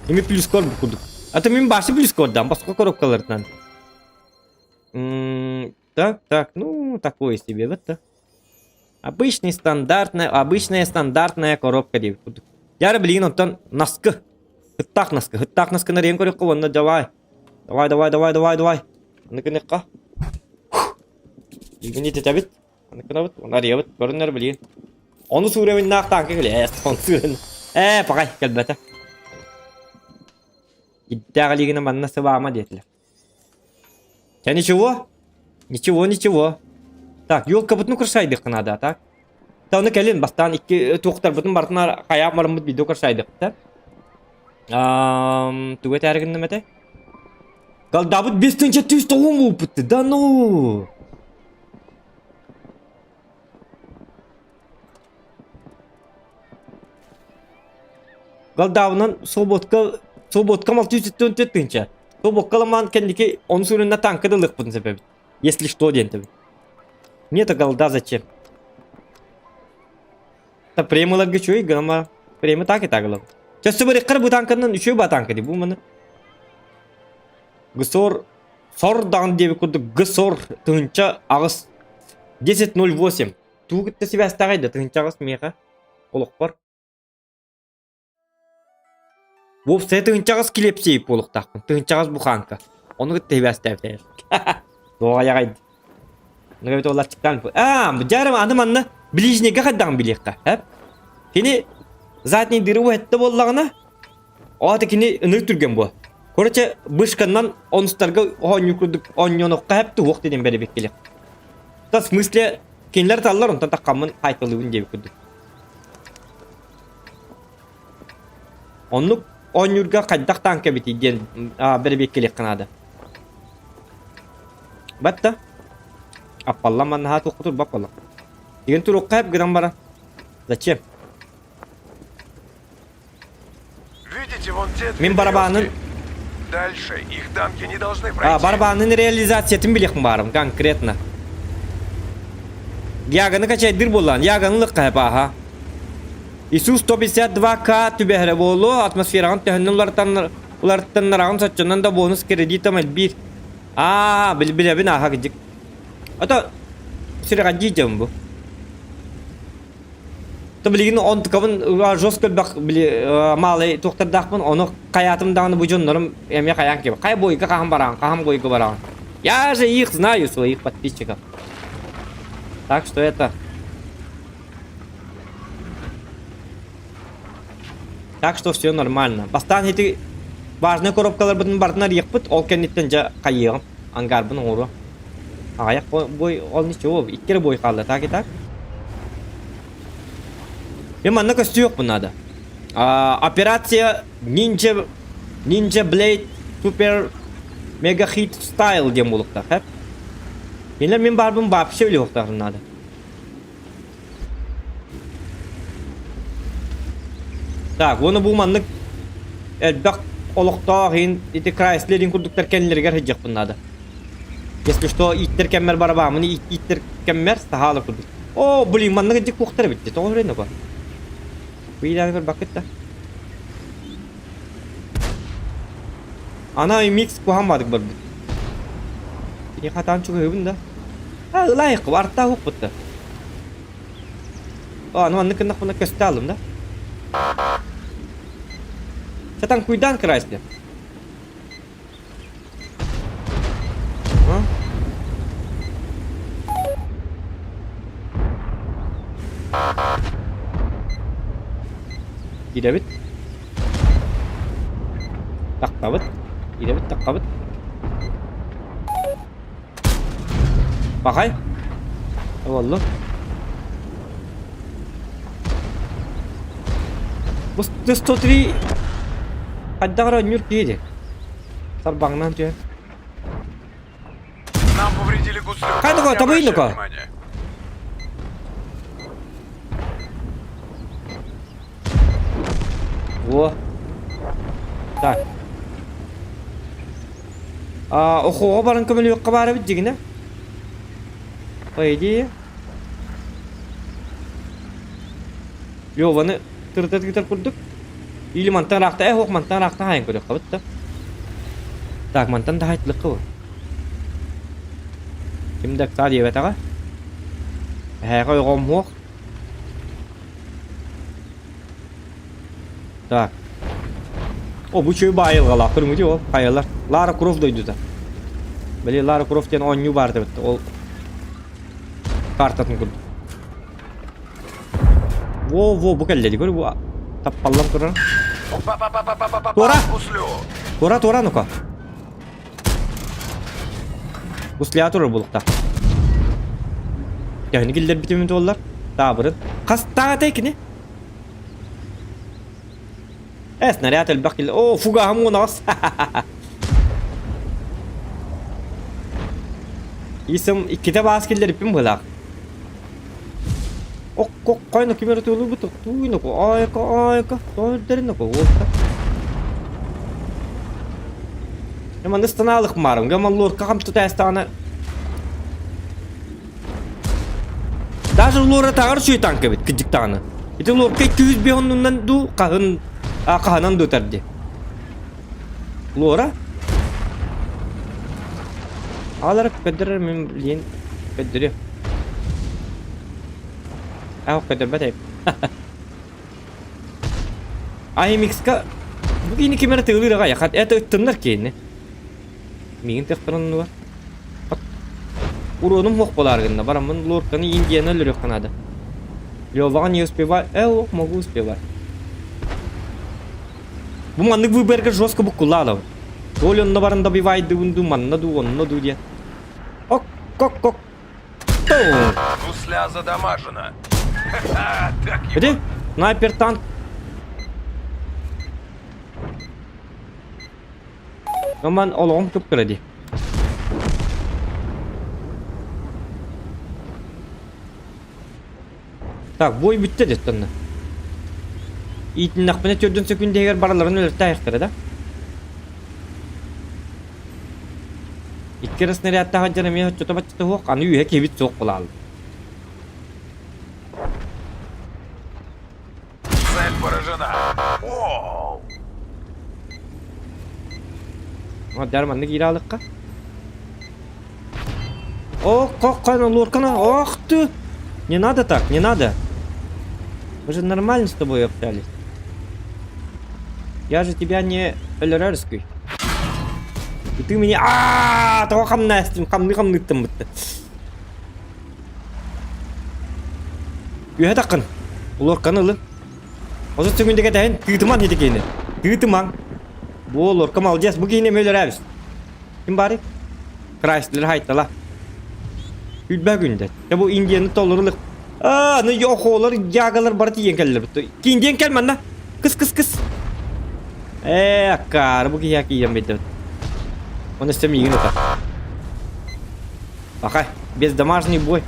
Эми плюс кор курдук. А то мин башы плюс кордан, басқа коробкалардан. Так, так, ну, такое себе, вот так. Обычный стандартная, обычная стандартная коробка диэбит курдук. Дьэ билигин онтон наскы. Ыттаах наскы, ыттаах наскыны рен көрүөххэ уонна давай. Давай, давай, давай, давай, давай. Аны гыныахха. Билигин ититэбит. Аны гынабыт, уонна арыйабыт. Көрүннэр билигин. Ону суурэминнаах таанка кэлэ. Ээ, ону суурэн. Ээ, пакай, кэлбэтэ. Иддээх илигинэ манна сыбаама диэтилэр. Чэ, ничего? Ничего, ничего. Так, елкабытын украшайдык надо, так? Та оны кэлин бастаан икки туохтарбытын барытын хайаах барыммыт видео украшайдык да. Тугу этээри гынным этэ? Голдабыт 5 тысяч тоҕум буолбут да ну! Голдабынан свободка свободка 674 тыһыынча. Свободка ламаан кэнники он сүрүнэ танка да ылыахпытын сөп эбит. Если что диэн тэбит. Мне-то голда зачем? Та премыларга үчүгэй гына премы так и так ылабыт. Чөссө барыххар бу танканан үчүгэй ба танка дии бу маны. Гсор сор даҕаны диэбит курдук Гсор тыһыынча аҕыс 10.08 Тугу кытта сибээстээҕий да тыһыынча аҕыс миэхэ олохпор. Уопсайа тыһыынча аҕыс килиэпсиэй буолуохтаахпын. Тыһыынча аҕыс бухаанка. Ону кытта сибээстээбитэ. Туоҕайаҕай. Ну эбит оларчыктаан. Аа, дьэ аны манна ближнийгэ хайдаҕын билиэххэ. Эп. Кини задний дыры уһэтте буоллаҕына, Оата кини ынырык түргэн буо. Короче, бышканнан онустарга оонньуу курдук оонньуонуохха хэп туһуох диэн бэрибиккилик. Та в смысле кинилэр таллар онтон таххаммын хайталыыбын диэбит курдук. Оннук оонньуурга хайдах таанка эбитий диэн бэрэбиэккэлиэххэ наада. Батта. Аппаллан маннаһаа туохха турбат буолла. Деген туруохха хэп гынан баран. Зачем? Видите, вон те Мин барабанын Дальше их танки не должны пройти. А, барабанын реализациятын билиэхпин баарым конкретно. Яганы качайдыр буоллаан, яганы лыкка бааха. Иисус 152К түбэһэрэ буолуо, атмосфераҕын төһөннөн уларытан уларыттаннараҕын соччонон да бонус кредитом элбиир. Аа, билбилэбин ааха кыдьык. Ото сүрэҕэлдьии дьон бу. То билигин онтукабын жестко элбэх били маалай туохтардаахпын ону хайаатым даҕаны бу дьоннорум эмиэ хайаан киһи хайа бойга хаһан бараҕын хаһан бойга бараҕын я же их знаю своих подписчиков так что это так что все нормально бастаан ити важный коробкаларбытын барытын арыйахпыт ол кэнниттэн дьэ хайыаҕым ангарбын оҥоруо Аҕыйах бой ол ничего, икки эрэ бой хаалла, так и так. Мен манна көстүөхпүн надо. Операция Ninja Ninja Blade Super Mega Hit Style диэн буолуохтаах, хэп. Кинилэр мин баарбын вообще билиэхтээхпин надо. Так, уонна бу маннык элбэх олохтоох иһин ити Chrysler курдуктар кэннилэригэр сылдьыахпын наада. Если что, ииттэр кэммэр барабааммын ииттэр кэммэр саһаала курдук. О, блин, маннык дьик куохтар эбит дии. Тоҕо үрэн око? Биилээн көрбөккүт да. Ана микс куһаан баадык барбыт. Кини хатаан чугаһыыбын да. А, ылайык, арта уһукпут да. О, ну маннык гыннахпына көстө алым да. Сатан куйдаан Крайслер. Киирэбит. Тахтабыт. Киирэбит, тахтабыт. Пахай. Буоллун. Бу 103 хайдах эрэ онньуур киһи дии. Сарбаҥнаан түһэн. Нам повредили гуслю. Хай Не такой, табыйын обращай ну-ка. внимания. Во. Так. А, охоҕо баран көмөлүөххэ баар эбит дьигинэ. По идее. Леваны тырыта тыытар курдук. Или мантан ыраахта, э, ох, мантан ыраахта хаайан көрүөххэ да. Так, мантан да хаайтылыкка бу. Ким да ыксаа диэбэтэҕэ. Эһээхэ ойоҕом суох. Так. О, бу үчүгэй баайы ылҕалаах көрүҥүтүй ол хайалар. Лара Крофт дойдута. Били Лара Крофт диэн оонньуу баар эбит. Ол картатын курдук. Во-во, бу кэллэ дии, бу таппаллан турар. Туора! Туора, туора, ну-ка. Гусля турар булукта. Төһөнү киллэрбитим туоллар? Таабырын. Хас таата кини? Э, снаряд элбэх киллэр. О, фугаһым уонаҕас. Исым иккитэ баас киллэриппин быһылаах. Ок, койно ким эрэ туолуйбут туйно ко айка айка тоойдерин ко уолта. Эман ыстанаалык маарым, гаман лорка хам тутаастаҕына Даже лора таҕар үчүгэй танк эбит, кырдьык даҕаны. Ити лорка 205 оннунан дуу, хаһын, а, хаһынан дуу тарди. Лора? Аҕалара көрдөрөр мин билиэн көрдөрүө. Аа, көрдөрбөт эбит. AMX-ка бу киини ким эрэ тыылыыр аҕай, это ыттыннар киини. Миигин тыахтарын оннугар. Уронум суох буолаары гынна. Бараммын лорканы Индияны өлөрүөххэ наада. Леваҕа не успевай. Э, ох, могу успевать. Бу маннык выборга жестко буккулаалабын. То ли онно баран добивайдыбын дуу, манна дуу, онно дуу диэн. Ок, кок, кок. Гусля задамажена. Так его. Где? Снайпер танк. Роман олоҕум кып-кыра дии. Так, бой бүттэ деттонно. Иитиннэхпинэ төрдүн сөкүндэ иһигэр барыларын өлөртөөйөхтөрө да. Икки эрэ снарядтаах дьон эмиэ оччото-баччата суох, аны үөһэ киһибит суох буолаалла. Цель поражена. Воу! Дьар маннык киирэ алыкка. Ох, как луркана, ох ты! Не надо так, не надо. Мы же нормально с тобой общались. Я же тебя не өлөрөрский. И ты меня... А, того хамнастым, хамны хамныттым бытты. Үөһэ таххын. Улуорканы ылын. Отут сөҥүндэ кэтэһин. Тыытыман ити киһини. Тыытымаҥ. Бу олорка молодец. Бу киһини эмиэ өлөрөөбүс. Ким баарый? Крайслер хайтала. Күлбэ күндэ. Дьэ бу Индияны толору Аа, ну йохолар, ягалар бары тиийэн кэллэр. Индиян кэл манна. Кыс кыс кыс. Ээ, аккаары бу киһи киирэн биэрдэ. Оны өссө миигин ытар. Пахай, без домашний бой.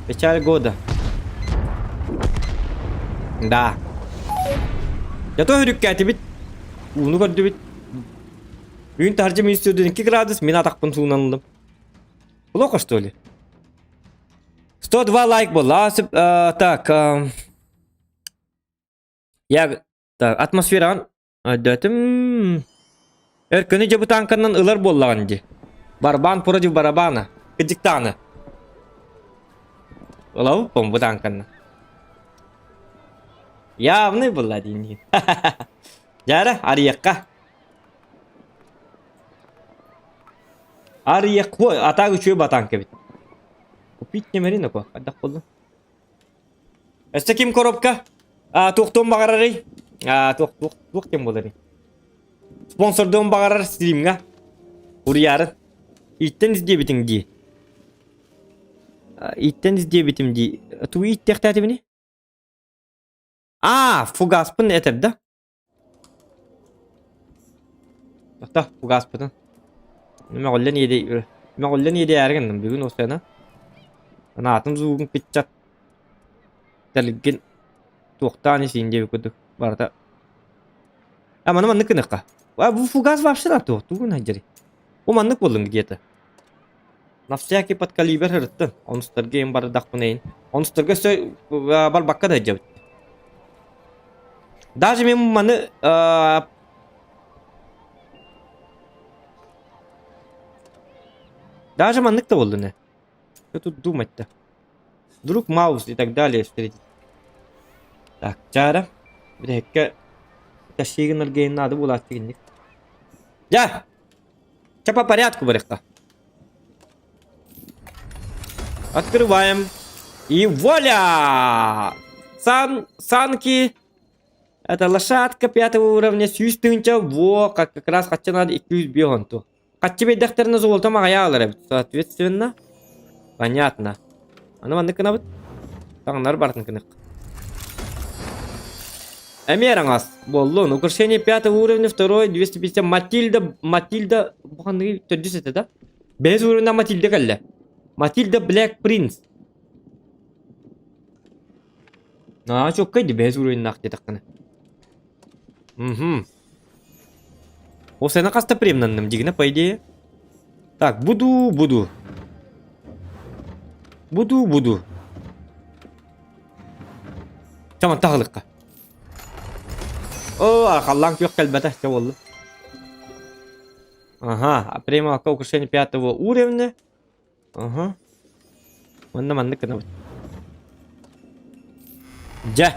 Печаль года. Да. Зато үрүккээтибит. Ууну көрдүбүт. Бүгүн таһырдьа минус 2 градус, мин атахпын суунанылым. Плохо, что ли? 102 лайк буолла. Так, я так, атмосфераҕын өйдөөтүм. Өркөнү дьэ бу тааҥканан ылар буоллаҕын дии. Барбаан против барабана. Кырдьыктааны. Ылабыппын бу тааҥканан. Явный была диин. Дьэ арыйыахха. Арыйыах атаак үчүгэй батааҥка эбит. Купить нэмэрин око. Хайдах буолла? Өссө ким коробка? А, туохтуон баҕарарый? А, туох туох туох диэн буоларый? Спонсордуон баҕарар стримҥа. Уруйаарын. Ииттэн ис диэбитиҥ дии. Ииттэн ис диэбитим дии. Тугу ииттиэхтээтибиний? А, фугаспын этэр да? Тохто, фугаспытын. Мөҕүллэн иэдэй мөҕүллэн иэдээри гынным бүгүн уопсайынан. Анаатын зуугун кыччат тэлгин туохтаан исиин диэбит курдук барыта. А маны маннык гыныахха. А бу фугас вообще да туох тугун сылдьарый? Бу маннык буоллун где-то. На всякий подкалибер ырыттын. Онустарга эм бардахпын эйин. Онустарга өссө барбакка да сылдьабыт. Даже мен маны Даже маннык да буоллун Что тут думать-то? Вдруг Маус и так далее встретить. Так, чаара. Бүтэһиккэ тащигин аргейин наада буолааччы кинник. Дьэ! Чэ по порядку барыахха. Открываем. И вуаля! Сан, санки. Это лошадка пятого уровня. Сүүс тыһыынча. Во, как, как раз хачча надо 200 онту. Хаччы биэрдэхтэринэ золото маҕайа аалар эбит. Соответственно, понятно. Аны маннык гынабыт. Таҥнар бартын гынык. Эмиэ аҥас буоллун. Украшение пятого уровня, второй, 250. Матильда, Матильда, бу ханныгы төрдүс этэ да? Бэһис уровня Матильда кэллэ. Матильда Блэк Принц. Аа, чоккай ди бэһис уровеннаах диэтэххинэ. Угу. Ол сена хаста премнанным дигинэ, по идее. Так, буду, буду. Буду, буду. Чаман таһылыкка. О, халлаан күөх кэлбэтэ, чэ буолла. Ага, премалка украшение пятого уровня. Ага. Манна маннык гынабыт. Дьэ.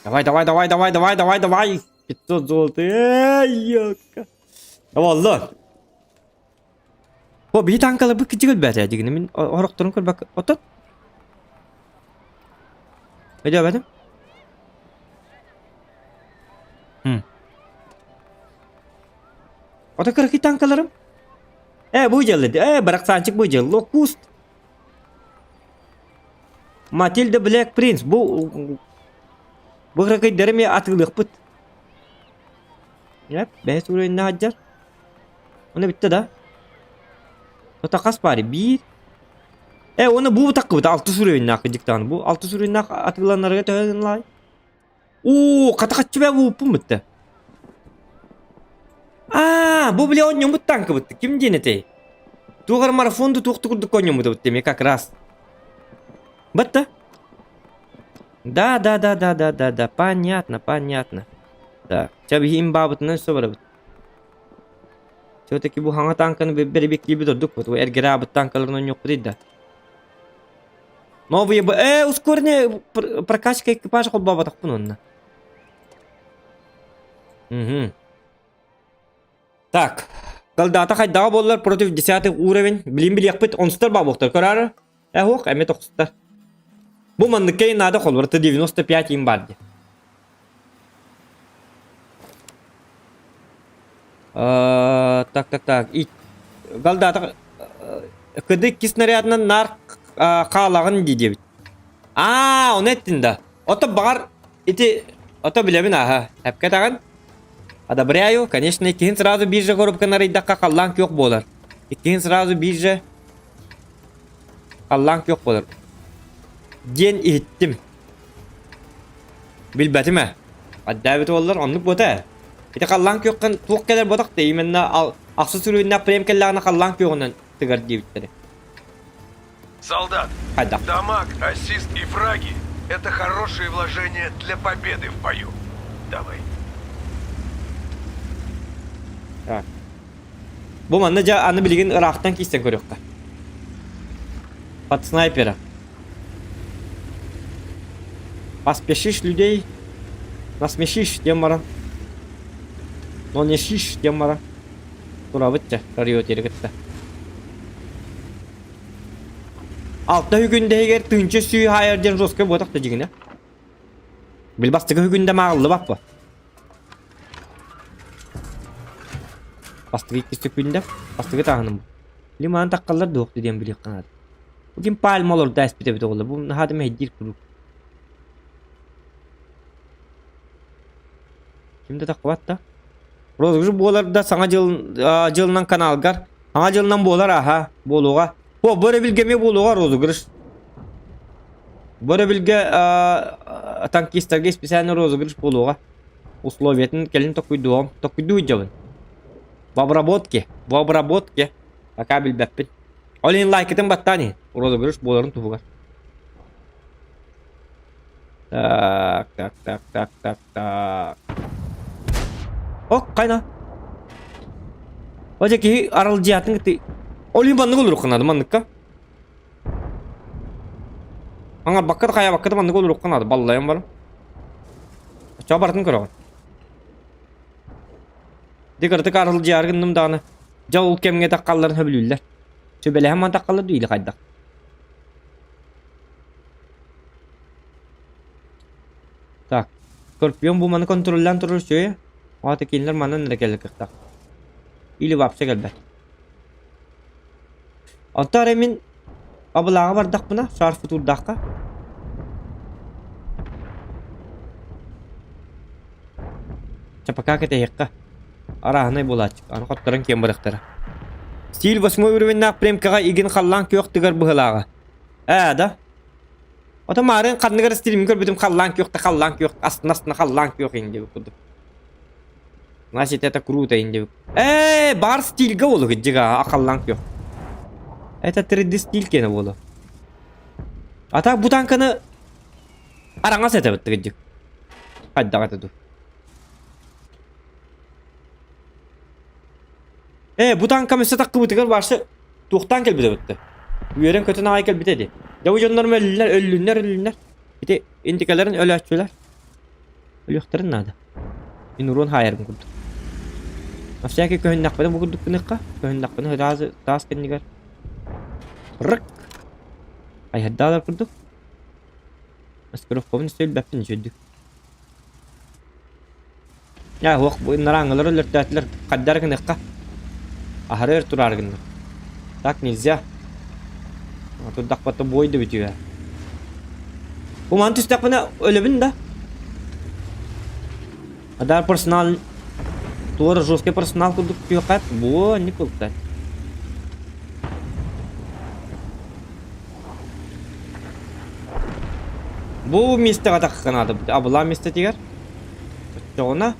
Давай, давай, давай, давай, давай, давай, давай. 500 золота. Эй, ёлка. Буолла. Бу биһи танкаларбыт кичи көрбөтө дигини мин орохторун көрбөк. Отот. Өйдөөбөтүм. Хм. Ото кыракый танкаларым. Э, бу дьылы, э, барахсанчик бу дьыл, локуст. Матильда Блэк Принц, бу бу кыракыйдары эмиэ атыылыахпыт. Yep, бэһис уровеньна сылдьар. Оны бүттэ да. Ото хас баары? Биир. Э, оны бу таккыбыт алтыс уровеньнаах кыдьыктаан. Бу алтыс уровеньнаах атыыланарга төһө гынлай? Уу, хата хаччы бэ ууппун бүтте. Аа, бу бile оонньоммут танкыбыт. Ким диэн этэй? Туох марафонду туох курдук оонньоммут эбит эмиэ как раз. Батта? Да, да, да, да, да, да, да, понятно, понятно. Так, чэ биһи имбаабытынан өссө барабыт. Все-таки бу хаҥа танканы бэрибиэктиибит ордук бу эргэрээбит танкаларын оонньуохпутуй да. Новые б... Э, ускоренная прокачка экипажа холбооботохпун онно. Угу. Так. Голдата хайдаҕа буоллар против десятый уровень. Билин билиэхпит онсутар баабуохтар көрөөрү. Э, ох, эмэ тохсуттар. Бу манныкка наада холборто 95 им бар ди. Так, так, так. И Голдата кыды икки снарядынан нар хаалаҕын дии диэбит. Аа, ону эттин да. Ото баҕар ити ото билэбин ааһа. Эпкэ таҕын. Одобряю. Конечно, иккиһин сразу биржа коробканы арыйдахха халлаан күөх буолар. Иккиһин сразу биржа халлаан күөх буолар. Диэн иһиттим. Билбэтим ээ. Аддаабыт уоллар оннук буота ээ. Ити халлаан күөххүн туох кэлэр буотах да именно ал ахсыс үрүөннээх прем кэллэҕинэ халлаан күөҕүнэн тыгар диэбиттэрэ. Солдат, Хайдах? дамаг, ассист и фраги – это хорошие вложения для победы в бою. Давай. Так. Бу манна дьэ аны билигин ыраахтан киирсэн көрүөххэ. Под снайпера. Поспешишь людей, насмешишь диэн баран. Но не шиш диэн баран. Турабыт дьэ, кариотери кытта. Алта үгүндэһигэр тыынча сүү хаайар диэн жестко буотах да дьигинэ. Билбастыгы үгүндэ мааҕыллыбаппа. Бастыгы иккис күндэ, бастыгы тааһыным. Лиман таххаллар дуохту диэн билиэххэ наада. Бу ким пальма олордо эспит эбит оҕолор. Бу наһаа да мэһэйдиир куруук. Ким да таххыбат да. Розыгрыш буолар да саҥа дьыл дьылынан каналгар. Саҥа дьылынан буолар аха буолуоҕа. О, бу өрөбүлгэ эмиэ буолуоҕа розыгрыш. Бу өрөбүлгэ танкистарга специальный розыгрыш буолуоҕа. Условиятын кэлин токуйдуом. Токуйдуу сылдьабын. В обработке. В обработке. Пока билбэппин. Ол иһин лайкытын баттаан иһин. Розыгрыш буоларын туһугар. Так, так, так, так, так, так. Ок, хайна. Оже киһи аралдьыйаатын кытты Ол иһин маннык олоруохха наада манныкка. Аҥарбакка да хайаабакка да маннык олоруохха наада баллайан баран. Оччоҕо барытын көрөҕүн. Ди кыратык аралдьыйаары гынным даҕаны. Дьэ ол кэмҥэ таххалларын сөбүлүүллэр. Сүбэлэһэн ман таххаллар дуу или хайдах? Так, Скорпион бу маны контроллаан турар үчүгэй. Аата кинилэр манан эрэ кэлэр кыахтаах. Или вообще кэлбэт. Онто эрэ мин абылааҕа бардахпына, шар футурдаахха. Чапака кэтэһиэххэ. Арааһынай буолааччы. Аны хотторон киэн барыахтара. Стиль восьмой уровеннаах премкаҕа игин халлаан күөх тыгар быһылааҕа. Ээ да? Ото маарын ханныгар стилим көрбүтүм халлаан күөх да халлаан күөх астына астына халлаан күөх ин диэбит курдук. Значит это круто ин диэбит. Ээ бар стильга буолу кыдьыга халлаан күөх. Это 3D стиль киэнэ буолу. А так бу танканы араҥас этэбит кыдьык. Хайдах этэ дуу. Ээ бу танкам өссө таккыбытыгар вообще Туохтаан кэлбитэ бытты. Үөрэн-көтөн аҕай кэлбитэ дии. Дьэ бу дьоннорум өллүннэр, өллүннэр, өллүннэр. Ити интикэлэрин өлөөччүлэр. Өлүөхтэрин наада. Мин уруон хаайарым курдук. На всякий көһүннэхпинэ бу курдук гыныахха. Көһүннэхпинэ таас, таас кэннигэр. Рык! Айһардаалар курдук. Маскировкабын өссө билбэппин үчүгдүк. Дьэ, уох бу ынарааҥҥылар өлөртөөтүлэр, хайдары гыныахха? Аһары өр тураары гынна. Так нельзя. Турдахпата бой да бүтүө. Бу маны түстэхпинэ өлөбүн да. Адар персонал туора жесткий персонал курдук түһүөххэ буо не кылта. Бу миэстэҕэ тахха наада абылаан миэстэтигэр. Оччоҕуна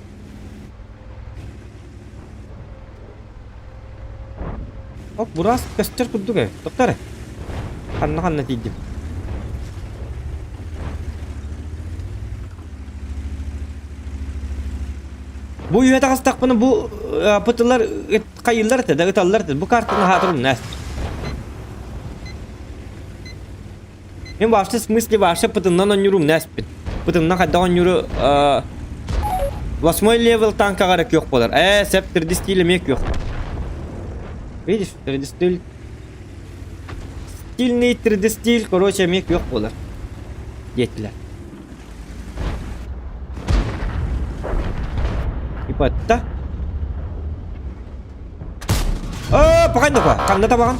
Оп, бураас көстөр курдук ээ. Тохтоо эрэ. Ханна-ханна тиийдим. Бу үһэ таҕыстахпына бу пытылар хайыыллар этэ да ыталлар этэ. Бу картаны хаатырым нээс. Мен вообще в смысле вообще пытыннан онньурум нээспит. Пытыннан хайдах онньуру восьмой левел танкаҕа эрэ күөх буолар. Ээ, сеп 3D стиль эмиэ күөх. Видишь, 3D стиль. Стильный 3D стиль, короче, эмиэ күөх буолар. Диэтилэр. Типа это? Оо, пахай нука, ханна табаҕын?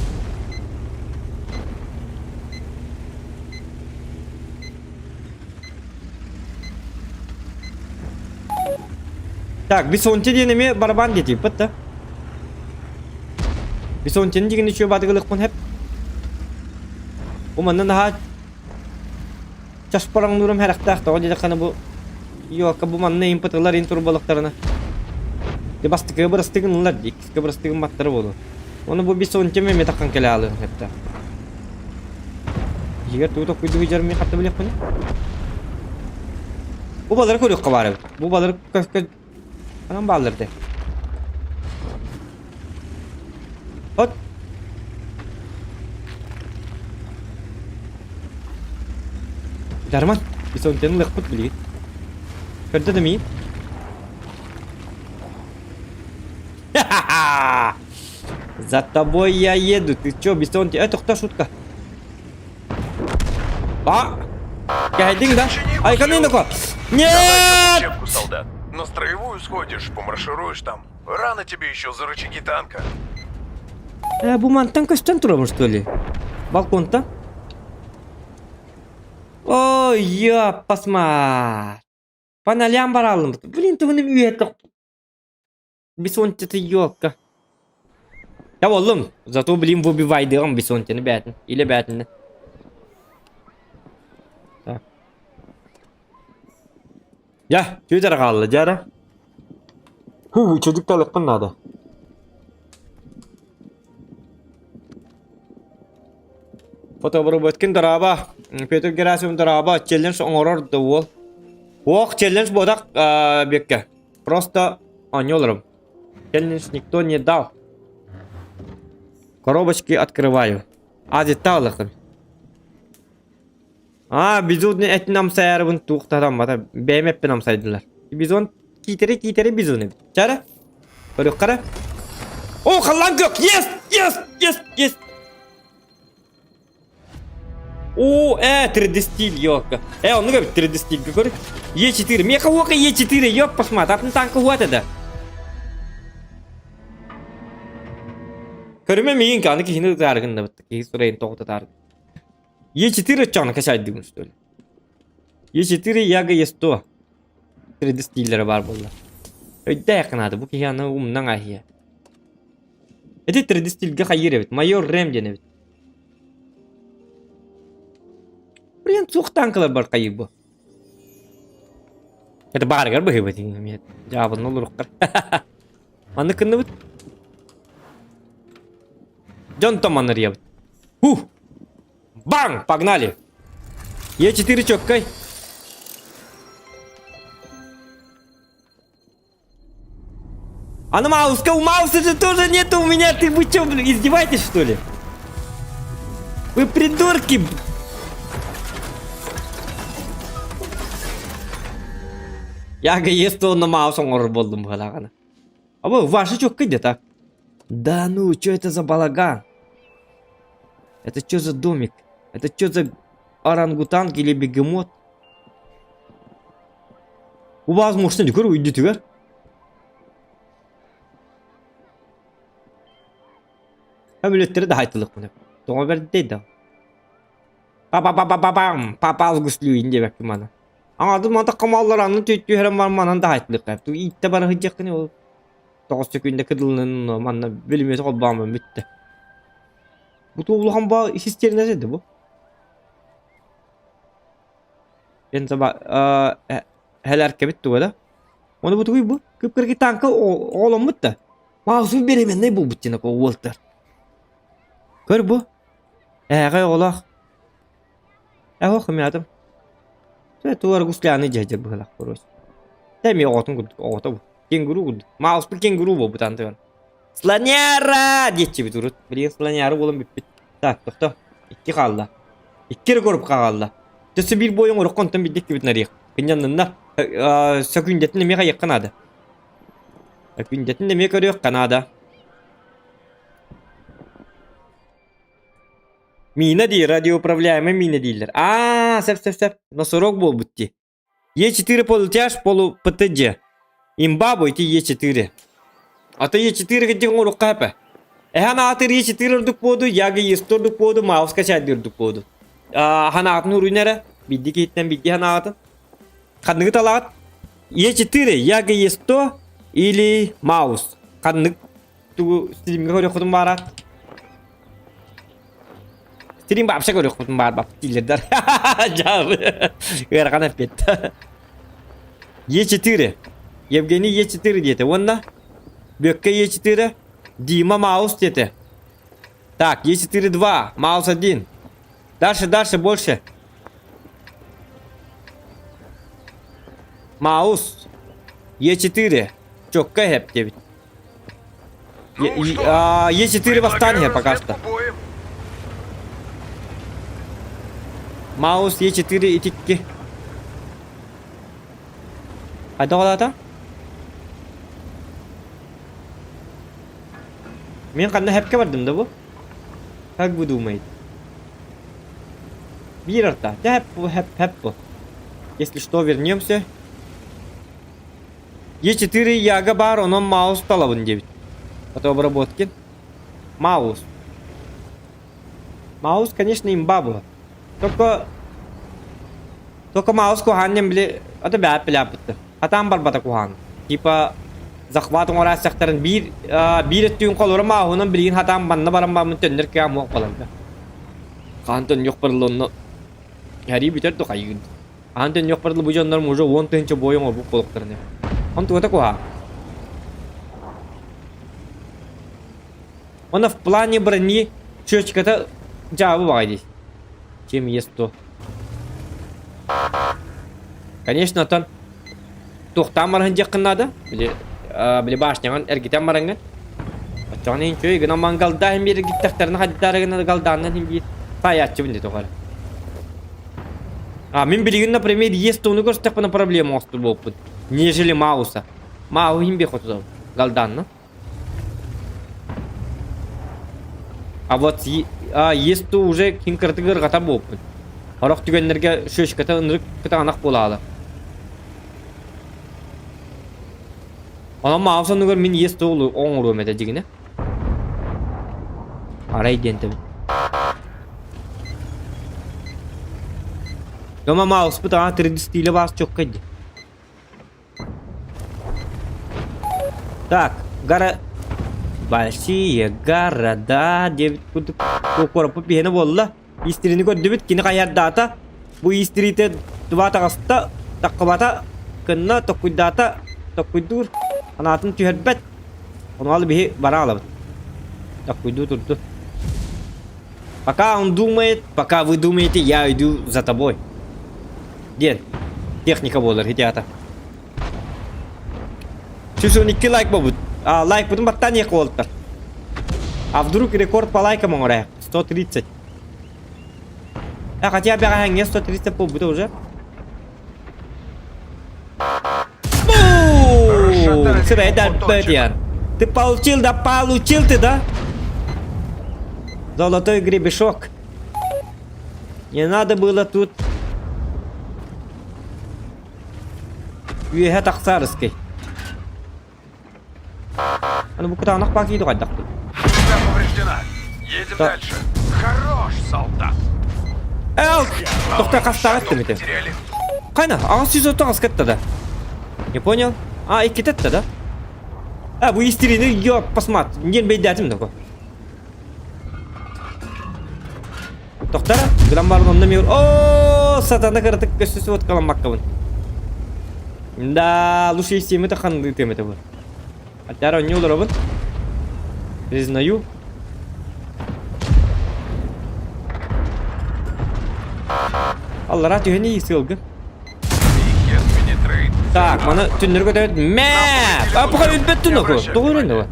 Так, Бисонти диэн эмиэ барабан диэтиппит да. Бисонтини дигини үчүгэй баатыгылыкпын хэп. Бу манна наһаа часпараҥнуурум сэрэхтээх тоҕо диэтэххинэ бу Йока бу манна импытылар ин турбалыктарына дьэ бастакы бырастыгын ылар дии иккискэ бырастыгын баттара буолуо Ону бу бисонтим эмиэ таххан кэлэ аалыан сөптөөх Иһигэр тугу токкуйдуу сылдьарым мин хатта билиэхпиний Бу балары көрүөххэ баар эбит Бу балары Ханан бааллар этэ От Дарман, бисонтен ылыахпыт билигин. Көрдө да миин. За тобой я еду. Ты чё, бисонте? Э, тоқта шутка. А! Кәйдиң да? Ай, қандай такой? Давай Нет! учебку, солдат. На строевую сходишь, помаршируешь там. Рано тебе еще за рычаги танка. Э, бу мантан көстөн турабын, что ли? Балконтан? Ой, я посмотри. Паналям баралым. Блин, ты үйе Бисонтеты елка. Я боллум. Зато, блин, выбивайдыгым бисонтени бээтин. Или бээтин. Так. Я, түйдер хаалла, дьара. Ху, чөдүк талыкпын надо. Фотоброботкин дорообо. Петр Герасимов дорообо, челлендж оҥорор да уол. Ох, челлендж буотах Бекке. Просто оонньуу Челлендж никто не дал. Коробочки открываю. Азиттаа ылыахтым. Аа, бизон этин амсайарыбын туохтатаммата. Бэйэм эппин амсайдылар. Бизон киитэри киитэри бизон эбит. Чара? Көрүөххэ О, халлаан күөх! Yes! Yes! Yes! Yes! О, 3D стиль, ёлка. Оннук эбит 3D стильгэ көр. Е4. Меха уока Е4, ёп пошмат. Атын танка уот это. Көрүмэ миигин аны киһини ытааргын Киһи сурайын тоҕутатаар. Е4 оччоҕуна качайдыгын что ли? Е4 Яга Е100. 3D стиллere бар буолла. Өйдөөх наада бу киһи аны умнан аһыйа. Ити 3D стильгэ хайыыр эбит. Майор Рэм диэн эбит. Блин, суох танкалар бар хайыыр бу. Это баарыгар быһыыбыт дьаабын олоруккар. Маннык кынныбыт. Дьонтон маннарыйабыт. Фух! Бам! Погнали! Е4 чөккөй. А на Мауска, у Мауса же тоже нету у меня, ты вы что, блин, издеваетесь что ли? Вы придурки! Яга есть он на Маус оҥорор буоллум быһалааҕына. А вы ваши чёккой где-то? Да ну, что это за балаган? Это что за домик? Это что за орангутанг или бегемот? Убаз мощный көр үйдүтүгэр. Өмөлөттөрү да хайтылык муну. Тоҕо бэрдэй да. Па-па-па-па-пам! Папа алгыслыын диэбэккин маны. Аҥардым мантах хамааллар анны түһэрэн баран манан да хайтылык. Ту ииттэ бара сылдьыаххын ол. Тоҕус секүндэ кыдылынын манна бүлүмүөтү холбоомун бүттэ. Бу улахан баа систиэринэс этэ бу. Бензоба хэлэркэбит туга да. Оны бу тугуй бу? Кып-кыргы танка оҕоломмут да. Маусу беременный буолбут диэн уолтар. Көр бу. Ээҕэй оҕолоох. Эһох хымятым. Туар гусляны дьэдьэр быһылах короче. Тэми оҕотун курдук оҕото бу. Кенгуру курдук. Мауспут кенгуру буолбут антыгар. Слоняра диэччибит урут. Билигин слоняра буолан бүппүт. Так, тохто. Икки хаалла. Икки эрэ коробка хаалла. Өссө биир буойун урукку онтон билдик кибит нарыйах. Кынньаннынна. Сөкүндэтин эмиэ хайыахха наада. Сөкүндэтин эмиэ көрүөххэ наада. Мина дии, радиоуправляемый мина дииллэр. Аа, сөп сөп сөп. Носорог буолбут дии. Е4 полутяж полу ПТД. Имба бу ити Е4. Ата Е4 кытдик оҥоруохха эпэ. Эһэн аатыр Е4 ордук буоду, яга Е100 ордук буоду, Маус качаайдыы ордук буоду. Ханаатын уруйна эрэ, бидди киһиттэн бидди ханаатын. Ханныгы талаҕыт? Е4, яга Е100 или Маус? Ханнык тугу стримҥэ көрүөххүтүн баара? Стрим вообще көрүөхпүтүн баар бап дииллэр. Дьаабы. Ыарахан эппиэт. Е4. Евгений Е4 диэтэ. Уонна Бүөккэ Е4. Дима Маус диэтэ. Так, Е4 2, Маус 1. Дальше, дальше, больше. Маус. Е4. Чокка хэп диэбит. Ну что, Е4 восстание предлагаю пока что. разведку боем. Маус Е4 итикки. Хайдах олаата? Мен ханна хэпкэ бардым да бу? Как вы думаете? Биир арта. Хэп бу, хэп, хэп бу. Если что, вернемся. Е4 яга баар, онон Маус талабын диэбит. Фотообработки. Маус. Маус, конечно, имба была. Только... Только Маус куһаан били... Ата бэйэт билээппиттэр. Хатаан барбата куһаан. Типа захват оҥороо сахтарын биир биир өттүгүн холоро мааһынан билигин хатаан манна баран бааммын төннөр кыам уох баларга. Хаан төннүөх барылла онно Харии бүтэр да хайыын. Аан төннүөх барылла бу дьоннорум уже 10 000 буойа оҥорбут буолуохтарын. Он тугата куһаҕан. Она в плане брони чүөчката дьаабы баҕай дии. Чем есть то. Конечно, оттон туохтаан баран дьиэххин наада. Били, били башняҕын эргитэн бараҥҥын. Оччоҕуна иһин үчүгэй гынан мангалда иһин биир эргиттэхтэринэ хайдары гына галдааннан иһин биир таайааччыбын дии тоҕо эрэ. А мин билигин, например, есть ону көрсөхпүнэ проблема оҥостор буолпут. Нежели Мауса. Мау иһин биир хоту галдаанна. А вот есть то уже ким кыратык ыарҕата буолпут. Сорох түгэннэргэ шишката ынырык кытаанах буолаала. Онон маус оннугар мин есть то оҥоруом этэ дьигинэ. Арай диэн тэбин. Дома мауспут аҕа 3D стиле баас чокка дии. Так, гора... Большие города диэбит курдук куораппыт биһиэнэ буолла. Истирини көрдүбүт, кини хайардаата. Бу истирите туба таҕыста, таххыбата, кынна токкуйдаата, токкуйдуур, санаатын түһэрбэт. Ону биһи бара алабыт. Токкуйдуу турду. Пока он думает, пока вы думаете, я иду за тобой. Диэн техника буолар ити 112 лайк буолбут. А, лайкпытын баттаан иэххэ буолтар. А вдруг рекорд по лайкам оҥоройох? 130. А хотя бэҕэһээҥҥэ 130 буолбута уже. Бум! Сюда, это Ты получил, да получил ты, да? Золотой гребешок. Не надо было тут Үөһэ тахсаарыскай. Аны бу кытаанах баакииды хайдахпыт. Тебя повреждена. Едем Да. дальше. Хорош, солдат. Эл! Тохта хастаҕат Шагов кимите. потеряли. Кайна, аҕыс сүүс оту кытта да. Не понял? А, иккитетте да? А, бу истирини ёп, посмат. Диэн бэйдээтим да Тохтара, гынан баран онно мир. О, сатана кыратык көссө вот каламмаккабын. Да, лучше истиэмэ ханды тиэмэтэ бу. Аттара онньу олоробун. Признаю. Аллара түһэни сыалгын. Так, маны түннөргө көтөбүт. Мэ! А, пока өлбөттүн оку. Тоҕо өлөн да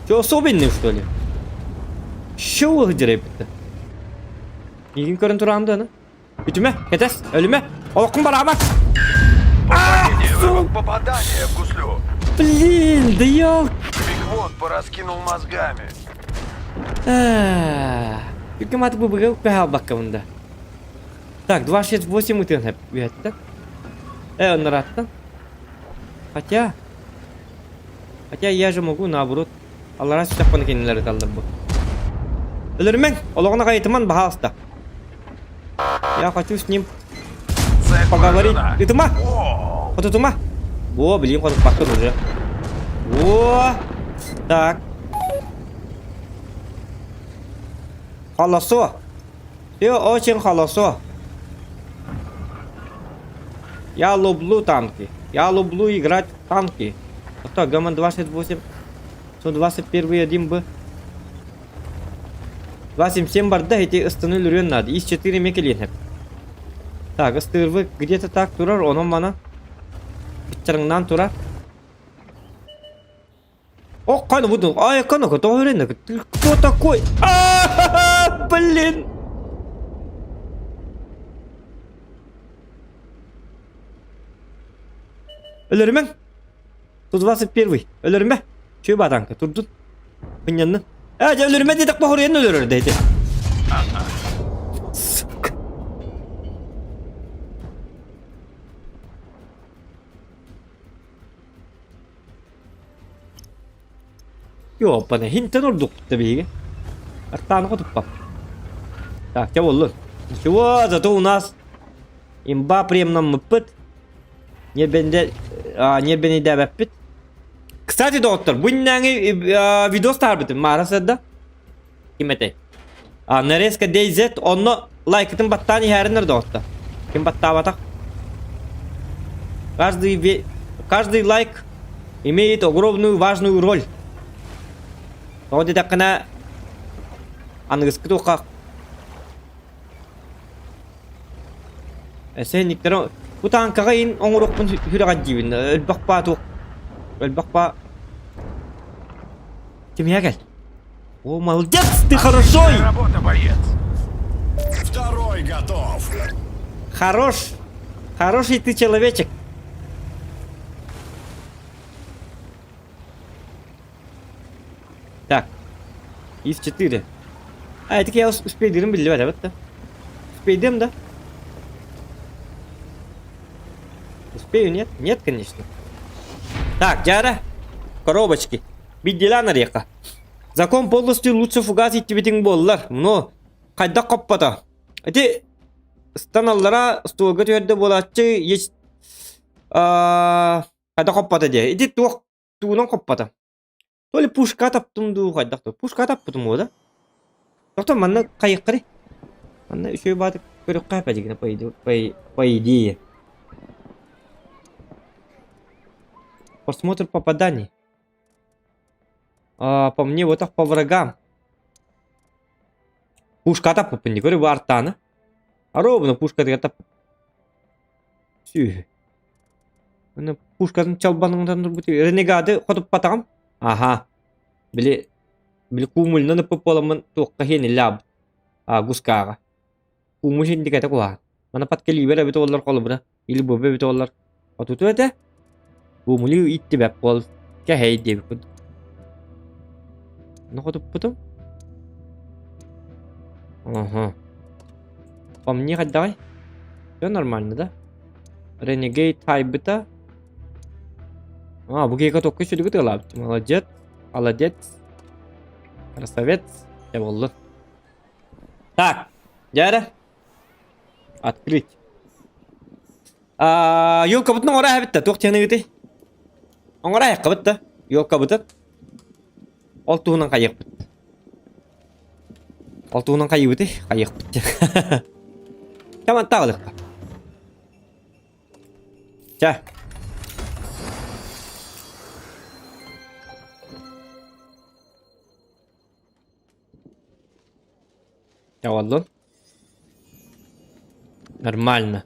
Че, особенный, что ли? Що ыһдьырайбыт Миигин көрөн тураам да аны. Бүтүмэ, кэтэс, өлүмэ, олоххун бараама. Попадание, попадание в гуслю. Блин, да ёл. Бигвот пораскинул мозгами. Үкім аты быбыга үкпэ да. Так, 268 ытыан үһэттэ. Э, оннораттан. Хотя... Хотя я же могу наоборот. Аллара сүтэхпин кинилэр ыталлар бу. Өлөрүмэҥ! Олоҕуна хайытыман, баһаалыста. Я хочу с ним Цель поговорить. поражена. Ытыма! О, Хотутума! О, блин, хотуппаккын уже. О! Так. Холосо. Все очень холосо. Я люблю танки. Я люблю играть в танки. А что, Гаман 28, 121 1 Б. 277 барда эти ыстыны өлөрүөн надо. Ис 4 мекелин Так, ыстырвы где-то так турар, онон мана. Быччарыңнан турар. О, кайна буду. Ай, кайна, Ты кто такой? А, блин! Өлөрүмэҥ! 121. Өлөрүмэ! Чүө батаҥка турдун. Мынньаннын. Ээ, дьэ өлөрүмэ диэтэхпэ хоруйан өлөрөр да ити. Сука. Ёппана, хинтэн ордукпут да биһиги. Артааны хотуппап. Так, чэ буоллун. Ничего, зато у нас имба премнаммыппыт. Ньиэрбэнидэ ньиэрбэнийдээбэппит. Кстати, доҕоттор, бу иннээҥи видос таһаарбытым Маара сырда. Ким этэй? А, нарезка DayZ онно лайкытын баттаан иһээриннэр доҕоттор. Ким баттаабатах? Каждый, каждый лайк имеет огромную важную роль. Тоҕо диэтэххинэ аныгыскы туохха. Сэнниктэр бу тааҥкаҕа ин оҥоруохпун сүрэҕэлдьиибин. Өлбөх баа туох өлбөх баа Кимиэхэ кэл? О, молодец, ты хорошой! Работа, боец! Второй готов. Хорош! Хороший ты человечек! Так. Из 4. А, это я успейдырым биллибэт эбит да. Успейдым да? Успею, нет? Нет, конечно. Так, Дяра. Коробочки. Биддилан арыйха. Закон полностью лучше фугас иттибитиҥ буоллар. Но хайдах хоппото. Ити станаллара столга түһэрдэ буолааччы есть хайдах хоппото диэ. Ити туох тугунан хоппото. То ли пушка таптым дуу хайдах дуу. Пушка таппытым буо да. Тохтоо манна хайыххарый? Манна үчүгэй баатык көрүөххэ эпэдигинэ по идее по идее. Просмотр попаданий. А, по мне вот так по врагам. Пушка таппыппын дии көрү бу артааны. Ровно пушка тап. Сүүһү. Уонна пушкатын чалбаныҥтан турбут ренегады хотуппатаҕым. Аха. Били били куумулунан ыппыт буоламмын туохха иһиэниллээх а гускааҕа. Куумул иһиндикэтэ куһаҕан. Мана подкалибер эбит уоллар холобура или бобо эбит уоллар отуту этэ. Куумули иттибэт буол кэһэй диэбит курдук. Ону хотуппутум. Ага. По мне хайдаҕай? Все нормально, да? Renegade хайбыта. А, бу киһиэхэ токко сүдүгү тыалаабыт. Молодец. Молодец. Красавец. Дьэ буоллун. Так, дьэ Открыть. А, елкабытын оҥоро эбит да, туох диэн Оҥоро айаххабыт да, елкабытын. Ол туһунан хайыахпыт. Ол туһунан хайыыбытый? Хайыахпыт диэн. Чэ, таҕылыахха. Чэ. Оҕоллун. Нормально.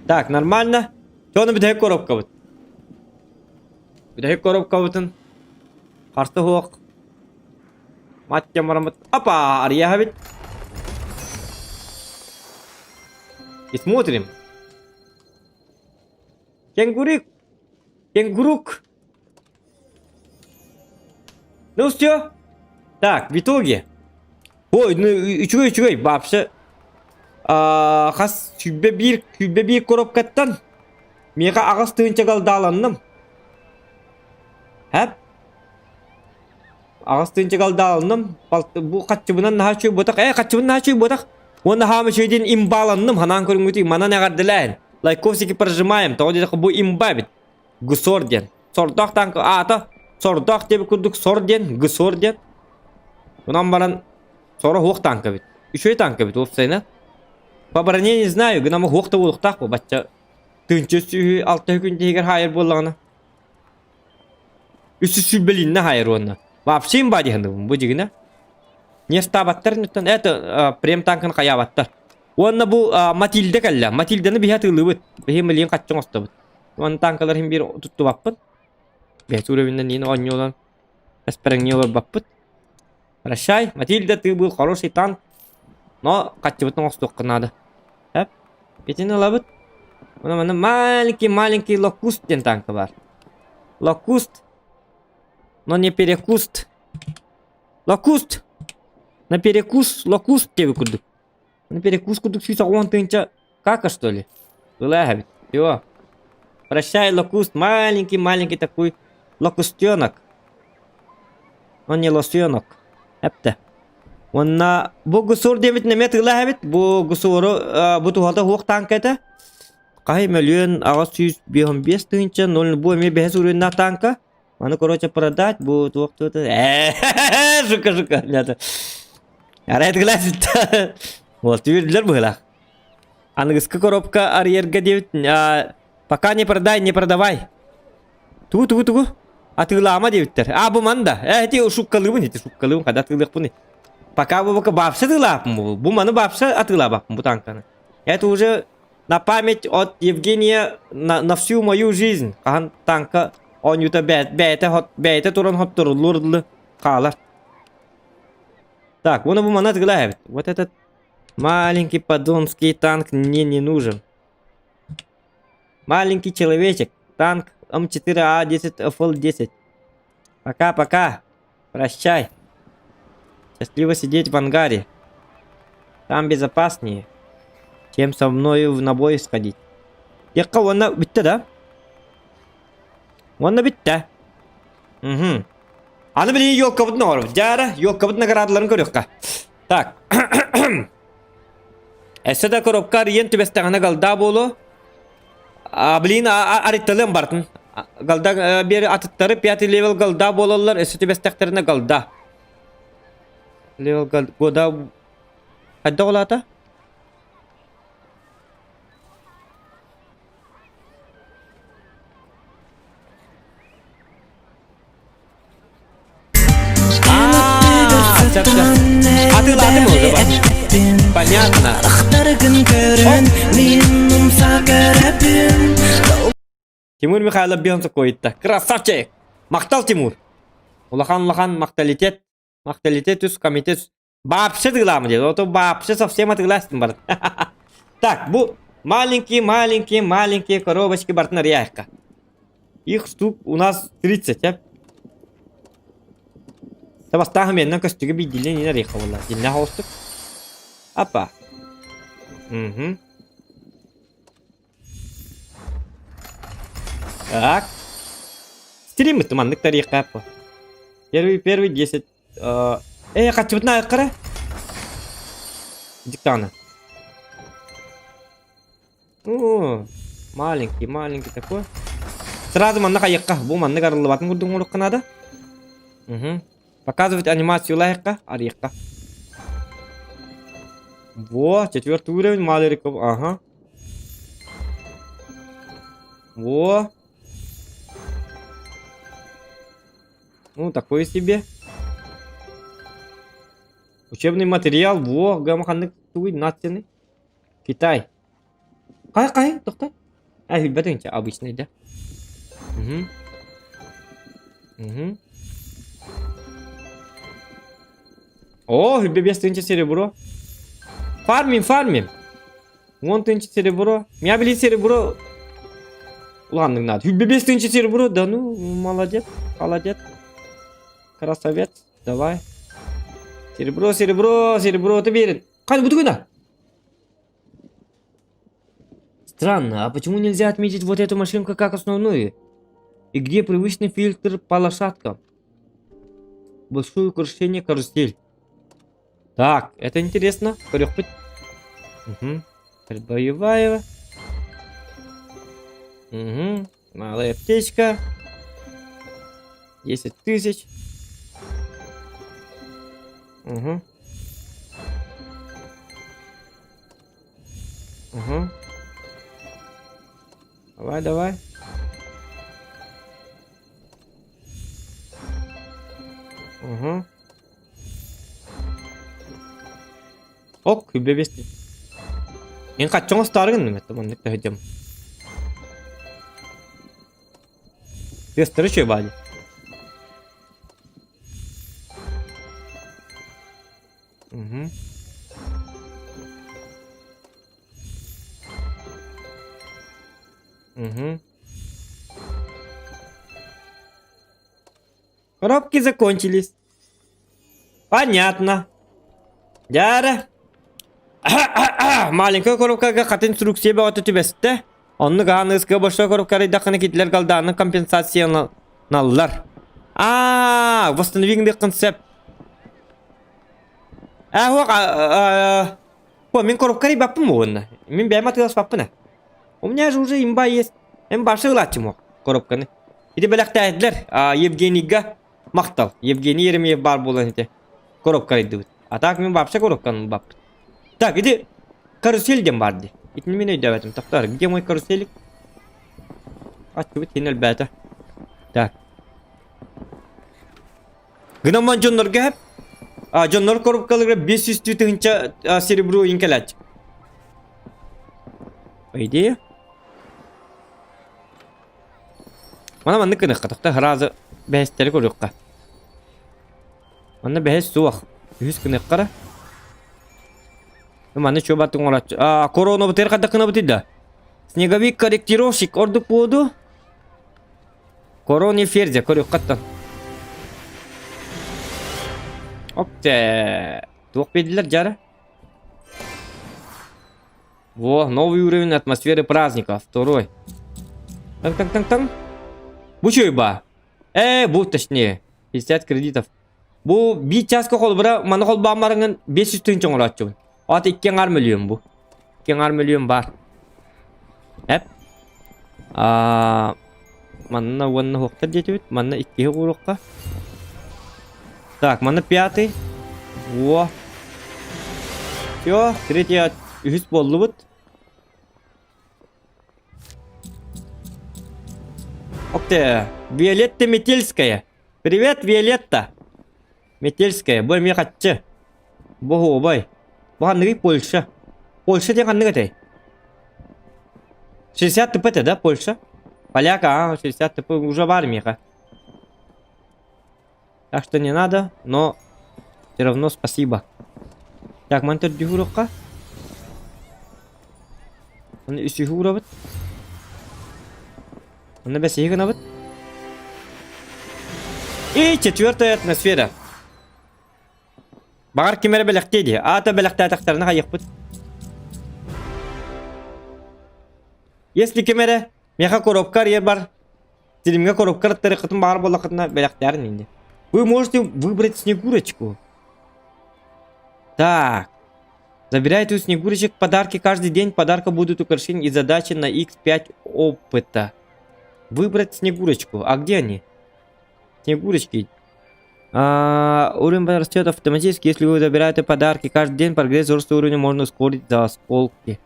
Так, нормально. Чону бүтэһик коробкабыт. Бүтэһик коробкабытын харты суох. Маття марамыт. Опа, арыйаһабит. И смотрим. Кенгурик. Кенгурук. Ну все. Так, в итоге. Ой, ну үчүгэй үчүгэй вообще хас 101 101 коробкаттан миэхэ аҕыс тыһыынча галдааланным. Хэп. Аҕыс тыһыынча галдааланным. Бу хаччыбынан наһаа үчүгэй буотах. Э, хаччыбын наһаа үчүгэй буотах. Уонна хаама үчүгэй диэн имбааланным. Ханаан көрүҥҥүтүй манан эҕэрдэлээн. Лайковсики прожимаем. Тоҕо диэтэххэ бу имба эбит. Гусор диэн. Сордоох танк аата сордоох диэбит курдук сор диэн, гусор диэн. Онон баран соро хуох танка эбит. Үчүгэй танка эбит уопсайынан. По броне не знаю, гынама хуох да буолуохтаах бу бачча тыынча сүүһү алта күн иһигэр хаайар буоллаҕына. Үс сүүрбэлииннэ хаайар уонна. Вообще имба диһаныбын бу дьигинэ. Не стабаттар нуттан это прем танкын хайаабаттар. Уонна бу Матильда кэллэ. Матильданы биһи атыылыыбыт. Биһи милиин хаччы оҥостобут. Уонна танкалар иһин биир туттубаппын. Бэйэ уровеннан иин оонньуулан эспэрэҥнии олорбоппут. Прощай, Матильда, ты был хороший танк, но хаччыбытын оҥостуохха наада. Эп, итини ылабыт. Уонна манна маленький-маленький локуст диэн танка баар. Локуст, но не перекуст. Локуст! На перекус, локуст диэбит курдук. На перекус курдук 190 тыһыынча кака что ли? Ылаа эбит. Всё. Прощай, локуст, маленький-маленький такой локустенок. Он не лосенок. Эптэ. Уонна бу гусур диэбит нэмэ тыылаах эбит. Бу гусуру бу туһата суох танка этэ. Хаһый мөлүйүөн 855 тыһыынча 0 бу эмиэ бэһис уровеннаах танка. Маны короче продать бу туох туох Шука шука. Арай глазит. Вот үүрдүлэр быһыылаах. Аныгыскы коробка арыйарга диэбит пока не продай, не продавай. Тугу тугу тугу? Атыылаама диэбиттэр. А бу манда. Э ити шуккалыыбын ити шуккалыыбын хада атыылыахпын. Пока бу пока баапса атыылааппын бу. Бу маны баапса атыылаабаппын бу танканы. Это уже На память от Евгения на, на всю мою жизнь. Хаһан танка оонньуута бэйэтэ бэйэтэ туран хотторуллуур дылы хаалар. Так, уонна бу манна тыгыла эбит. Вот этот маленький подонский танк мне не нужен. Маленький человечек. Танк М4А10 ФЛ-10. Пока-пока. Прощай. Счастливо сидеть в ангаре. Там безопаснее, чем со мною в набой сходить. Якка уонна бүттэ да? Уонна бүттэ. Угу. Аны билигин елкабытын оҥоробут. Дьаара, елкабыт наградаларын көрүөххэ. Так. Өссө да коробка арыйан түбэстэҕинэ голда буолуо. А, блин, арытталыам бартын. Голда биэр атыттары пятый левел голда буолаллар, өссө түбэстэхтэринэ голда. Левел года хайдах улаата? Атыылаатым уже бар. Понятно. Тимур Михайлов бион сокойытта. Красавчик! Махтал Тимур! Улахан-улахан махталитет. Махталитет үс комитет. Вообще тыылаамы диэн. Ото вообще совсем атыылаастым бар. Так, бу маленькие, маленькие, маленькие коробочки бартын арыйаахха. Их штук у нас 30, э? Табастааһын менен көстүгү биирдиилэн иин арыйха буолла. Дьиннээх оҕустук. Апа. Угу. Так. Стриммит маннык тарихха аппа. Первый, первый 10 Ээ, хаччыбытын аайыккара. Диктана. О, маленький, маленький такой. Сразу манна хайыкка. Бу маннык арыллыбатын курдук оҥоруохха наада. Угу. Показывать анимацию лайыкка, арыйыкка. Во, четвертый уровень, малый Ага. Во. Ну, такое себе. Учебный материал, во, гамаханнык тугуй нацияны. Китай. Кай, кай, тохто. Ай, билбэтиҥ обычный, да? Угу. Угу. О, бес тысяча серебро. Фармим, фармим. Вон тысяча серебро. Меня били серебро. Ладно, надо. Без тысячи серебро, да ну, молодец, молодец. Красавец, давай. Серебро, серебро, серебро, ты верен. Кай, буду куда? Странно, а почему нельзя отметить вот эту машинку как основную? И где привычный фильтр по лошадкам? Большое украшение карусель. Так, это интересно. Көрүөхпүт. Угу. Боевая. Угу. Малая аптечка. 10 тысяч. Угу. Угу. Давай, давай. Угу. Ок, үбэбэс. Эн хаччоҥ астаарыгын это маннык таһыдьам. Тыастары чөй баали. Угу. Угу. Коробки закончились. Понятно. Дьэ Маленькая коробкага хатын инструкция бөҕөтө түбэстэ. Оннук аан ыска большой коробка арыйдаххына китилэр галдааны компенсацияналлар. Аа, восстанови концепт. Аа, О, мин коробка арыйбаппын уонна. Мин бэйэм атыыласпаппын У меня же уже имба есть. Эн барсы ылааччым коробканы. Ити бэлэхтээһилэр Евгенийга махтал. Евгений Еремеев баар буолан ити коробка арыйдыбыт. А так мин вообще коробканы ылбаппын. Так, ити карусель диэн баар дии. Итини мин өйдөөбөтүм. Тохтоор, где мой каруселик? Аччыбыт син өлбөөтө. Так. Гынан дьоннорго хэп. А, дьоннор коробкаларга 500 тыһынча серебро иҥ кэлээччи. По идее. Мана маннык гыныахха, тохто сразу бэһистэри көрүөххэ. Манна бэһис суох. Үһүс гыныахха эрэ. Манна чуо баттык оҥорооччу. А, коронабытыгар хайдах гынабытый да? Снеговик корректировщик ордук буолду. Корони ферзя көрүөххэ Опте. Туох биэрдилэр дьара? Во, новый уровень атмосферы праздника. Второй. Таң-таң-таң-таң. Бу чуйба. Э, бу точнее. 50 кредитов. Бу биир чааска холбура маны холбоон 500 тыһыынча оҥорооччубун. Ат икки аҥаар мөлүйүөн бу. Икки аҥаар мөлүйүөн баар. Эп. Аа, манна уонна уһуктар диэтибит. Манна иккиһи уурукка. Так, манна пятый. Во. Все, третья үһүс буоллубут. Опте, Виолетта Метельская. Привет, Виолетта. Метельская, бу эмиэ хаччы. Бу оһуобай. Бу ханныгый Польша? Польша диэн ханнык этэй? 60 ТП да, Польша? Поляка, а, 60 ТП уже бар миэхэ. Так что не надо, но все равно спасибо. Так, мантан төрдүһү Оны үсүһү уурабыт. Онно бэсиһи гынабыт. И четвертая атмосфера. Баҕар ким эрэ бэлэхтиэ дии. Аата бэлэхтээтэхтэринэ хайыахпыт. Если ким эрэ миэхэ коробка арыйар бар, Телемҥэ коробка аттарыаххытын баҕар буоллаххытына бэлэхтээрин инде. Вы можете выбрать Снегурочку. Так. Забирайте у Снегурочек подарки каждый день. Подарка будут украшения и задачи на x5 опыта. Выбрать Снегурочку. А где они? Снегурочки. А, уровень растет автоматически, если вы забираете подарки. Каждый день прогресс роста уровня можно ускорить за осколки.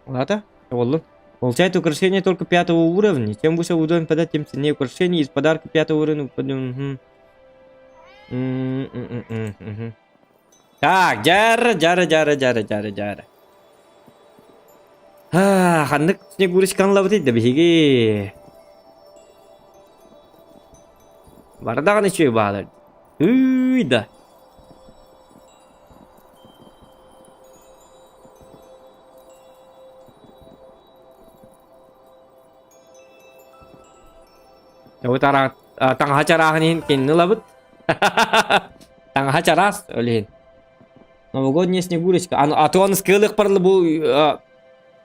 Ладно, буоллун. Получает украшение только пятого уровня. Чем выше уровень подать, тем ценнее украшение. Из подарка пятого уровня... Угу. М-м-м-м-м. Так, дьара, дьара, дьара, дьара, дьара, дьара. А, ханнык Снегурочканы ылабытый да биһиги. Бары даҕаны үчүгэй баалар. Ый да. Таҥаһа чарааһын иһин кинини ылабыт. Таҥаһа чараас ол иһин. Новогодняя Снегурочка. А то аны скыалыах барылы бу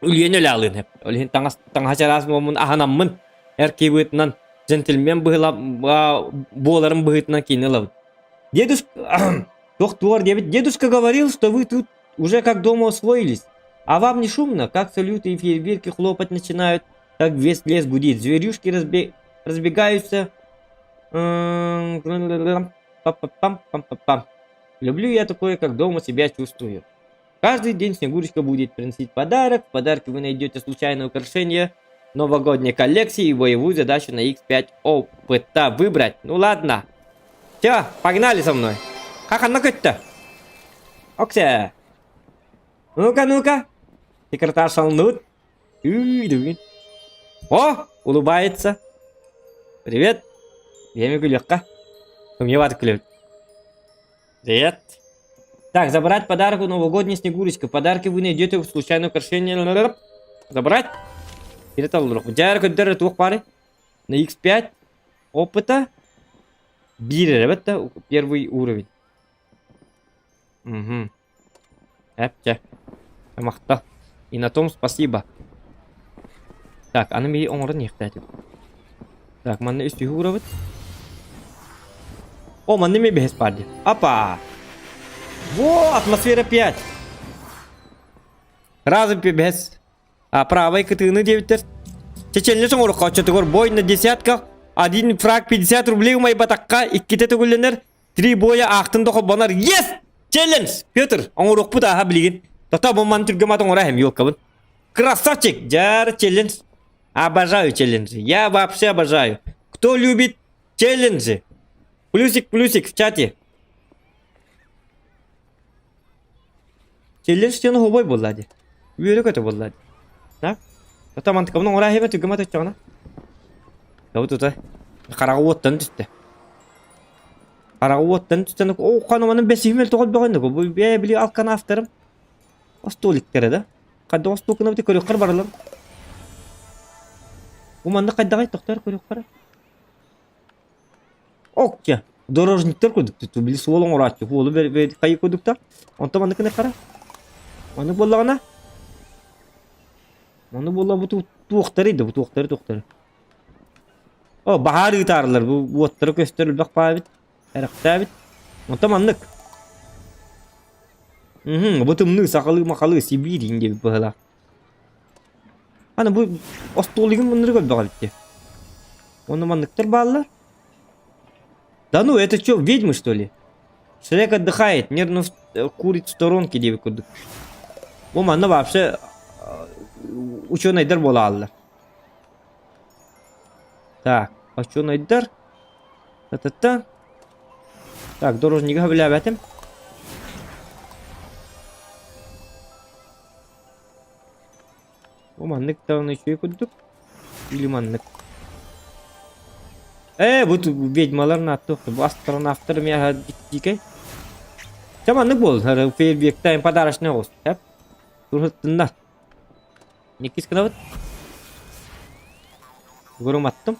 үлүйэн өлө алыын сөп. Ол иһин таҥас таҥаһа чараас буоммун аһанаммын эр киһи джентльмен быһыла буоларын быһыытынан кинини ылабыт. Дедушка Доктор диэбит, дедушка говорил, что вы тут уже как дома освоились. А вам не шумно, как салюты и фейерверки хлопать начинают, так весь лес гудит. Зверюшки разбе... разбегаются. Пам-пам-пам-пам-пам. Люблю я такое, как дома себя чувствую. Каждый день Снегурочка будет приносить подарок. В подарке вы найдете случайное украшение новогодней коллекции и боевую задачу на X5 опыта выбрать. Ну ладно. Все, погнали со мной. Хаханна көттө. Оксе. Ну-ка, ну-ка. Секретарь шалнут. О, улыбается. Привет. Время күлүөххэ. Мне ват күлүк. Привет. Так, забрать подарок у новогодней Снегурочка. Подарки вы найдете в случайное украшение. Забрать. Дьэ көрдөр туох бары. На X5 опыта. Биир эрэ да первый уровень. Угу. Эпчэ. Махтал. И на том спасибо. Так, аны ми оҥорон иэхтээтим. Так, манна үс түһүү уурабыт. О, манна эмиэ бэһис баар дии. Апа! Во, атмосфера 5. Разом бэһис. А правай кытыыны диэбиттэр. Чеченле соҥоруохха оччотугар бой на десятках один фраг 50 рублей умайбатахха иккитэ төгүллэнэр три боя аахтын да холбонор yes челлендж Петр оҥоруохпут ааһа билигин тото бу ман түргэмат оҥоро эһэм елкабын красавчик дьар челлендж обожаю челленджи я вообще обожаю кто любит челленджи плюсик плюсик в чате челлендж диэн оһуобай буолла дии. Үөрэ-көтө буолла. Да? Ото мантыкабын оҥороо иһэбэ түргэн матыччаҕына. Тобу тута хараҕа уоттан түстэ. Хараҕа уоттан түстэн оо ханаманын бэсиһим өлтөҕөл бөҕөннө бу бээ били алканафтарым остуоликтара да хайдах остуолкунабыт көрүөххэр барылар. Бу манна хайдаҕай тохтоор көрүөххэр. Окча дорожниктар курдук били суол оҥорооччу уолу хайы курдуктар. Онтон маннык гынаххара. Маннык буоллаҕына Ону буолла бу туохтарый да бу туохтары туохтары. О баһаар ыытаарылар бу уоттара көстөр элбэх баабит эрэхтээбит. Онтон маннык. Уһун бу тымныы сахалыы махалыы Сибиир иин диэбит быһыылаах. Аны бу остуолугун муннары көрбөх эбит Онно манныктар бааллар. Да ну это что, ведьмы что ли? Шрек отдыхает, нервно курит в сторонке диэбит курдук. Бу манна вообще ученыйдар буолааллар. Так, ученыйдар. Та-та-та. Так, дорожнига билээбэтим. Бу маннык даҕаны үчүгэй курдук. Или маннык. Ээ, бу ведьмалар нааттыах бу астронавтар эмиэ дикэй. Чэ маннык буол, фейерверктаем подарочный оҕус. Хэп. Турһуттуннар. Никкис гынабыт. Гурум аттым.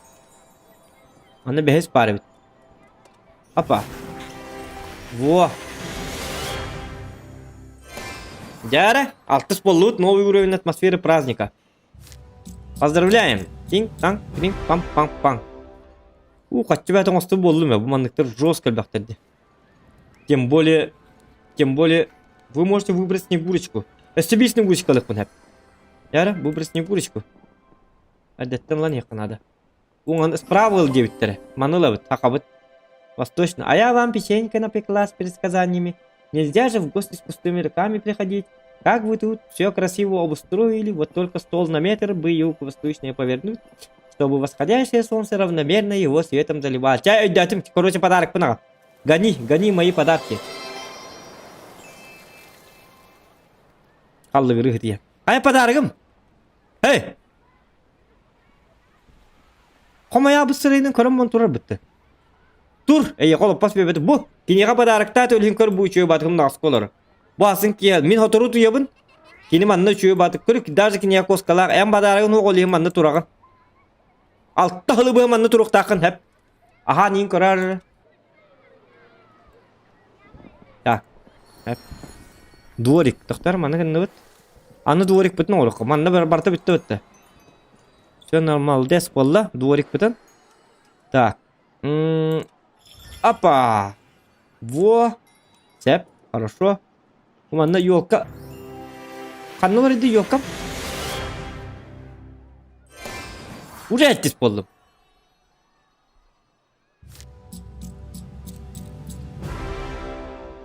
Аны бэһис баар эбит. Опа. Во. Дьээрэ, алтыс буоллубут новый уровень атмосферы праздника. Поздравляем! Тинг, таң, тринг, пам, пам, пам. У, хаччы бэт оҥосту буоллум бу манныктар жестко элбэхтэр дии. Тем более, тем более, вы можете выбрать снегурочку. Өссө биир снегурочкалыахпын сөп. Дьээрэ, выбрать снегурочку. Эрдэттэн ылан иһиэххэ наада. Уҥан справа ыл диэбиттэрэ. Маны ылабыт, хахабыт. Восточно. А я вам печенька напекла с предсказаниями. Нельзя же в гости с пустыми руками приходить. Как вы тут все красиво обустроили, вот только стол на метр бы юго-восточнее повернуть, чтобы восходящее солнце равномерно его светом заливало. Чай өйдөөтүм, короче, подарок пынаҕа. Гони, гони мои подарки. Халлыгыры хытыйа. Ай подарогым! Эй! Хомойообут сырыынын көрөн буолан турар бытты. Тур, эйиэхэ олоппос биэрбэтэ. Бу, киниэхэ подароктаат өлүһүн көр бу үчүгэй баатыгым наҕаска олорор. Бу асын киһи, мин сотору утуйабын. Кини манна үчүгэй баатык көрүк, даже киниэхэ куоскалаах, эн подарогын уох олиһин манна тураҕын. Алта сылы быһа манна туруохтааххын хэп. Аһаан иин көрөр. Так. Хэп. Дворик. Тохтор манна гынныбыт. Аны дворикпытын оҥоруохха. Манна барыта бүттэ бүттэ. Все нормалдес буолла. Дворикпытын. Так. М Опа! Во! Сеп, хорошо. Манна елка. Ханна бар иди елка? Уже эттис буоллум.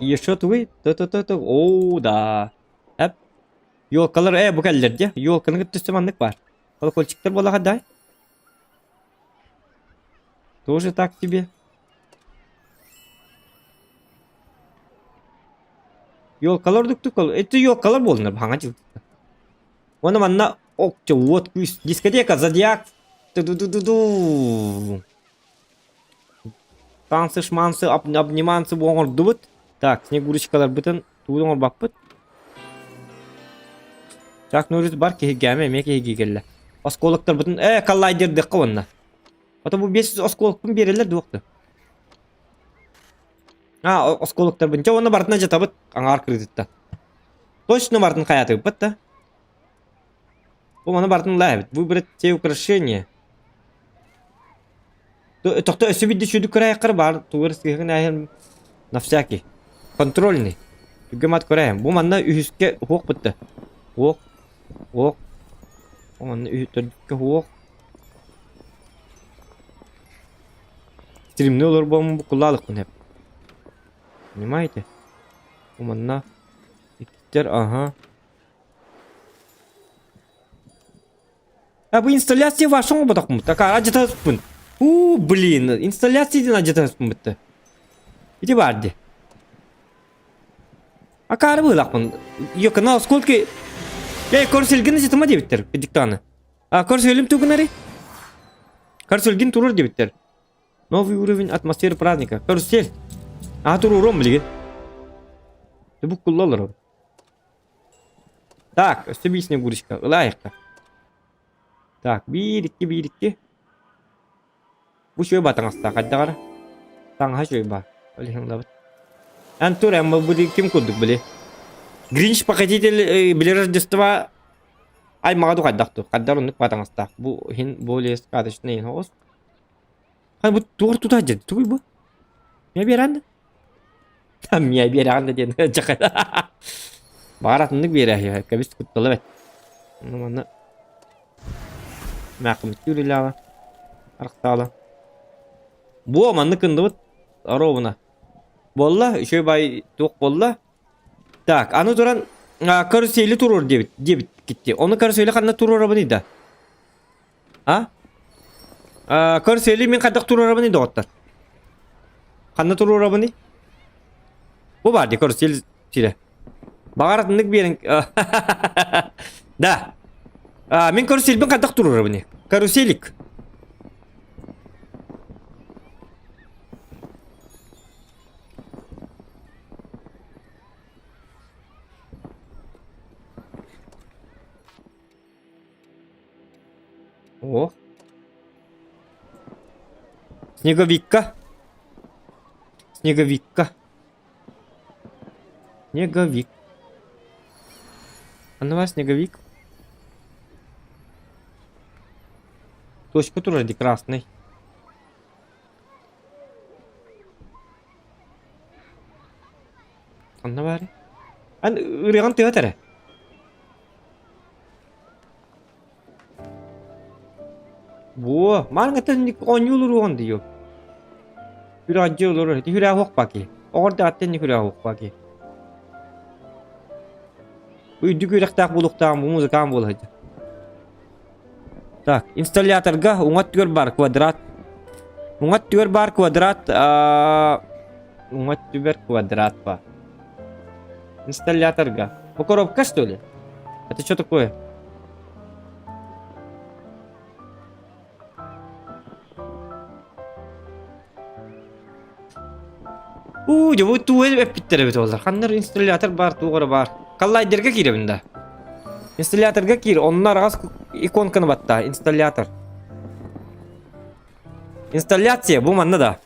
Еще тугуй? Ту-ту-ту-ту. Оо, да. Эп. Елкалар, э, бу кэллэр дии. Елканы кытта өссө маннык баар. Колокольчиктар буоллаха да. Тоже так тебе. Елкалар ордуктук ол. Это елкалар буоллунар хаҥа дьыл. Уонна манна окча уот күүс. Дискотека, зодиак. Ту-ду-ду-ду-ду. Танцы, шманцы, обниманцы оҥордубут. Так, снегурочкаларбытын тугу оҥорбаппыт. Так, Нурис бар киһиргээмэ эмиэ киһиргии кэллэ. Оскуолактарбытын ээ коллайдердыахха уонна. Ото бу биэс оскуолакпын биэрэллэр дуохту. А, оскуолактарбын. Дьэ уонна барытына дьатабыт аҥаар кырыытыттан. Точно барытын хайаатыгыппыт да. Бу маны барытын ылаа эбит. Выбрать те украшения. Тохто өссө биирдэ сүдү кыраайаххар баар тугар сыһыгын ааһын на всякий. Контрольный. Түггэ мат көрөйм. Бу манна үһүскэ уһуох бытта. Уох. Уох. Бу манна үһү төрдүккэ уһуох. Стримни олорбом букулаалыкпын хэп. Понимаете? Бу манна иккиттэр ага. А бу инсталляция ваша оҥорботохпун. Такая адьытаспын. У, блин, инсталляция диэн адьытаспын бытты. Ити баар дии. Акаары быылахпын. Ее канал сколько... Эй, карусельгин ситима диэбиттэр, диктаны. А каруселим тугунари? Карусельгин турар диэбиттэр. Новый уровень атмосферы праздника. Карусель. А туруорум билигин. Бу куллалар. Так, өссө биир снегурочка. Ылаайықта. Так, биир, икки, биир, икки. Бу үчүгэй баа таҥастаах хайдах эрэ. Таҥаһа үчүгэй баа. Ол иһин ылабыт. Эн тур эн бу ким курдук били. Гринч похититель э, били Рождества аймаҕа ду хайдах ту. Хайдар оннук баа таҥастаах. Бу иһин более сказочный иһин оҕус. Хай бу туор тута дьэ тугуй бу? Миэ биэрэн да? Миэ биэрэҕин да диэн дьахай. Баҕар атыннык биэрээһи кэбис куттала бэт. Ну манна Мээхимиттүүр илээҕэ арахтаала. Буо маннык кындыбыт оруобуна. Буолла, үчүгэй бай туох буолла. Так, аны туран карусели туруор диэбит диэбит китти. Ону карусели ханна туруорабыный да? А? Карусели мин хайдах туруорабыный доҕоттор? Ханна туруорабыный? Бу баар дии карусель сирэ. Баҕар атыннык биэрэн Да. А, мин карусельбин хайдах туруорабыный? Каруселик. О. Снеговикка. Снеговикка. Снеговик. А ну снеговик. Точка тоже красный. Ханна баарый? Ан ырыаҕын тыат эрэ. Буо, мааҥҥыттан оонньуу олоруоҕун дии. Күрээдьи олорор, ити күрээ уохпа киһи. Оҕор даҕаттан күрээ уохпа киһи. Үрдүк үөрэхтээх буолуохтааҕым бу музыкаан буола сылдьар. Так, инсталляторга уҥа өттүгэр баар квадрат. Уҥа өттүгэр баар квадрат, уҥа өттүгэр квадрат баар. Инсталляторга. Бу коробка что ли? Это что такое? Уу, дьэ бу туу эппиттэр эбит олар. Ханнар инсталлятор баар, туох эрэ баар. Коллайдерга киирэбин да. Инсталляторга киир, онно араҕас иконканы баттаа, инсталлятор. Инсталляция, бу манна да.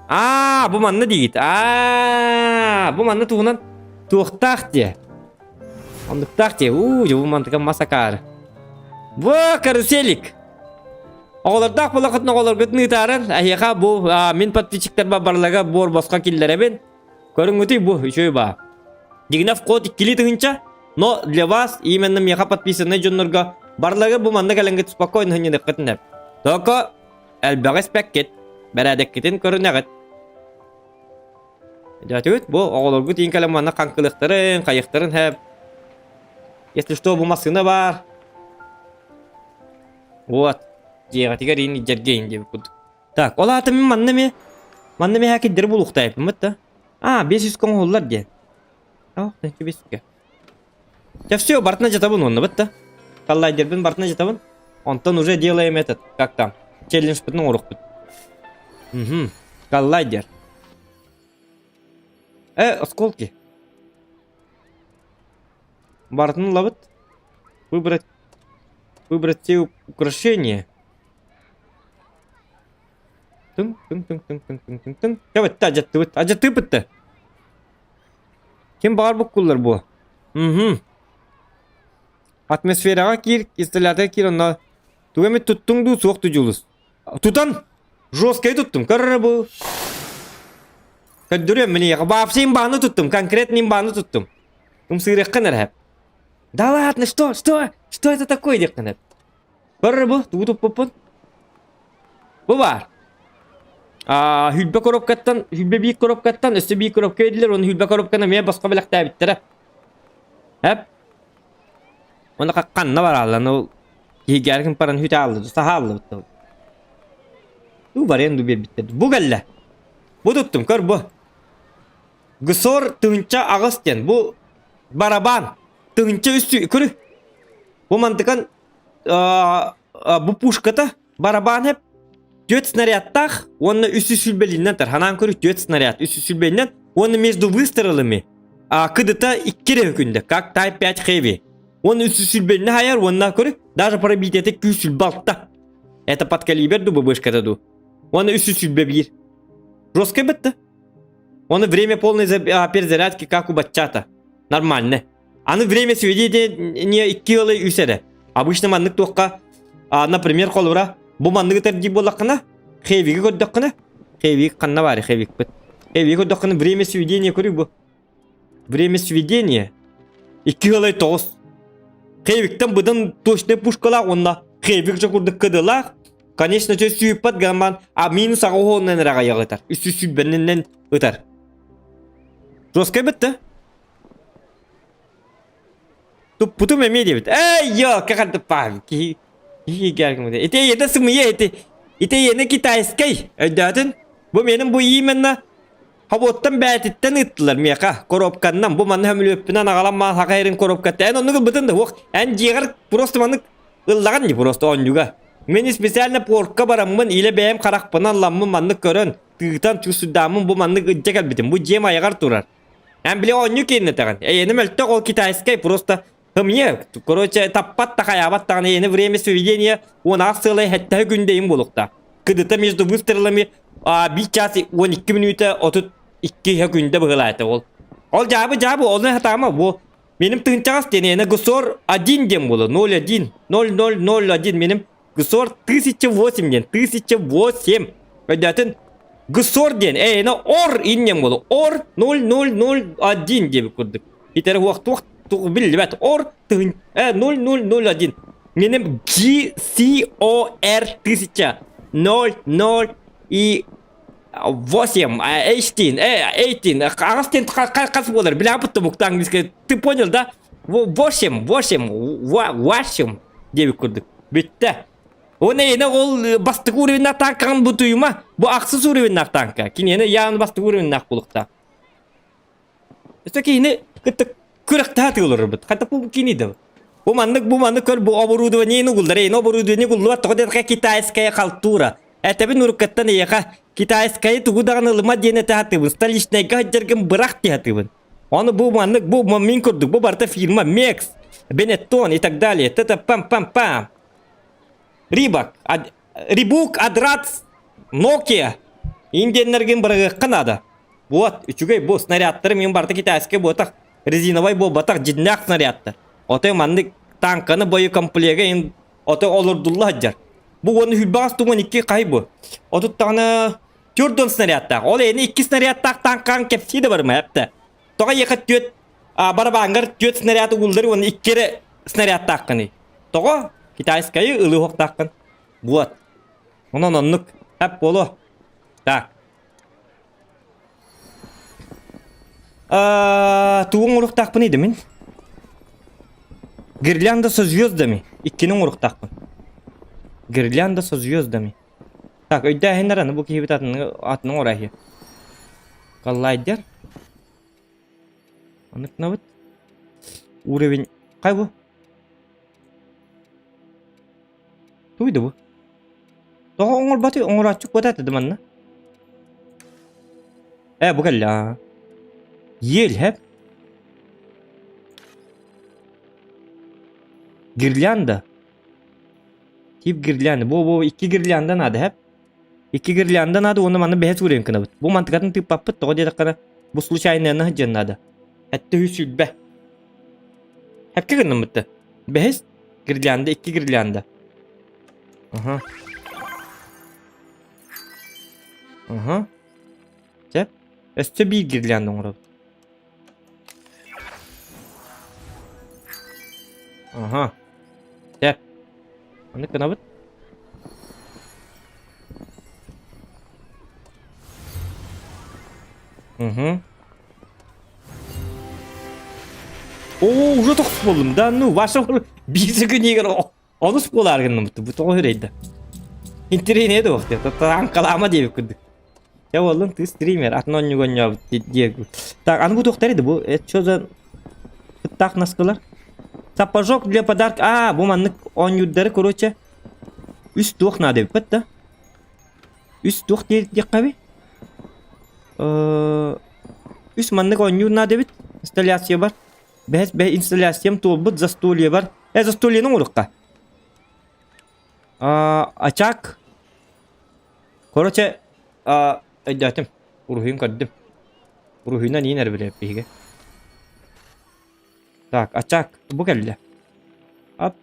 Аа, бу манна диигит. Аа, бу манна туһунан туохтаах диэ. Оннуктаах диэ. Уу, дьэ бу мантыка мас акаары. Бу каруселик. Оҕолордоох буолаххытына оҕолоргутун ыытааран, эһиэхэ бу мин подписчиктарба барлага буор босхо киллэрэбин. Көрүҥҥүтүй бу үчүгэй баа. Дьиҥинэ вход иккилии тыһыынча, но для вас именно миэхэ подписанный дьоннорго барлага бу манна кэлэҥҥит спокойно сынньаныаххытын сөп. Только элбэҕи испэккит, бэрээдэккитин көрүнэҕит. Дьэтибит бу оҕолоргут иин кэлэн манна хаҥкылыахтарын, хайыахтарын сөп. Если что, бу массыына баар. Вот. Дьиэҕитигэр иин илдьэргэ диэбит курдук. Так, ол аата мин манна эмиэ манна эмиэ киддери булуохтаайппын да. А, 500 оҥоһуллар диэн. Ох, 500 Чэ, все, бартына жатабын онно бытта. Коллайдербин бартына жатабын. Онтон уже делаем этот, как там, челленджпытын оҥоруохпут. Угу. Коллайдер. Э, осколки. Барытын ылабыт. Выбрать выбрать все украшения. Тыҥ тыҥ тыҥ тыҥ тыҥ тыҥ тыҥ тыҥ. Чэ бытта адьаттыбыт. Адьаттыыппыт Ким баҕар буккуллар буо. Угу. Атмосфераҕа киир, инсталляторга киир онно тугу эмит туттуҥ дуу, суох дуу Дьулус? Тутан! Жесткай туттум. Көр бу. Көрдөрүөм мин эйиэхэ. Вообще имбааны туттум. Конкретно имбааны туттум. Ымсыырыаххын эрэ. Да ладно, что, что, что это такое диэххин эп. Көр бу, тугу туппуппун? Бу баар. Аа, хүлбэ коробкаттан, хүлбэ биир коробкаттан, өссө биир коробка бердилэр, уонна хүлбэ коробканы эмиэ босхо бэлэхтээбиттэрэ. Эп. Уонна ханна барааллар, ол киһигээркин паран хүтэ ааллы, саһааллыбыт. Туу барыан ду биэрбиттэр. Бу кэллэ. Бу туттум, көр бу. Гсор 1008 диэн. Бу барабан. 1300 көрү. Бу мантыкан бу пушката барабан хеп түөрт снарядтаах уонна үс сүлбэлиннэн тар. Ханаан көрү түөрт снаряд, үс сүлбэлиннэн уонна между выстрелами кыдыта икки эрэ күндэ, как Type 5 Heavy. Уонна үс сүлбэлинне хайар уонна көрү даже пробитиете күүс сүлбалта. Это под калибр ду ББшката ду. Уонна үс сүлбэ биир. Жестко бітті. Оны время полной перезарядки как у бачата. Нормально. Аны время сведения икки ылы үс эрэ. Обычно маннык туохха, например, холобура, бу манныгы ытар дии буоллаххына, хевиги көрдөххүнэ, хевик ханна баар хевикпит. Хевиги көрдөххүнэ время сведения көрүй бу. Время сведения икки ылай тоҕус. Хевиктен быдан точный пушкалаах уонна хевик же курдук кыдылаах. Конечно, чө сүүппат гамман, а минус аҕа уонунан эрэ аҕайах ытар. Үс сүүрбэннэн ытар. Жесткай бітті. Туппутум эмиэ диэбит. Эй, йо, кахардыппаам. Киһи киһи кэргэммит. Ити ийэтэ сымыйа ити. Ити ийэни китайскай. Өйдөөтүн? Бу менин бу именно Хобуоттан бээтиттэн ыыттылар миэхэ коробканнан бу манна хөмүлүөппүнэн аҕалан маан хака эрин коробката эн оннук ылбытын да уох эн дьиэҕэр просто маннык ыллаҕын дии просто оонньууга мин специально портка бараммын илэ бэйэм харахпынан ламмын маннык көрөн тыытан чувствуйдааммын бу маннык ыдьа кэлбитим бу дьиэм айаҕар турар Эн били оонньуу кииннэтэҕин. Эйэни мөлтөх ол китайскай просто хымье. Короче, таппат да хайаабат даҕаны эйэни время сведения он аҕыс сыалай хэттэһэ күндэйин буолуохтаах. Кыдыта между выстрелами биир час 12 мүнүүтэ 32 күндэ быһылаата ол. Ол дьаабы дьаабы оны хатаама бу меним тыынчаҕас диэн эйэни ГСОР 1 диэн буолар 01 0001 меним ГСОР 1008 диэн 1008 өйдөөтүн ГСОР диэн эйэни ор иннем буолу ор 0001 диэбит курдук итери уох туох биллибэт ор тыһын 0001 меним G C O R 1000 0 и 8 18 18 аҕас диэн хас буолар билээбит тобукта английский ты понял да 8 8 8 диэбит курдук бүттэ Уонна эйиэнэ ол бастакы уровеннаах танкаҕын бутуйума бу ахсыс уровеннаах танка киниэнэ яаны бастакы уровеннаах буолуохтаах Өссө киһини кытта күрэхтэһэ тыылырбыт. Хата бу кини да. Бу маннык бу маннык көр бу оборудование угуллар. Эйин оборудование угуллубат тоҕо диэтэххэ китайская халтура. Этэбин уруккаттан эйиэхэ китайскайы тугу даҕаны ылыма диэн этэ сатыыбын. Столичнайга сылдьаргын бырах дии сатыыбын. Ону бу маннык бу мин курдук бу барыта фирма Мекс, Бенеттон и так далее. Т-т пам-пам-пам. Рибак, Рибук, Адрац, Nokia. Индианнаргын бырагыахха наада. Вот, үчүгэй бу снарядтары мин барыта китайскай буотах, резиновай буолбатах дьиннээх снарядтар. Отой маннык танканы боекомплега ин отой олордулла сылдьар. Бу уонна хүлбэҕэс тугун икки хай бу. Отуттаҕына төрдөн снарядтаах. Ол эни икки снарядтаах танкаҕын кэпсии да барыма эптэ. Тоҕо эйиэхэ түөрт барабааҥҥар түөрт снаряд угуллар уонна икки эрэ снарядтааххыный? Тоҕо? Китайскайы ылыахтааххын. Вот. Онон оннук. Эп буолуо. Так. Тугу оҥоруохтаахпыный да мин? Гирлянда со звездами. Иккини оҥоруохтаахпын. Гирлянда со звездами. Так, өйдөөһүннэр аны бу киһибит атын атын оҥороо Коллайдер. Оннук гынабыт. Уровень хай бу? Туй да бу? Тоҕо оҥорбатый? Оҥорооччу куота этэ да манна. Э, бу кэллэ аа. Ель, хэп. Гирлянда. Тип гирлянда. Бу бу икки гирлянда надо, хэп. Икки гирлянда надо, уонна манна бэһэ суурайын гынабыт. Бу мантыкатын тыыппаппыт, тоҕо диэтэххинэ, бу случайныйаны сылдьыан наада. Этте үс сүүрбэ. Хэпкэ гыннаммытта. Бэһис гирлянда, икки гирлянда. Аха. Аха. Чэ, өссө биир гирлянда оҥоробут. Аха. Чэ. Маннык гынабыт. Угу. Оо, уже тохсус буоллум да, ну, ваша биир күнигэр онус буолаар гынныбыт, бу тоҕо үрэйдэ. Интэриэһинэй да буолуох таҥкалаама диэбит курдук. Дьэ буоллун, ты стример, атын онньуга онньообут диэбит. Так, аны бу туохтар edi бу? Это что за ыттаах наскылар? Сапожок для подарка. А, бу маннык оонньуурдары, короче, үс туох наада эбиппит да? Үс туох диэххэ Үс маннык оонньуур наада эбит. Инсталляция бар. Бэһэс бэһ инсталляциям туолбут застолье бар. Э, застольены оҥоруохха. Очаг. Короче, өйдөөтүм. Уруһуйун көрдүм. Уруһуйунан иин эрэ билэбит биһиги. Так, очаг бу кэллэ. Ап.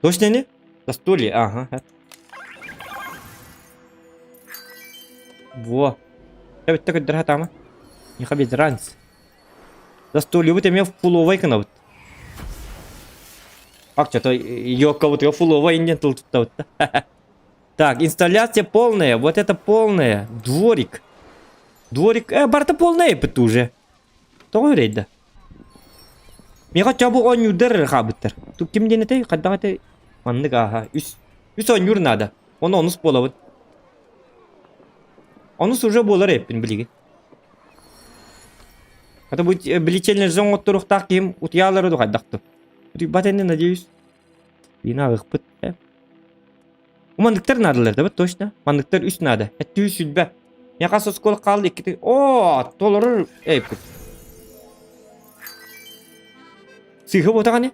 Точно не? Застолье, ага. Во. Эбитте көрдөрө сатаама. Миэхэ без разницы. Застольебыт эмиэ фуловай гынабыт. Ак, что-то ёккабытыгар фуловай диэн тыл туттабыт да. Так, инсталляция полная, вот это полная. Дворик. Дворик, э, барыта полная эппит уже. Тоҕо үрэйдэ? Миэхэ чобу оонньуурдар эрэ хаалбыттар. Тут ким диэн этэй? Хайдах этэй? Маннык ааһа. Үс, үс оонньуур наада. Ону онус буолабын. Онус уже буолар эппин билигин. Это будет биличельный жон оттуруктаах киһим утуйаалары ду хайдахту. Утуйбат энни, надеюсь. Вина ыхпыт. Манныктар наадалар да точно. Манныктар үс наада. Эттүү сүлбэ. Миэхэ оскуола хаалла иккити. Оо, толорор эйпит. Сыыһа буотаҕа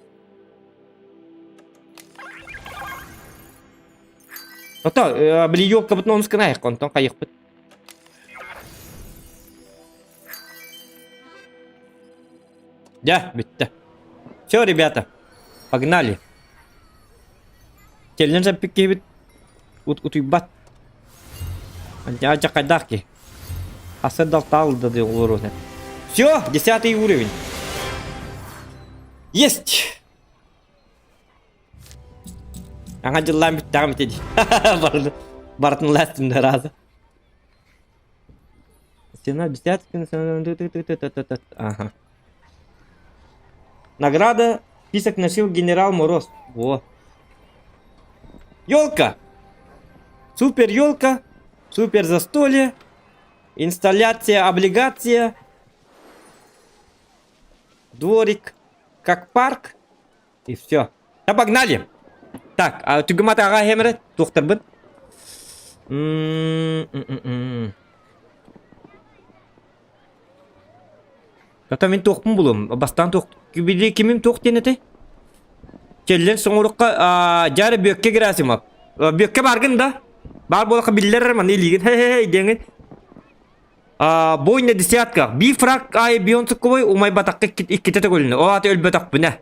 Ото, били ёлкабытын онус гына онтон хайыхпыт. Дьэ, бүттэ. Все, ребята, погнали. Челлендж эппит киһибит утуйбат. Дьа хайдах ки. Асы далтаал да олоруон. Все, десятый уровень. Есть! Аңа дьыллаан бүттэҕим ити дии. Барытын ластым да раза. Стена десятки, ага. Награда список носил генерал Мороз. Во. Елка! Супер елка, супер застолье, инсталляция, облигация, дворик, как парк, и все. Да погнали! Так, а түгүм атаға хемірі туқтырбын. Ата мин туохпун булуом. Бастаан туох били кимим туох диэн этэй? Челлен соҥурукка дьаары Бүөккэ Герасимов. Бүөккэ бааргын да? Баар буолахха биллэрэр маны илиигин хе-хе диэҥин. Бой на десятках. Би фраг аайы бион суккубой умайбатахха иккитэ төгүлүнэ. Ол аата өлбөтөхпүнэ.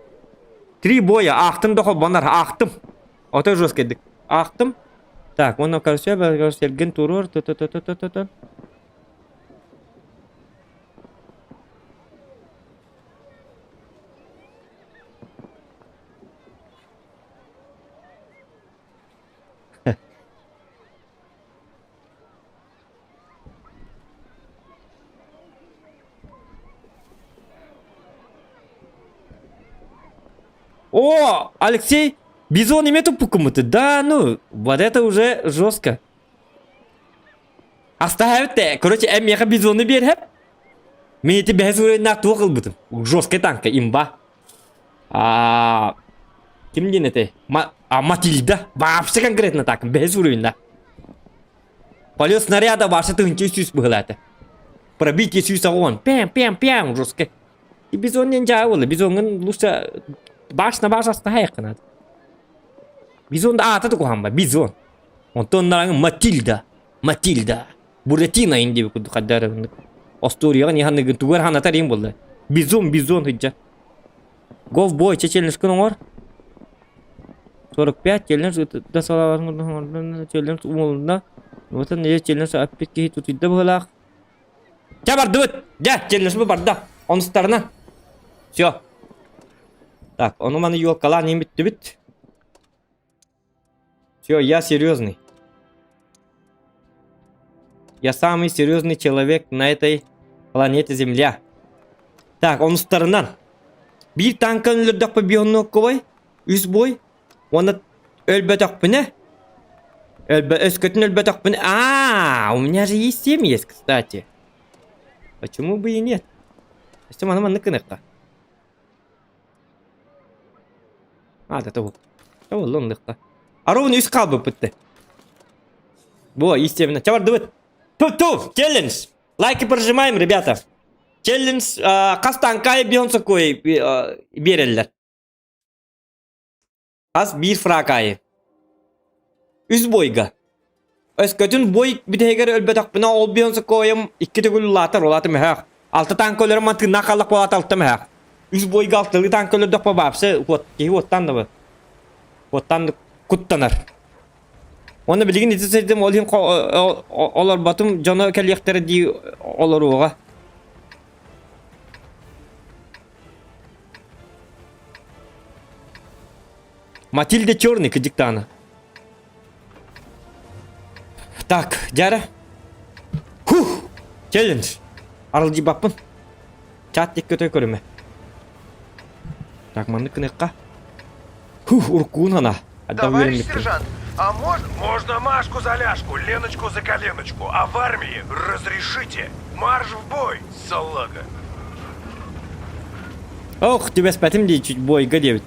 Три боя. Аахтым да холбонор. Аахтым. Ото жесткайдык. Аахтым. Так, уонна короче, сэргэн туруор. Ту-ту-ту-ту-ту-ту. О, Алексей, бизон эмиэ туппуккуммут. Да, ну, вот это уже жестко. Астаһабыт э, короче, эн миэхэ бизону биэрһэп. Мин ити бэһис уровеннаах туох ылбытым. Жесткая танка, имба. А, ким диэн этэй? А, Матильда. Вообще конкретно так, бэһис уровеннаах. Полет снаряда вообще тыһынча сүүс быһылаата. Пробитие сүүс огонь. Пям, пям, пям, жестко. И бизон не буолла. Бизоҥҥун лучше баш на баш астаһайахха надо. Бизон да аата куһаҕан ба, бизон. Онтон нараҥы Матильда, Матильда, Буратино ин диэбит курдук хайдах эрэ оннук. Остуоруйаҕа ниһаныгын тугу эрэ санатар иһин буолла. Бизон, бизон сылдьар. Говбой, чеченецкин оҥор. 45 челлендж да салаларын челлендж умулунна. Вот он челлендж аппит киһи тутуйда быһылаах. Чэ бардыбыт! Дьэ, челлендж барда. Онустарына. Все. Так, ону маны елкалаан иһин бүттүбүт. Все, я серьезный. Я самый серьезный человек на этой планете Земля. Так, онустарынан. Биир танканы өлөрдөхпө биһоннуоккубай, үс бой. Уонна өлбөтөхпүнэ. Өлбө, өскөтүн өлбөтөхпүнэ. А, у меня же есть семь есть, кстати. Почему бы и нет? Өссө маны маннык гыныахха. Аата тобул. Тобулла оннукка. Аруун үс хаалбыппыт да. Бу, истебина. Чабардыбыт. Ту-ту, челлендж. Лайки прожимаем, ребята. Челлендж хас танкай бион сокой биэрэллэр. Хас биир фраг аайы. Үс бойга. Өскөтүн бой бүтэһигэр өлбөтөхпүнэ ол бион сокойум икки төгүл улаатар, улаата мөһөөх. Алта танка өлөрөн ман тыыннаах хааллах буолаата алта мөһөөх. Үс бойга алталыы танка өлөрдөхпө вообще уот киһи уоттаан да уоттаан да куттанар. Уонна билигин ити сирдим ол иһин олорботум дьоно кэлиэхтэрэ дии олоруоҕа. Матильда Черный кыдьыктаана. Так, дьара. Хух! Челлендж. Аралдьыйбаппын. Чат диэки көтө көрүмэ. Так, маннык гыныахха. Хух, уруккуун ана. Товарищ сержант, а можно... Можно Машку за ляжку, Леночку за коленочку, а в армии разрешите. Марш в бой, салага. Ох, түбэспэтим дии чуть бойга диэбит.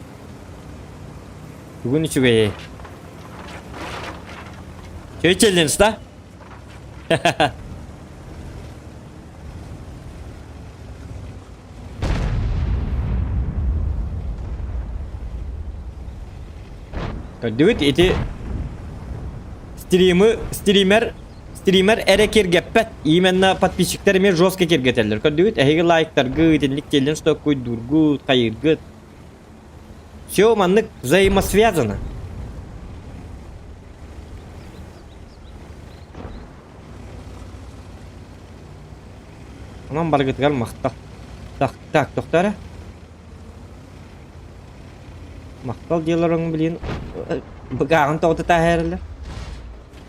Бүгүн үчүгэй. Чөй челлендж, да? Көрдүгүт ити стримы стример стример эрэ киэргэппэт именно подписчиктар эмиэ жестко киэргэтэллэр көрдүгүт эһиги лайктаргыт итинник челлендж токкуйдуургут хайыыргыт все маннык взаимосвязано Онон барыгытыгар махтал. Так, так, тохтоо эрэ. Махтал диэлэрин билин быгааҕын тоҕута тааһаараллар.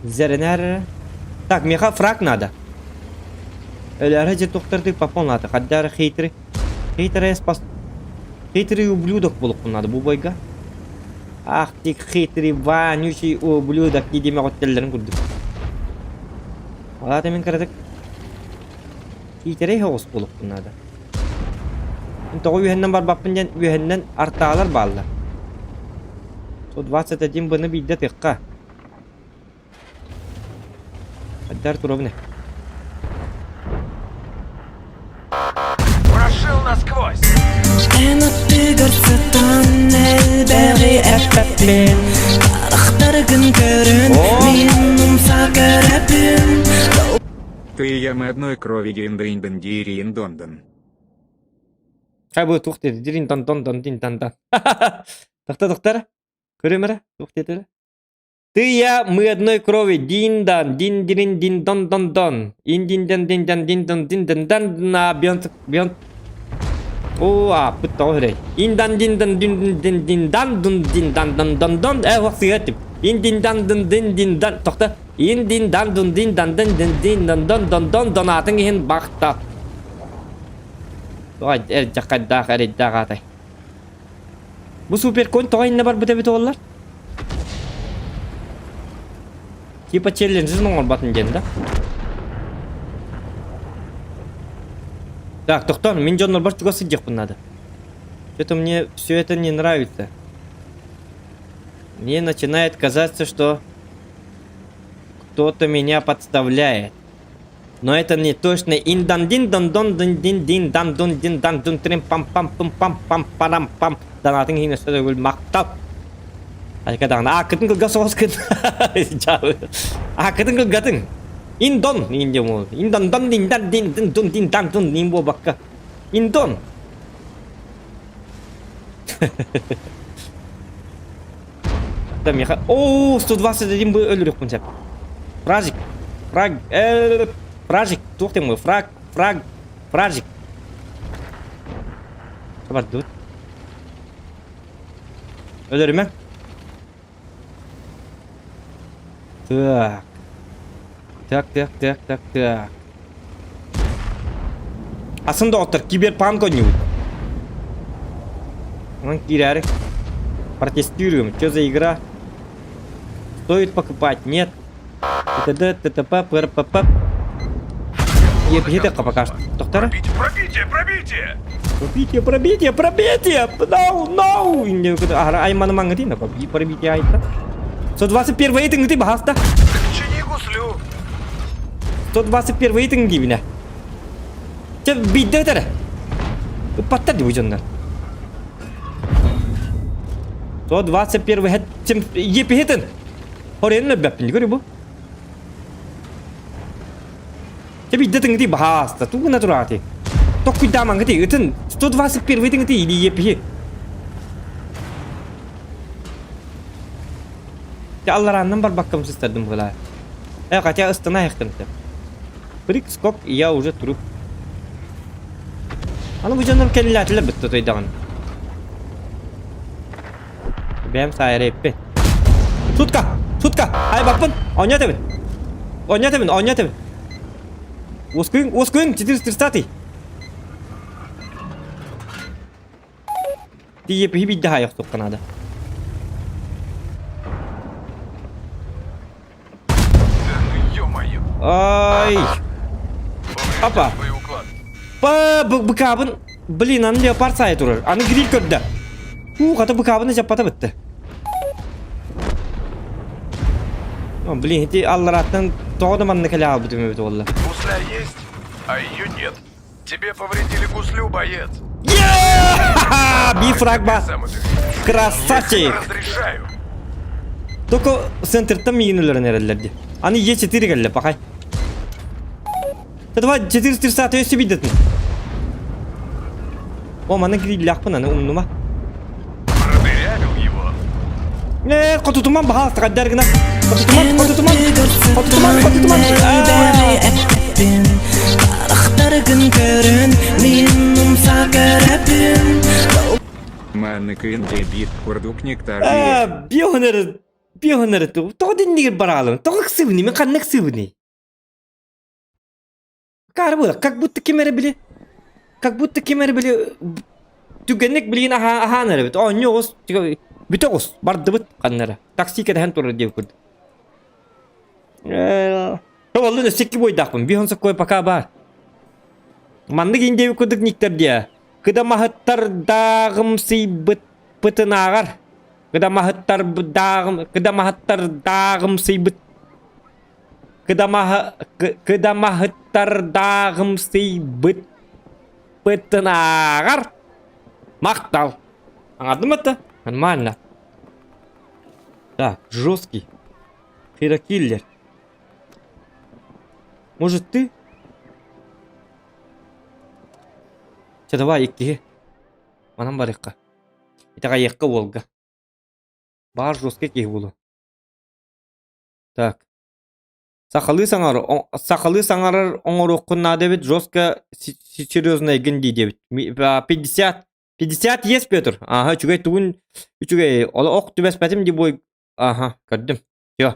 Зэрэнээр эрэ. Так, миэхэ фраг надо. Өлөөрө дьэ тухтардыы попон надо. Хаддара хитрый. Хитрый спас... Хитрый ублюдок буолуохпун надо бу бойга. Ах ты хитрый, вонючий ублюдок дии мөҕүттэллэрин курдук. Ол аата мин кыратык киитэрэй соҕус буолуохпун наада. Мин тоҕо үөһэннэн барбаппын диэн үөһэннэн артаалар бааллар. 121 быны биирдэ тыахха. Хайдар турабын Прошил насквозь. Эн аттыгар сытан элбэҕи эппэппин Харахтаргын көрөн мин умса көрөбүн Ты и я мы одной крови дин дин дон Хай бу туох диэти дирин дон дон дон дин дан дан. Тохто тохтор. Көрүм эрэ туох диэтилэр? Ты я мы одной крови дин дан дин дирин дин дон дон дон ин дин ден дин ден дин дон дин ден дан на бьон бьон О, ааппыт тоҕо үрэй. Ин дан дин дан дин дин дин дин дан дун дин дан дан дан дон э вахсыга тип. Ин дин дан дун дин дин дан тохто. Ин дин дан дун дин дан дин дин дин дан дон дон дон донатын иһин бахта. Тоҕо эр дьаххайдаах эрэйдээх аатай. Бу суперконь тоҕо иннэ барбыт эбит уоллар? Типа челленджин оҥорботун диэн да? Так, тохтоон, мин дьоннорбор чугас сылдьыахпын надо. Что-то мне все это не нравится. Мне начинает казаться, что кто-то меня подставляет. Но это не точно. Ин дан дин дон дон дин дин дин дан дун дин дан дун трим пам пам пум пам пам парам пам. Данатын иһин өссө төгүл махтал. Айка даҕаны ааккытын кылгас соҕус гын. Ааккытын кылгатын. Ин дон ин диэн Ин дон дон дин дан дин дин дун дин дан дун ин буолбакка. Ин дон. Да, миэхэ... Оо, 121 бы өлөрүөхпүн сөп. Фражик. Фраг... Фражик. Туох диэн Фраг... Фраг... Фражик. Бардыбыт. Өлөрүмэ. Так. Так, так, так, так, так. Атын доҕоттор киберпанк оонньуубут. Онон киирээри протестируем. Что за игра? Стоит покупать? Нет. т.д. т.т.п. ПРПП. Епиһи пока что. Доктора? Пробитие, пробитие! Пробитие, пробитие, пробитие! No, no! Аһара айманы маңгытын, пробитие айта. 121 рейтинг баһаста. Чини гуслю. 121 рейтинг дибине. Чэ биирдэ өтөрө. Ыппаттар дии бу дьоннор. 121 хэт епиһитин. Хорен өлбөппүн көрү бу. Чэ биирдэ тыҥытый баһааста тугуна тураати. Токкуйдаамаҥҥытый ытын 121 тыҥытый или епиһи. Чэ алларааннан барбаккам сыстардым быһылаа. Э хотя ыстана айахтым Прыг, скок, и я уже труп. Аны бу дьоннор кэллээтилэр бытта тойдаҕын. Бэйэм саайара эппин. Сутка! Сутка! Айбаппын! Оонньоо этэбин! Оонньоо этэбин! Оонньоо этэбин! Уоскуйуҥ! Уоскуйуҥ! 430-й! Тиийэ биирдэ хаайыахтуохха наада. Да ну ё-моё. Ай! Опа! Боеуклад. Па, быкаабын, блин, аны леопард саайа турар. Аны гриль көрдө. Уу, хата быкаабын дьаппата бытты. О, блин, ити аллараттан тоҕо да манна кэлэ хаалбытым эбит буолла. Гусля есть, а ее нет. Тебе повредили гуслю, боец. Бифраг ба. Сам это. Красавчик! Разрешаю. Только центртан миигин өлөрөн эрэллэр дии. Аны Е4 кэллэ, пахай. Давай 430 өссө бидетин. О, маны грилляхпын аны умнума. Продырявил его. Э, хотутуман баһаалта каддар гына. Хотутуман, хотутуман, хотутуман, хотутуман. Харахтаргын көрөн мин умса көрөбүн Манныкын дебит курдук нектар Э, биохонер, биохонер, тоҕо диннигир бараалым, тоҕо ыксыбыный, мен ханна ыксыбыный? Карбы, как будто ким эрэ били, как будто ким эрэ били түгэнник билигин аһаа аһаан эрэбит. Оонньуу оҕус, бүтэ оҕус, бардыбыт ханна эрэ. Такси кэтэһэн турар диэбит курдук. Э, Оллун өссө икки буойдаахпын. Биһон соккой пока баар. Маннык индиэбит курдук никтэр диэ. Кыдамаһыттар дааҕымсыйбыт пытынааҕар. Кыдамаһыттар дааҕым кыдамаһыттар дааҕымсыйбыт Кыдамаһыттардааҕымсыйбыт бытынааҕар махтал. Аҥардым это? Нормально. Так, жесткий. Хирокиллер. Может ты? Чэ, давай иккиһи. Манан барыахха. Итэҕэйиэххэ уолга. Баар жесткий киһи буолуо. Так. Сахалыы саҥар, сахалыы саҥарар оҥоруоххун наада эбит, жестко серьезно эйгин дии диэбит. 50, 50 есть, Петр? Ага, үчүгэй тугун үчүгэй. Ол ох түбэспэтим ди бой. Ага, көрдүм. Все.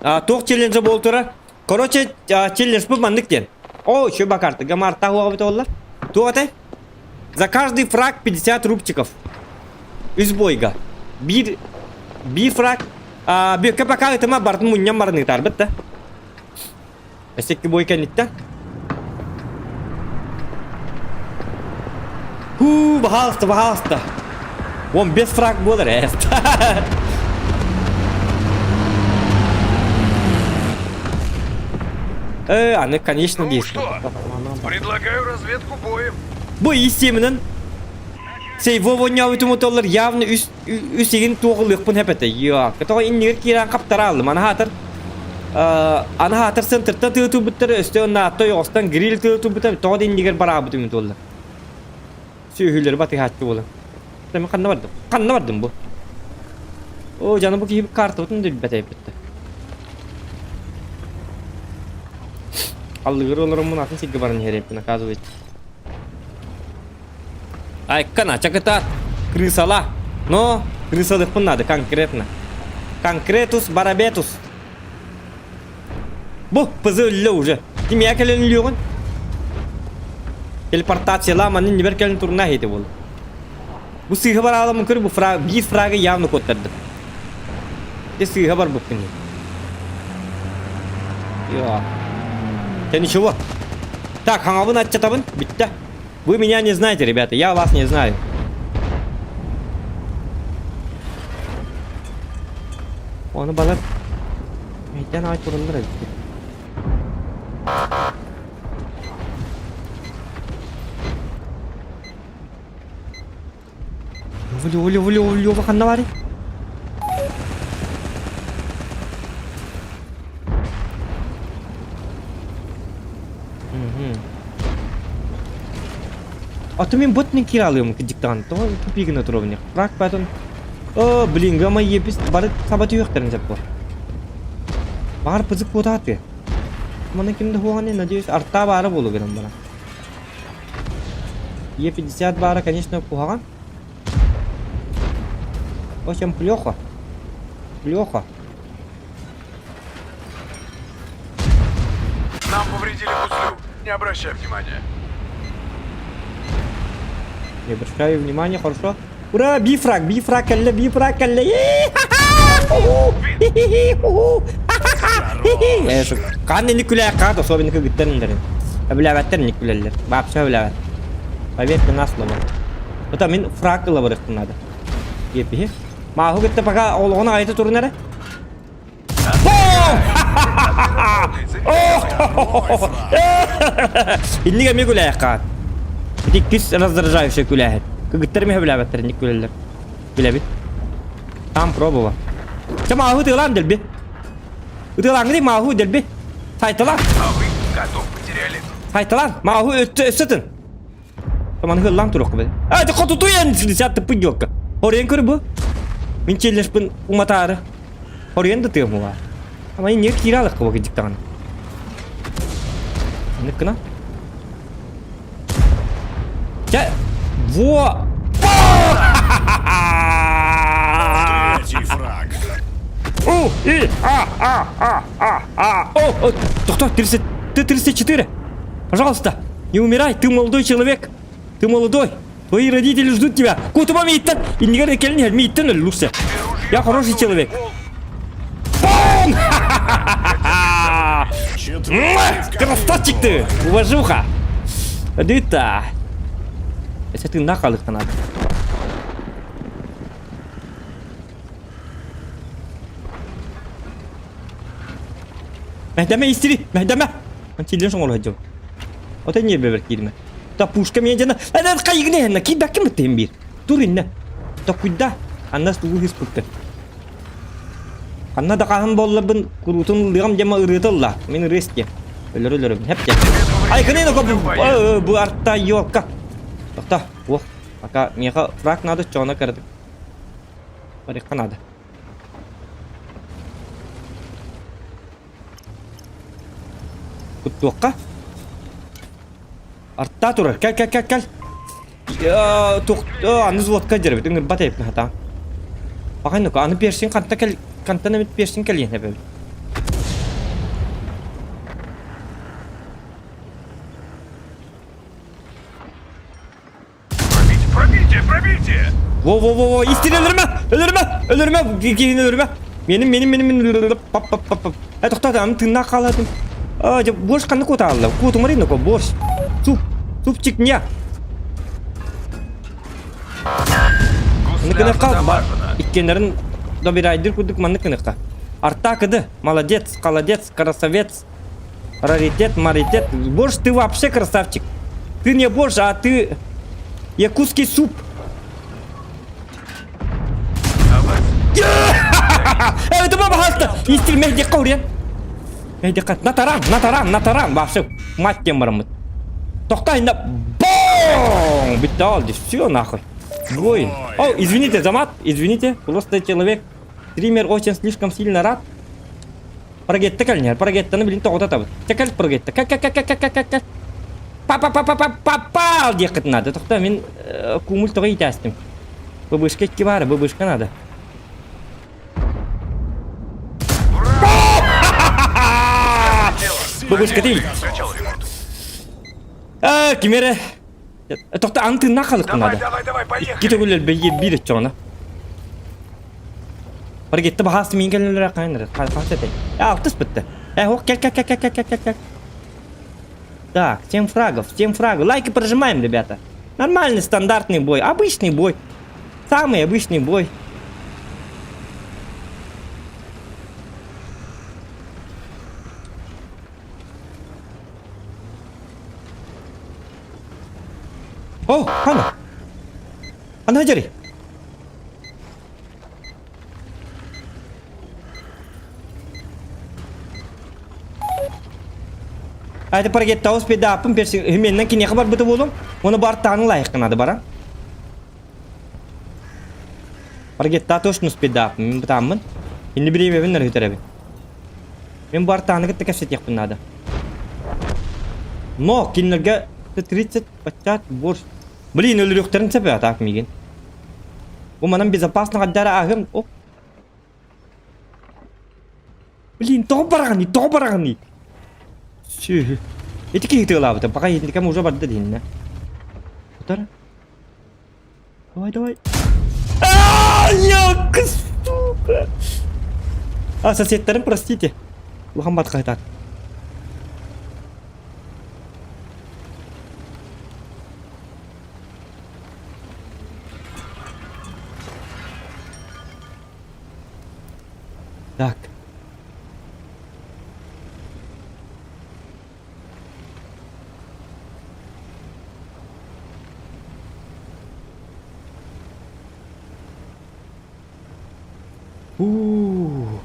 А, туох челленджа буол турар? Короче, челлендж бу маннык диэн. О, еще бакарты. Гамарта хуаҕа оллар. Туох этэй? За каждый фраг 50 рубчиков. Үс бойга. Биир, биир фраг Бүөккэ пока ытыма бардын мунньан баран ыытаарбыт да. Өссө икки бой кэнниттэн. Хуу, баһаалыста, баһаалыста. Вон без фраг буолар ээ. Э, аны, конечно, Ну действует. что, предлагаю разведку боем. Бу истиэминэн Сейвовонньообутум отоллар явно үс үс игин туоҕулуохпун сөп этэ. Йоо, тоҕо иннигэр киирэн хаптарааллым. Аны хаатар аны хаатар центртан тыытылбыттар өстө наатта ойоҕостон гриль тыытылбыттар тоҕо да иннигэр бараабытым туолла. Сүөһүлэри батыһааччы буолан. Мен ханна бардым? Ханна бардым бу? О, жаны бу киһи картабытын да билбэт эбит. Аллыгыр олороммун атын сиргэ баран иһэр эбиппин, оказывается. Айкана, чакыта, крысала. Но крысалыхпын надо конкретно. Конкретус барабетус. Бу пызы өллө уже. Кимия кэлэн өлүөҕүн? Телепортацияла манын нибер кэлин турна хейти бол. Бу сыыһа бараалам көр бу фраг биир фрагы явно куоттардым. Те сыыһа барбыппын. Йоо. Те ничего. Так, хаҥабын аччатабын. Бүтте. Вы меня не знаете, ребята, я вас не знаю. Оны балар Мейден ай тураллар эбит. Лёва, Лёва, Лёва, Лёва, ханна баарый? А то мен бот не киралыым кыдьыктаан тоҕо тупигына туруобуня фраг потом о блин гама епис бары саба түһүөхтэрин сөп буо баар пызык куотааты маны ким да хуоҕаны надеюсь арта баара буолу гынан баран Е50 баара конечно куһаҕан очень плохо плохо Нам повредили гуслю. Не обращай внимания. Не обращаю внимания, хорошо. Ура, бифраг, бифраг, кэллэ, бифраг, кэллэ. Хаан инник күлээх хаат особенно кыгыттар Өбүлээбэттэр инник күлэллэр. Вообще өбүлээбэт. Поверьте на слово. Это мин фраг ыла барыахпын надо. Епиһи. Мааһу кытта пока олоҕун аҕайта турун эрэ. Инник эмиэ күлээххэ хаат. Ити иккис раздражающий күлээһин. Кыгыттар эмиэ өбүлээбэттэр инник күлэллэр. Билэбит. Там пробовал. Чэ мааһу тыалаан дэлби. Ытыалааҥҥытый мааһу дэлби. Сайталаан. А вы котов потеряли. Сайталаан. Мааһу өссө өссө Маны хыллаан туруохха бэл. А, ты хотутуйан сят тыппын Хоруйан көр бу. Мин челлешпин уматаары. Хоруйан да тыам ула. Ама не киирэ алыкка бу кидьиктаҕына. Ныккына. Чэ, во! Третий фраг. У, и, а, а, а, а, а, о, о, тоқта, 30, ты 34. Пожалуйста, не умирай, ты молодой человек. Ты молодой. Твои родители ждут тебя. Кутума мииттен, иннигер кэлин мииттен өллүксэ. Я хороший человек. Бум! Красавчик ты! Уважуха! Дыта! Это ты нахалых надо. Мэһдэмэ истири! Мэһдэмэ! Антилен соҥоло сылдьабын. Ото ньиэрбэбэр кииримэ. Та пушка миэн дьана Эдэр хайыгын иһэннэ киирбэккин быттыһын биир. Тур иннэ. Токуйда. Анна тугу ыспыккын. Ханна да хаһан буолларбын куруутун ылыаҕым диэн ырыата ылла. Мин ырыа истиэм. Өлөр өлөрөбүн. Хэп диэн. Ай кынын бу бу арта елка. Тохто. Ох. Пока миэхэ фраг надо, чоно кыратык. Барыахха надо. Куттуохха. Артаа турар. Кэл, кэл, кэл, кэл. Тух, аны взводка дьэрбит. Ыҥырбат эбит хата. Баҕай аны персин ханта кэл, хантан эмит персин кэлиэн эбэбит. Пробейте, пробейте, пробейте! Во-во-во-во, истин өлөрүмэ! Өлөрүмэ! Өлөрүмэ! Киһини өлөрүмэ! Меним, меним, меним, меним, пап, пап, пап, пап. Э, тоқтат, аны тыыннаах хаалатын. А, дьэ, борщ ханна куотаалла? Куотумарый ноко, борщ. Суп, супчик не. Маннык гынахха, иккиэннэрин добирайдыр курдук маннык гынахха. Арта кыды, молодец, холодец, красавец, раритет, маритет. Борщ, ты вообще красавчик. Ты не борщ, а ты якутский суп. Это баба хаста! Истир мехди қаурен. Мехди қат. На таран, на таран, на таран. Вообще, мать тем барамыт. Тоқтай на... Бом! Битал, все нахуй. Ой. О, извините за мат, извините. Просто человек, стример очень слишком сильно рад. Парагетта кэлнэр, парагеттаны билин тоҕото табыт. Чэ кэл парагетта, кэл кэл кэл кэл кэл кэл кэл. Па па па па па попал диэххит надо. Тохто мин куумул тоҕо иитээстим. Быбышка икки баара, быбышка надо. Быбышка тиий. Аа, ким эрэ Тохто аны тыыннаах халыкпын Давай, надо. давай, давай, поехали! Икки төгүл элбэйиир биир өччөҕүнэ. Баргетте баһаас миин кэлэлэрэ хайан эрэ хас этэй? Э алтыс бытты. Э ох кэл кэл кэл кэл кэл кэл кэл. Так, 7 фрагов, 7 фрагов. Лайки прожимаем, ребята. Нормальный стандартный бой, обычный бой. Самый обычный бой. О, хана. Хана дьэри. Айда паргеттаус педааппын перси хименнен киниэхэ барбыта буолум. Оны бар тааны лайыққын ады бара. Паргетта точно спедааппын мин бытааммын. Инни бириэмэбин өрүһүтэрэбин. Мин бар тааны кытта кэпсэтиэхпин наада. Но кинилэргэ 30 баччаат борщ. Блин, өлөрүөхтэрин сөп ээ так миигин. Бу манан безопасно хаддара ааһыам. О. Блин, тоҕо бараҕыный, тоҕо бараҕыный? Сүөһү. Ити киһи тыалаабыта, пока итинникем уже барда диһиннэ. Утара. Давай, давай. А, ёлка, сука! А, соседтарым, простите. Улахан батқайтар. Так. Уу.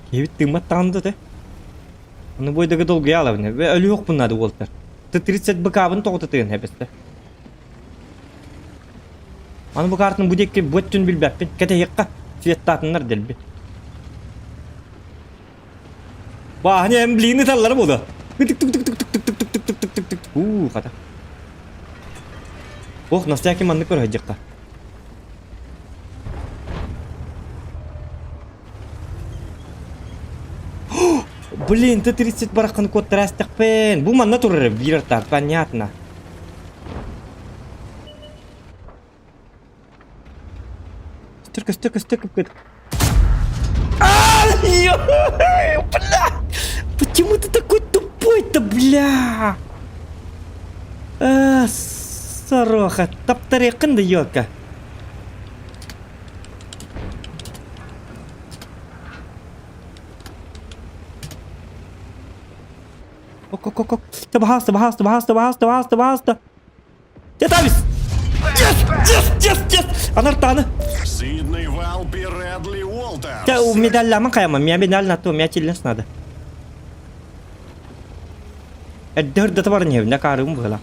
Киһибит тыыммат даҕаны да этэ. Аны бу долгуйа алабын. Өлүөхпүн наада уолтар. Т-30 быкаабын тоҕута тыын эбэстэ. Аны бу картаны бу диэки бу өттүн билбэппин. Кэтэһиэххэ. Светтаатыннар дэлби. Бааһыны эм блин ыталлара буолуо. Тык-тык-тык-тык-тык-тык-тык-тык-тык-тык. Уу, хата. Ох, на всякий маннык көрө Блин, Т-30 бараххан куоттараастахпын. Бу манна турар биир артаат, понятно. Көстөр, көстөр, көстөр, көстөр. Бля! Почему ты такой тупой-то, бля? А, сороха, таптарыаххын да, ёлка. Ок-ок-ок. Пожалуйста, пожалуйста, пожалуйста, пожалуйста, пожалуйста, пожалуйста. Тетабис! Yes! Yes! Yes! Yes! Анартаны. Сиднey Валпи Редли Уолтерс. Те у медалламын кайма, меня медаль на то, меня челлендж надо. Эрдэ бар не, на карым была.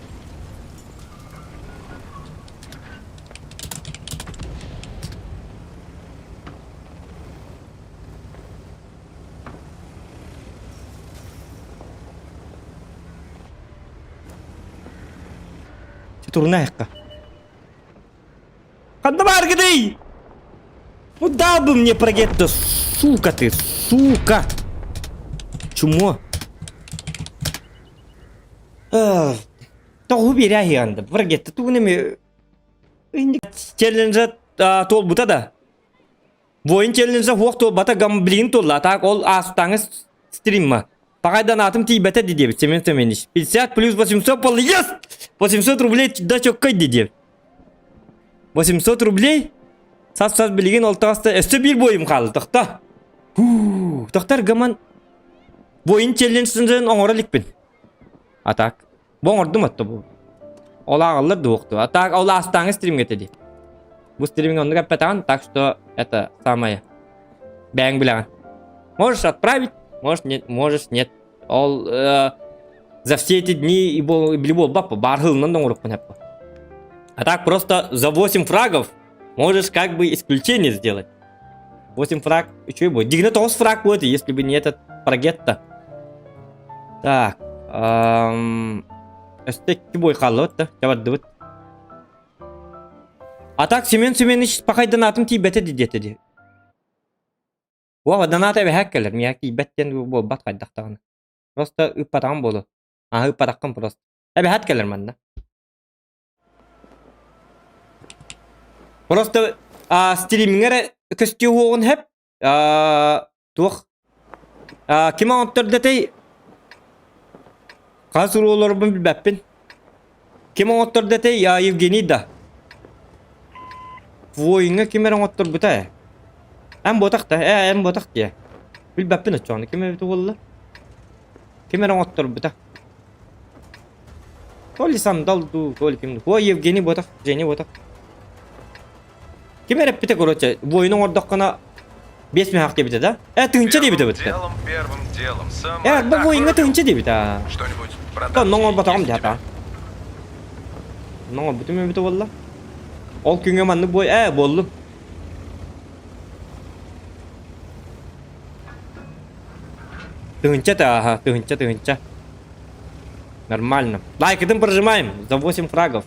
Турнаайыкка. Ханна бааргыный? Ну дал бы мне прогетто, сука ты, сука! Чмо? Тоҕу биэрэ Прогетто тугун эми челленджа туолбута да. Воин челленджа хуох туолбата гамблин туолла. Так ол аастаңыз стримма. Пагайдан атым тиийбэтэ диэбит Семен Семенович. 50 плюс 800 пол. Yes! 800 рублей да чоккой диэбит. 800 рублей? Сас-сас билигин ол таҕыста өссө биир буойум хаалла тохто. Тохтор гаман воин челленджин оҥоро иликпин. А так бу оҥордум отто бу. Ол ааҕаллар дуохту. А так ол аастааҥы стримҥэ этэ дии. Бу стримҥэ оннук эппэтэҕин, так что это самое. Бэйэҥ билэҕин. Можешь отправить, можешь нет, можешь нет. Ол э, за все эти дни и били буолбаппа, баарһылынан да оҥорукпун эппа. А так просто за 8 фрагов можешь как бы исключение сделать. 8 фраг, үчүгэй будет. Дигнэ 9 фраг будет, если бы не этот прогетто. Так, өстө икки бой хааллыбыт да, чабардыбыт. А так Семен Семенович пахайдан атым тиийбэтэ диэтэ дии. Уола доната эбэһээк кэлэр, миэхэ тиийбэт диэн буолбат хайдах даҕаны. Просто ыыппатаҕым буолуо. Аа ыыппатаххын просто. Эбэһээт кэлэр манна. Просто а, стримиҥҥэ эрэ көстүө уоҕун сөп. А, туох а, ким оҥоттордотой? Хас урууларбын билбэппин. Ким оҥоттордо этэй? Я Евгений да. Воиҥҥа ким эрэ оҥотторбута ээ. Эн буотах да, ээ эн буотах диэ. Билбэппин оччоҕуна ким эбитэ буолла? Ким эрэ оҥотторбута. То ли Сандал дуу, то ли ким Ой, Евгений буотах, Женя буотах. Ким эрэ эппитэ, короче, воин оҥордоххуна биэс мөһөх диэбитэ да? Э, тыһыынча диэбитэ бытта. Делом, первым делом. Э, бу воиҥҥа тыһыынча диэбитэ. Что-нибудь Онно оҥорботоҕум дии хата. Онно оҥорбутум эбитэ буолла. Ол күҥҥэ маннык бой ээ буоллум. Тыһыынча тааһа, тыһыынча, тыһыынча. Нормально. Лайкытын прожимаем за 8 фрагов.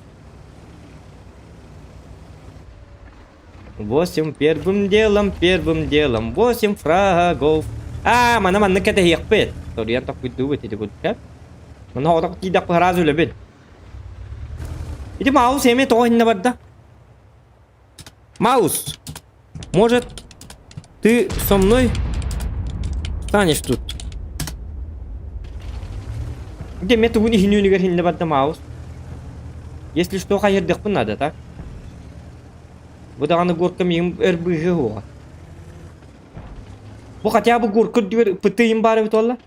8 первым делом, первым делом, 8 фрагов. Аа, мана маннык кэтэһиэхпит. Торуйан тохпуйдуубут ити курдук. Мана оҕотох тиийдэхпэ сразу үлэбин. Ити Маус эмиэ тоҕо иһиннэ барда? Маус, может, ты со мной станешь тут? Где мен тугун иһинүүнүгэр иһиннэ барда Маус? Если что, хайырдыхпын надо, так? Бу даҕаны горка миигин өр быыһыа уоҕа. Бу хотя бы горка үрдүгэр ПТ-им баар эбит буолла.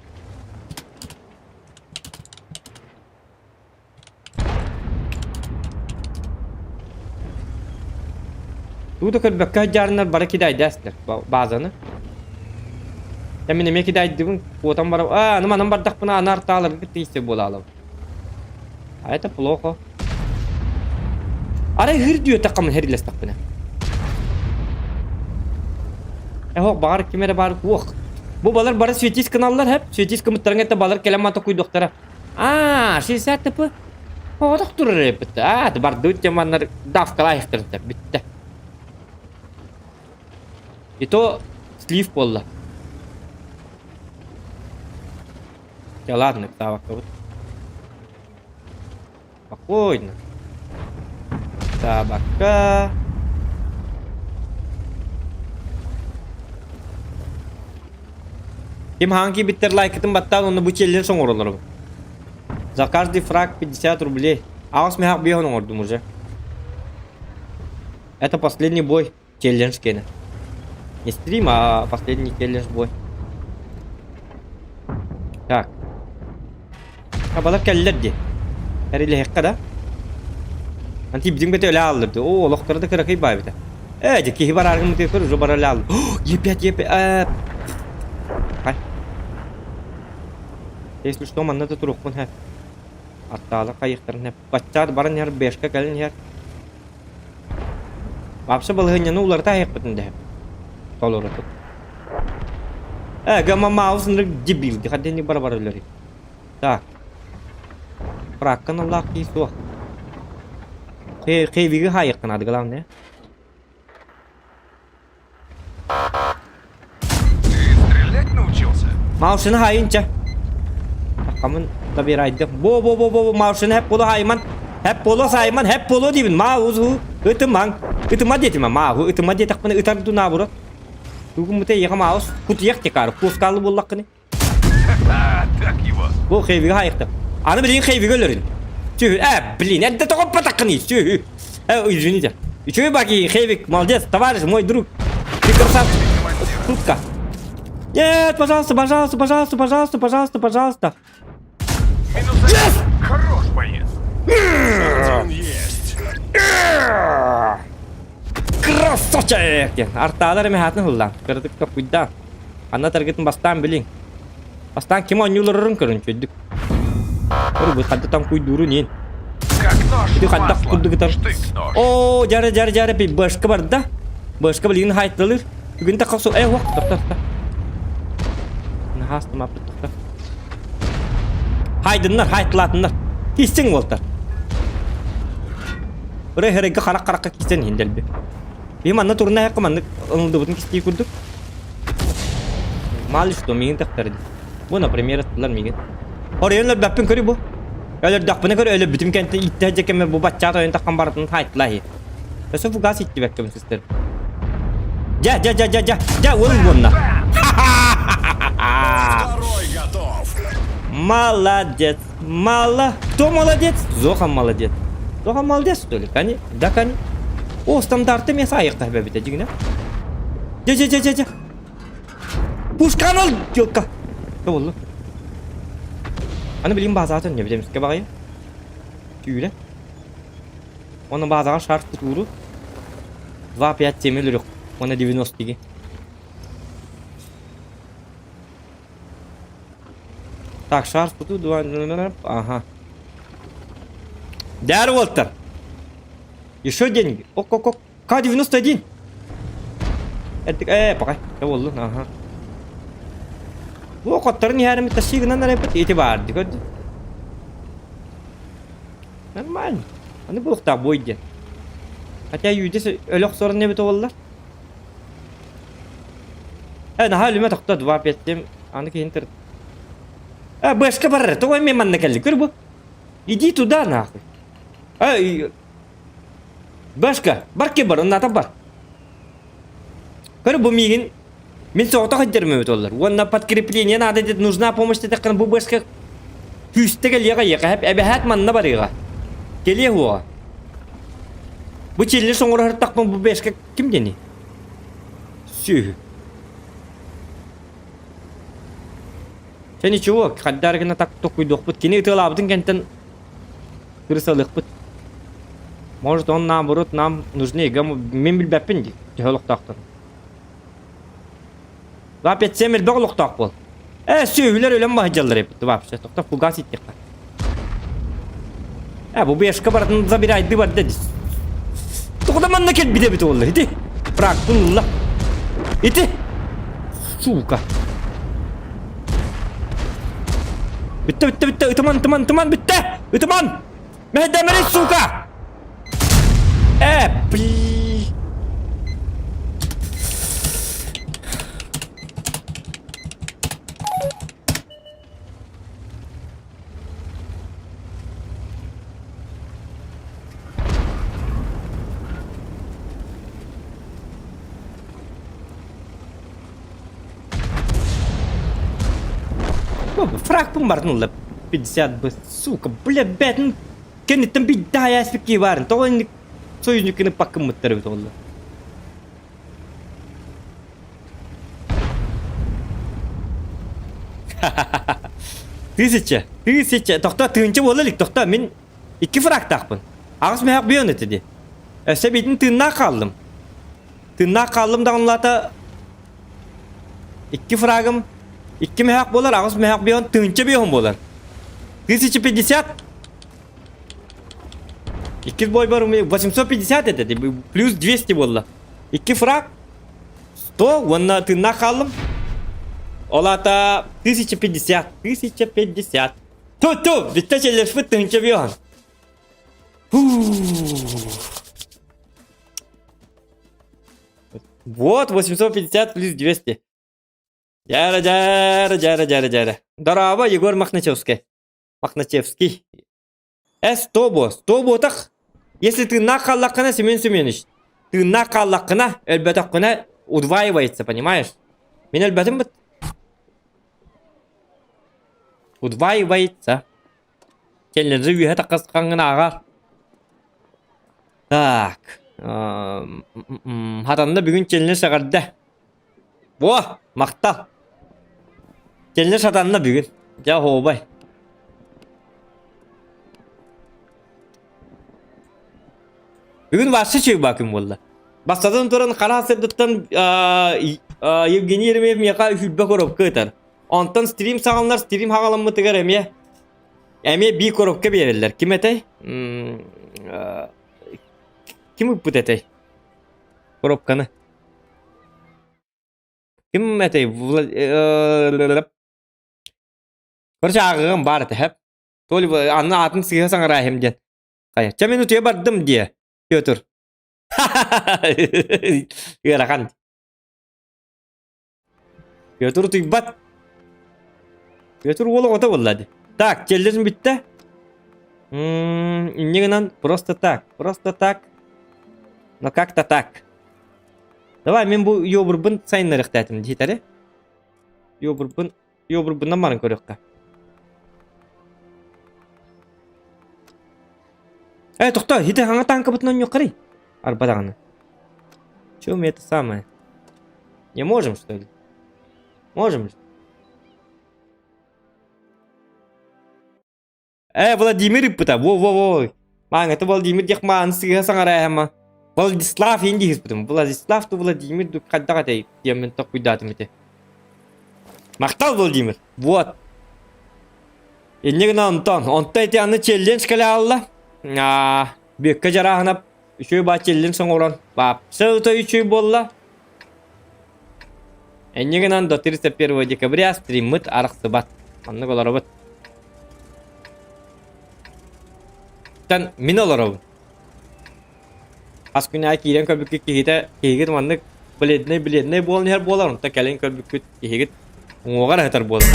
Тугу да көрбөккө сылдьаарыннар бары кидайдээстэр баазаны. Э мин эмиэ кидайдыбын, куотан баран, аа, аны манан бардахпына аны артааларга тиийсэ буолаалым. А это плохо. Арай хыр диэтэххэ хэрилэстэхпинэ. Эһок баҕар ким эрэ баар уох. Бу балар бары светис гыналлар хэп, светис кымыттарыҥ этэ балар кэлэн мата куйдуохтара. Аа, 60 ТП. Оҕотох турар эбит. Аа, бардыбыт теманнар давкалаахтарыттар бүттэ. И то слив буолла. Да ладно, ктаабаккабыт. Спокойно. Табакка. Ким хаан киирбиттэр лайкытын баттаан уонна бу челлендж оҥороллор. За каждый фраг 50 рублей. Аҕыс мөһөх биэһин оҥордум уже. Это последний бой. Челлендж киэнэ. Не стрим, а последний челлендж бой. Так. Табалар кэллэр дии. Эрилэһиэххэ да. Анти бидин бете өлө ааллар дии. Оо, олохторо да кыракый баайбыта. Ээ, дьэ киһи барааргын мытыыр уже бар өлө ааллар. Е5, Е5, э. Хай. Если что, манна да туруохпун һэ. Аттаалар хайыахтарын һэ. Баччаат баран иһэр, бэшка кэлэн иһэр. Вообще балаһыанньаны уларыта аһыахпытын дэһэм. Толорутук. Э, гамма Маус ынырык дебил, дихаддени бара бара өлөрүй. Так. Праккан Аллах кии суох. Хейвиги хаайыаххын надо, главное. Ты стрелять научился? Маушины хаайынча. Акамын табирайды. Бо бо бо бо маушины хеп боло хаайман. Хеп боло саайман хеп боло дейбин. Ма узу ытымаң. Ытыма детиме ма ытыма диэтэхпинэ ытар дунаабыра. Тугун муте яха маус кутуйах текары кускалы буллаккыны. Так его. Бу хейвига хайықты. Аны билигин хейвига өлөрүн. Сүһү, э, блин, это тоҕоппатаххыный, сүһү. Э, извините. Үчүгэй баки, хейвик, молодец, товарищ, мой друг. Ты красавчик. Шутка. Нет, пожалуйста, пожалуйста, пожалуйста, пожалуйста, пожалуйста, пожалуйста. Минус один. Хорош, боец. Один есть. Красавчик! диэн артаалар эмэ хаатын ылла. Кыратык токуйда. Анна таргытын бастаан билиҥ. Бастаан ким оонньууларын көрүн чөйдүк. Көрү хадда там куйдуурун иин. Как нож Ити в хайдах масло. курдук ытар. Штык-нож. Оо, жары жары жары би башка барда. Башка билигин хайттылыр. Бүгүн тахсу э уох тохто тохто. Наһаастым аппыт тохто. Хайдыннар, хайтлаатыннар. Киссиң буолтар. Ыры херегге харах харахха кисэн иһин дэлби. Би манна турна хакка маннык ылындыбытын кистии курдук. Мало что миигин тахтар Бу, например, аттылар миигин. Оройон өлбөппүн көрү бу. Өлөрдөхпүнэ көрү өлөрбүтүм кэнтэ иттэ дьэкэмэ бу баччаат ойон таххан барытын хайтлаа иһи. Өссө фугас иттибэккэбин сыстыр. Дьэ, дьэ, дьэ, дьэ, дьэ, дьэ, уол уонна. Второй готов. Молодец. Мало. Кто молодец? Зохан молодец. Зохан молодец, что ли? Кани? Да, кани. О, стандарты мясо айықта бәбіте дегіне. Де, де, де, де, де. Пушкан ол, елка. Не болды? Аны билим базатын не білеміз ке бағайы. Түйілі. Оны базаға шарт кутуру. 2, 5, 7 өлірік. Оны 90 деге. Так, шар куту 2, ага. Дәрі уолтар. Еще деньги. Ок, ок, ок. К-91. Эттик, э, пока. Не болду, ага. Бу окоттарын иһэрим тащи гынан эрэ ити баар ди көрдү. Нормально. Аны буохтаах бой диэн. Хотя юдис өлөх сорун эбит буоллар. Э, наһаа өлүмэ тохто 2 5 аны киһин тыр. Э, бэшка барар, тоҕо эмиэ манна кэлли көр бу. Иди туда нахуй. Э, бэшка, бар ки бар, онната бар. Көр бу миигин Мин соҕотох илдьэрим эбит оллар. Уонна подкрепление наада диэт нужна помощь диэтэххинэ бу быаска күүстэ кэлиэҕэ эйиэхэ эбэһээт манна барыаҕа. Кэлиэ уоҕа. Бу челлендж оҥороһортахпын бу бэшка ким диэний? Сүөһү. Чэ ничего, хаддар гына так токуйдуохпут. Кини ытыалаабытын кэнтэн кырысалыахпыт. Может он наоборот нам нужнее. Мин билбэппин дии. Төһө олохтоохтор. Опять сен элбэх олохтоох буол. Э, сүөһүлэр өлөн баһыдьаллар эбит вообще. Тохто фугас иттиэххэ. Э, бу бешка барытын забирайды барда дис. Тоҕо да манна кэлбит эбит уолла ити. Фракпын ылла. Ити. Сука. Бүттэ, бүттэ, бүттэ. Ытыман, ытыман, ытыман, бүттэ. Ытыман. Мэһэйдээмэрий, сука! Э, бли... Фракпын бардын ылла 50 бы Сука, бля, бэтин кэнниттэн биирдэ ааспыт баарын. Тоҕо инник союзниккины паккыммыттар эбит олла. Тысяча, тысяча, тохто тыынча буола илик, тохто мин икки фрактаахпын. Аҕыс мөһөх бион этэ дии. Өссө биитин тыыннаах хааллым. Тыыннаах хааллым даҕанлаата Икки фрагым икки мөһөөх буолар, аҕыс мөһөөх бион тыһыынча биоһун буолар. 1050. Иккис бойбар 850 этэ, плюс 200 буолла. Икки фраг 100 уонна тыыннаах хааллым. Ол аата 1050, 1050. Ту-ту, бүттэ челлешпит тыһыынча биоһун. Вот 850 плюс 200. Дьара, дьара, дьара, дьара, дьара. Дорообо, Егор Мохначевский. Мохначевский. Э, 100 бо, 100 буотах. Если тыыннаах хааллаххына, Семен Семенович, тыыннаах хааллаххына, өлбөтөххүнэ удваивается, понимаешь? Мин өлбөтүм быт. Удваивается. Челленджи үөһэ таххасхаҥҥын ааҕаар. Так. Хатанна бүгүн челлендж эҕэрдэ. Во, махтал. Челлендж хатанна бүгүн. Дьэ, оһуобай. Бүгүн вообще үчүгэй күн буолла. Бастатан туран хара сырдыттан Евгений Еремеев миэхэ үһүрбэ коробка ытар. Онтон стрим саҕаланар, стрим хаҕаламмытыгар эмиэ эмиэ бии коробка биэрэллэр. Ким этэй? Ким ыппыт этэй? Коробканы. Ким этэй? Короче, ааҕыгым баар этэ, хэп. То ли анна аатын сыыһа саҥараахым диэн. Хайа, чэ мин утуйа бардым диэ, Петр. Ыарахан. Петр утуйбат. Петр уол оҕото буолла дии. Так, челлендж бүттэ. Инньэ гынан просто так, просто так. Но как-то так. Давай мин бу йобурбун сайыннарыахтаатым диэтэри. Йобурбун йобурбунан баран көрүөххэ. Э, тохтоо, ити хаҥа танкабытын онньуоххарый? Арба даҕаны. Чё мы это самое? Не можем, что ли? Можем же? Э, Владимир ыппыта. Во-во-во. Маҥ, это Владимир диэх маан сыыһа саҥарааһыма. Владислав иин диэхпитим. Владислав ту Владимир ду хайдах этэй диэммин токуйдаатым ити. Махтал, Владимир. Вот. Инньэ гынан онтон, онто ити аны челлендж кэлэ аалла. Аа, Бүөккэ Дьарааһынап үчүгэй баа челлендж оҥорон, баапса ыта үчүгэй буолла. Инньэ гынан до 31 декабря стриммыт арахсыбат. Маннык олоробут. Тан мин олоробун. Хас күн аайы киирэн көрбүккүт киһитэ киһигит маннык бледнэй бледнэй буолан иһэр буолар, онтон кэлин көрбүккүт киһигит уҥуоҕар аһытар буолар.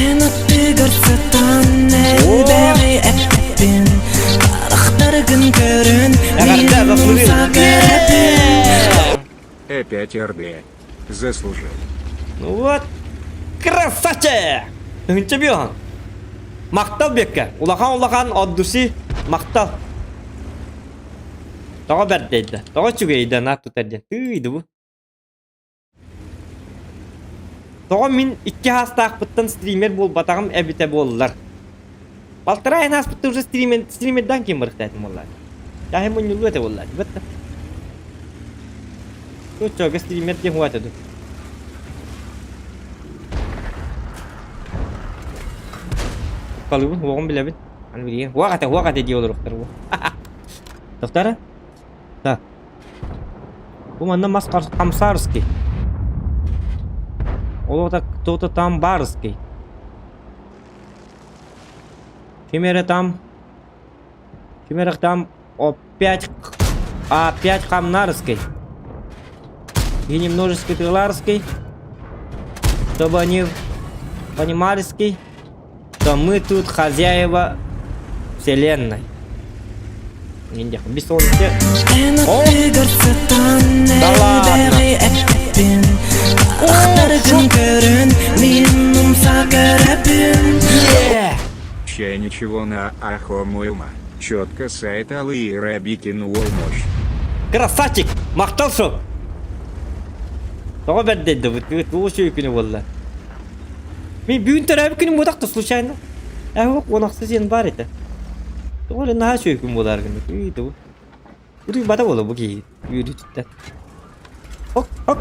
Эн аттыгар сытан элбэҕи эппин Харахтаргын көрөн Эҕэрдэ, мин заслужил. умса көрөбүн Опять РД. Заслужил. Ну вот, красавчик! Тыһынча биохан. Махтал Бекка. Улахан-улахан от души махтал. Тоҕо бэрдэйдэ, тоҕо үчүгэйдэ наат тутар диэн. Тыый бу. Тоҕо мин икки хаастаахпыттан стример буолбатаҕым эбитэ буоллар. Полтора айан ааспытта уже стример, стримердаан ким барыктаатым буоллар. Дааһы мунньуллуу этэ буоллар. Бэтта. Оччоҕо стример диэн хуата ду. Уккалыыбын, уоҕун билэбин. Аны билигин уох этэ, уох этэ дии олоруохтар бу. Тохтара? Так. Бу манна мас хамсаарский. Ол так кто-то там барский. Ким эрэ там Ким эрэ там опять опять хамнарский. И немножечко тыларский. Чтобы они понимали, что мы тут хозяева вселенной. Эн О! аттыгар сытан Да ладно. элбэҕи эппин Харахтаргын көрөн мин умса көрөбүн Е! Чай ничего на ахо ума. Четко сайт Алы и Рабикин мощь. Красавчик! Махтал шо! Тоҕо бэрдэйдэ бу тугу күнү буолла. Мин бүгүн төрөөбүт күнүм буотах случайно. Ээ 16 январь этэ. Тоҕо эрэ наһаа үчүгэй күн буолаар гыннык. Үй бу. Утуйбата буолуо бу киһи үөрүүтүттэн. Ок, ок.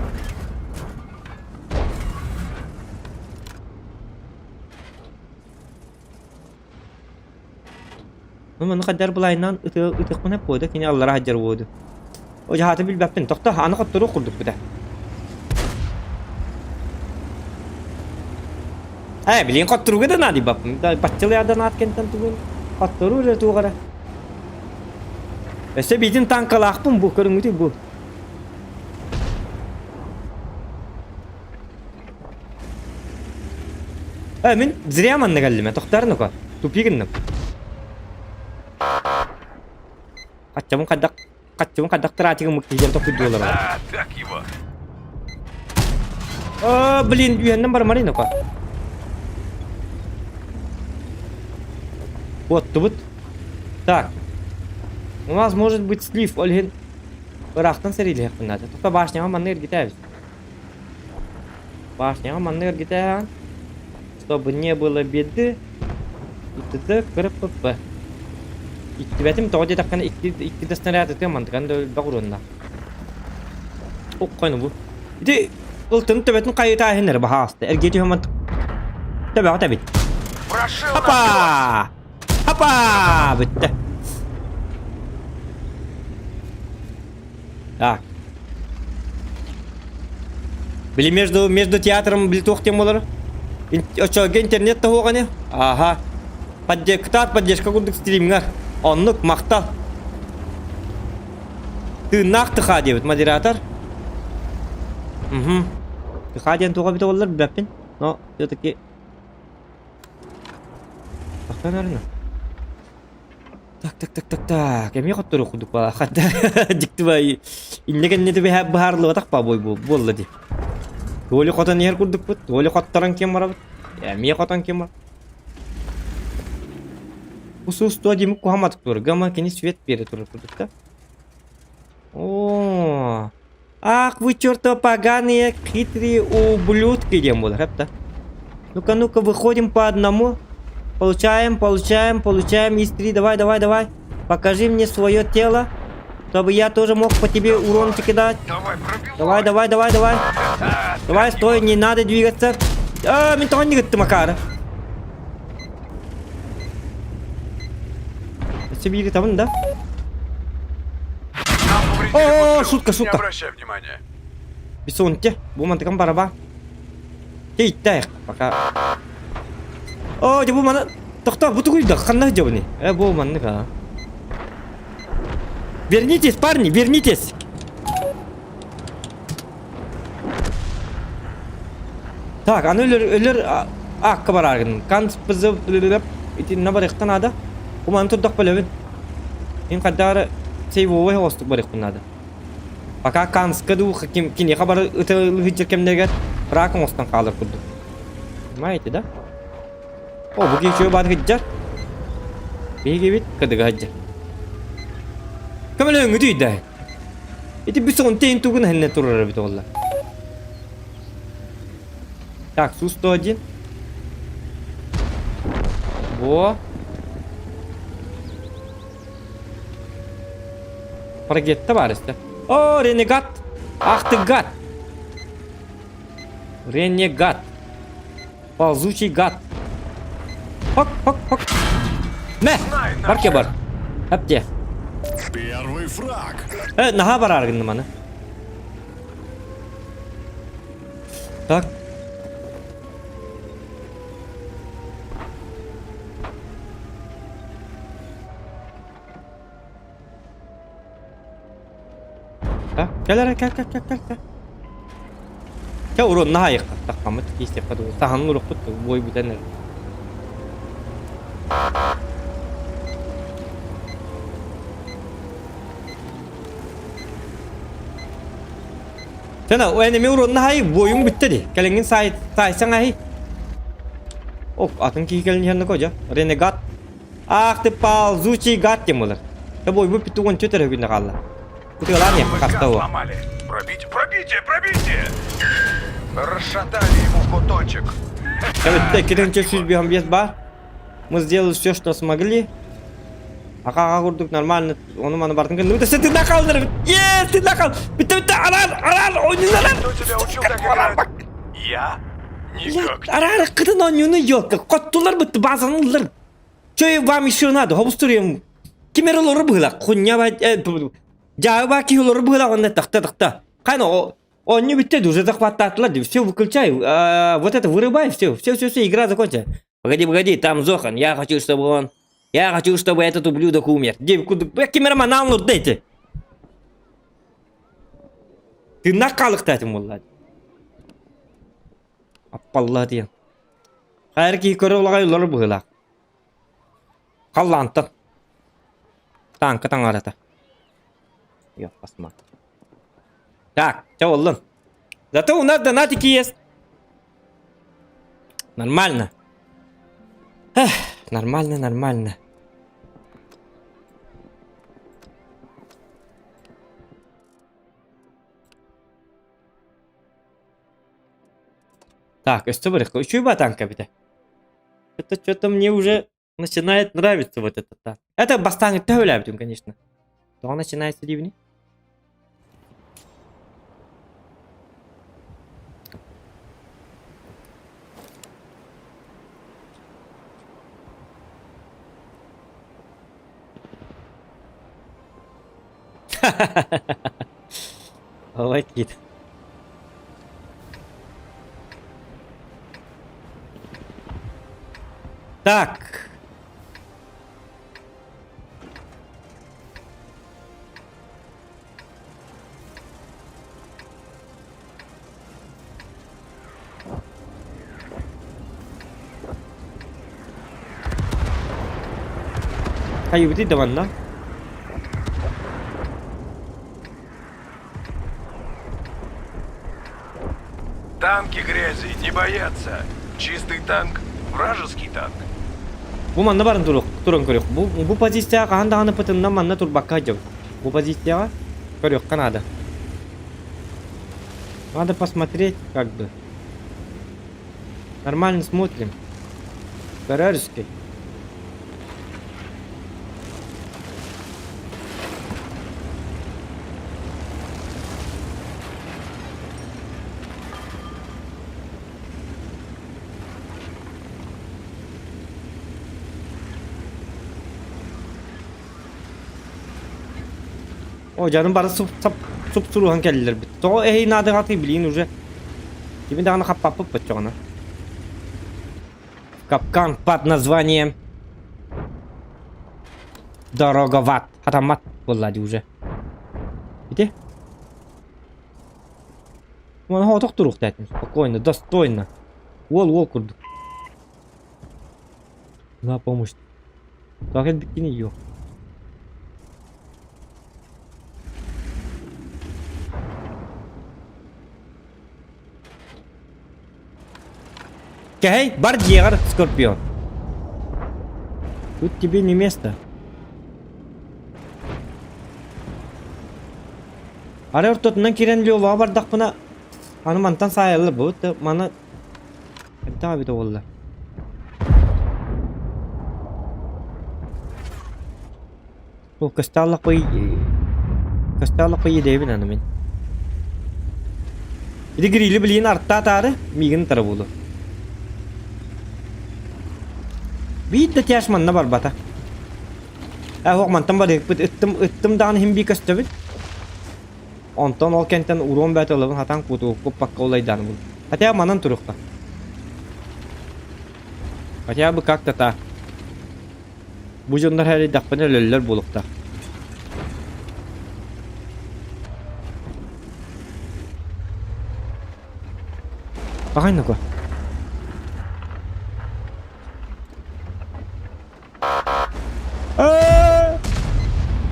Ну, маны хайдар былайынан ытыахпын эп буода, кини аллара сылдьар буоду. О, дьаһаатын билбэппин. Тохто, аны хотторуох курдук быта. Ээ, билигин хотторууга да наадыйбаппын. Баччалыйа да наат кэнтэн тугун. Хотторуу эрэ туох эрэ. Өссө биитин танкалаахпын бу, көрүҥҥүтүй бу. Э, мин зря манна кэллим, тохтоор ну-ка. Тупи гынным. Хаччабын хайдах хаччабын хайдах тратигым мыкты тохтуйдуолар. А, так его. О, блин, үһэннэн барамарый ну-ка. Оттубут. Так. У нас может быть слив, ол иһин ыраахтан сэриилэһиэхпин наада. Тоқта башняҕа манна эргитээбит. Башняҕа манна эргитээҕин. Чтобы не было беды. И т.д. КРПП. Иттибэтим тоҕо диэтэххинэ икки икки да снаряд ытыам мантыкан да өлбөх уруонна. Уккайны бу. Ити ылтын төбөтүн хайытааһын эрэ баһааста. Эргиэ түһэн мантык төбөҕө тэбит. Прошил насквозь. Хапа! Хапа! Бүттэ. Так. Били между, между театром били туох диэн буолар? Оччолорго интернет тоһуоҕа ини? Аха. Поддержка, поддержка курдук стримҥар. Оннук, махтал. Тыыннаах тыхаа диэбит модератор. Угу. Тыхаа диэн туох эбитэ буоллар билбэппин. Но все-таки Тохтоон эрэ. Так, так, так, так, так. Эмиэ хоттору курдук баа. Хатта дьикти бай. Иннэ кэннэ түбэһэ быһаарыллыбатах ба бой буолла дии. Толи хотон иһэр курдукпут, толи хотторон ким барабыт. Эмиэ хотон ким бар. Бу суустуо диэмик куһаматык турар. Гама кини свет биэрэ турар курдук да. О, ах вы чертовы поганые хитрые ублюдки диэн буолар да. Ну-ка, ну-ка, выходим по одному. Получаем, получаем, получаем. Из три, давай, давай, давай. Покажи мне свое тело, чтобы я тоже мог по тебе урончики дать. Давай, пробивай. Давай, давай, давай, давай. Давай, стой, не надо двигаться. А, мин тоҕо иннигиттим акаары. Өссө биири табын да? Нам повредили О, бутылку. шутка, Не шутка. обращай внимания. Бисонте, бу мантыкам бараба. Тейттэх, пока. О, дьэ бу маны тохтоо, бу тугуй да, ханна дьабыны? Э, бу маннык а. Вернитесь, парни, вернитесь. Так, аны өлөр өлөр аакка барааргын. Кан итиннэ барыахха наада. Бу маны турдах бөлөбүн. Мин хайдары сейвовой оҕостук барыахпын наада. Пока Канска дуу киниэхэ бары ытылыһыдьар кэмнэригэр рак оҥостон хаалар курдук. Понимаете, да? О, бу киһи үчүгэй баар сылдьар. Биһигибит кыдыга сылдьар. Көмөлөһүҥҥүт үйдэ. Ити бүс он тейин тугун иһиннэ турар эбит уолла. Так, Су-101. Во. Прогетта бар истэ. О, ренегат! Ах ты гад! Ренегат! Ползучий гад! Хок, хок, хок. Мэ! Бар бар. Әпте. Первый фраг. Э, наһаа бараар гынным аны. Так. Так, кэл эрэ, кэл, кэл, кэл, кэл, кэл. Чэ, урут наһаа айыктахтахпаммыт, киистиэххэ дуу, саһанын урукпут бой бүтэн эрэр. Сена, энеми урут наһаа бойуҥ бүттэ дии. Кэлиҥҥин саай саайсаҥ аһый. Оп, атын киһи кэлин иһэн кожа. Ренегат. Ах ты ползучий гад диэн буолар. Та бойбут бүттү уон түөрт эрэ күннэ хаалла. Кутугалаан иһэ ВК хаста уо. сломали. Пробить, пробитие, пробитие! Расшатали ему куточек. Кэбиттэ киринче сүүс биһан биэс баар. Мы сделали все, что смогли. Аха курдук нормально ону маны бартын гынным. Ты ты нахал Е, ты нахал! Бүтэ бүтэ арар арар ойнун арар. Кто тебя учил так играть? Я? Никак. Арар кытын ойнуну елка. Коттулар бытты базанылар. Чё вам еще надо? Хобустуруем. Ким эрэ олорор быһыылаах. Хунньа дьаабы киһи олорор быһыылаах онно тахта тахта. Хайна онньу бүттэ уже захваттаатылар деп. Все выключай. Вот это вырубай, все. Все, все, все, игра закончена. Погоди, погоди, там Зохан. Я хочу, чтобы он... Я хочу, чтобы этот ублюдок умер. Ким эрэ манаан олордо ити. Тыыннаах хаалыктаатым буолла. Аппалла диэн. Хайа киһи көрө улаҕай олорор быһыылаах. Халлаантан. Тааҥка таҥарата. Йоппасма. Так, чэ буоллун. Зато у нас донатики есть. Нормально. Эх, нормально, нормально. Так, өссө барыахха. Үчүгэй ба танка эбитэ. Это что-то мне уже начинает нравиться вот это да. Это бастааҥҥыттан сөбүлээбитим, конечно. Тоҕо начинается диибиний? Лакит. Так. Хайыбытый да манна? Танки грязи не боятся. Чистый танк, вражеский танк. Бу манна баран туруох, туран көрүөх. Бу, бу позицияҕа хаһан даҕаны пытыннан манна турбакка сылдьабыт. Бу позицияҕа көрүөххэ наада. Надо посмотреть как бы. Нормально смотрим. Көрөрүскэй. О, дьонум бары суп-суп кэллилэр бит. Тоҕо эһэй наадыгатый билигин уже кими даҕаны хаппаппыт боччоҕуна. Капкан под названием Дорога в ад. Хатаммат буолла дии уже. Ити? Маны хотох туруохтаатым. Спокойно, достойно. Уол уол курдук. На помощь. Так элбиккини ее. Кэһэй, бар дьиэҕэр, Скорпион. Тут тебе не место. Арай ортотунан киирэн Леваҕа бардахпына, аны мантан саайаллар буолбут да, маны хайдах эбитэ буолла? Ол көстөөллөхпүй көстөөллөхпүй идэйбин аны мин. Ити грили билигин артаатаары миигин утары буолуо. Биир да тяж манна барбата. Ээ суох мантан барыахпыт ыттым ыттым даҕаны иһин бии көстөбүт. Онтон ол кэнтэн уруон бөөтө ылабын хатаан куотугуккуппакка улайдаан бул. Хотя манан туруохха. Хотя бы как-то так. Бу дьоннор эрийдэхпинэ өлөллөр буолуохтаах. Пахай ну-ка.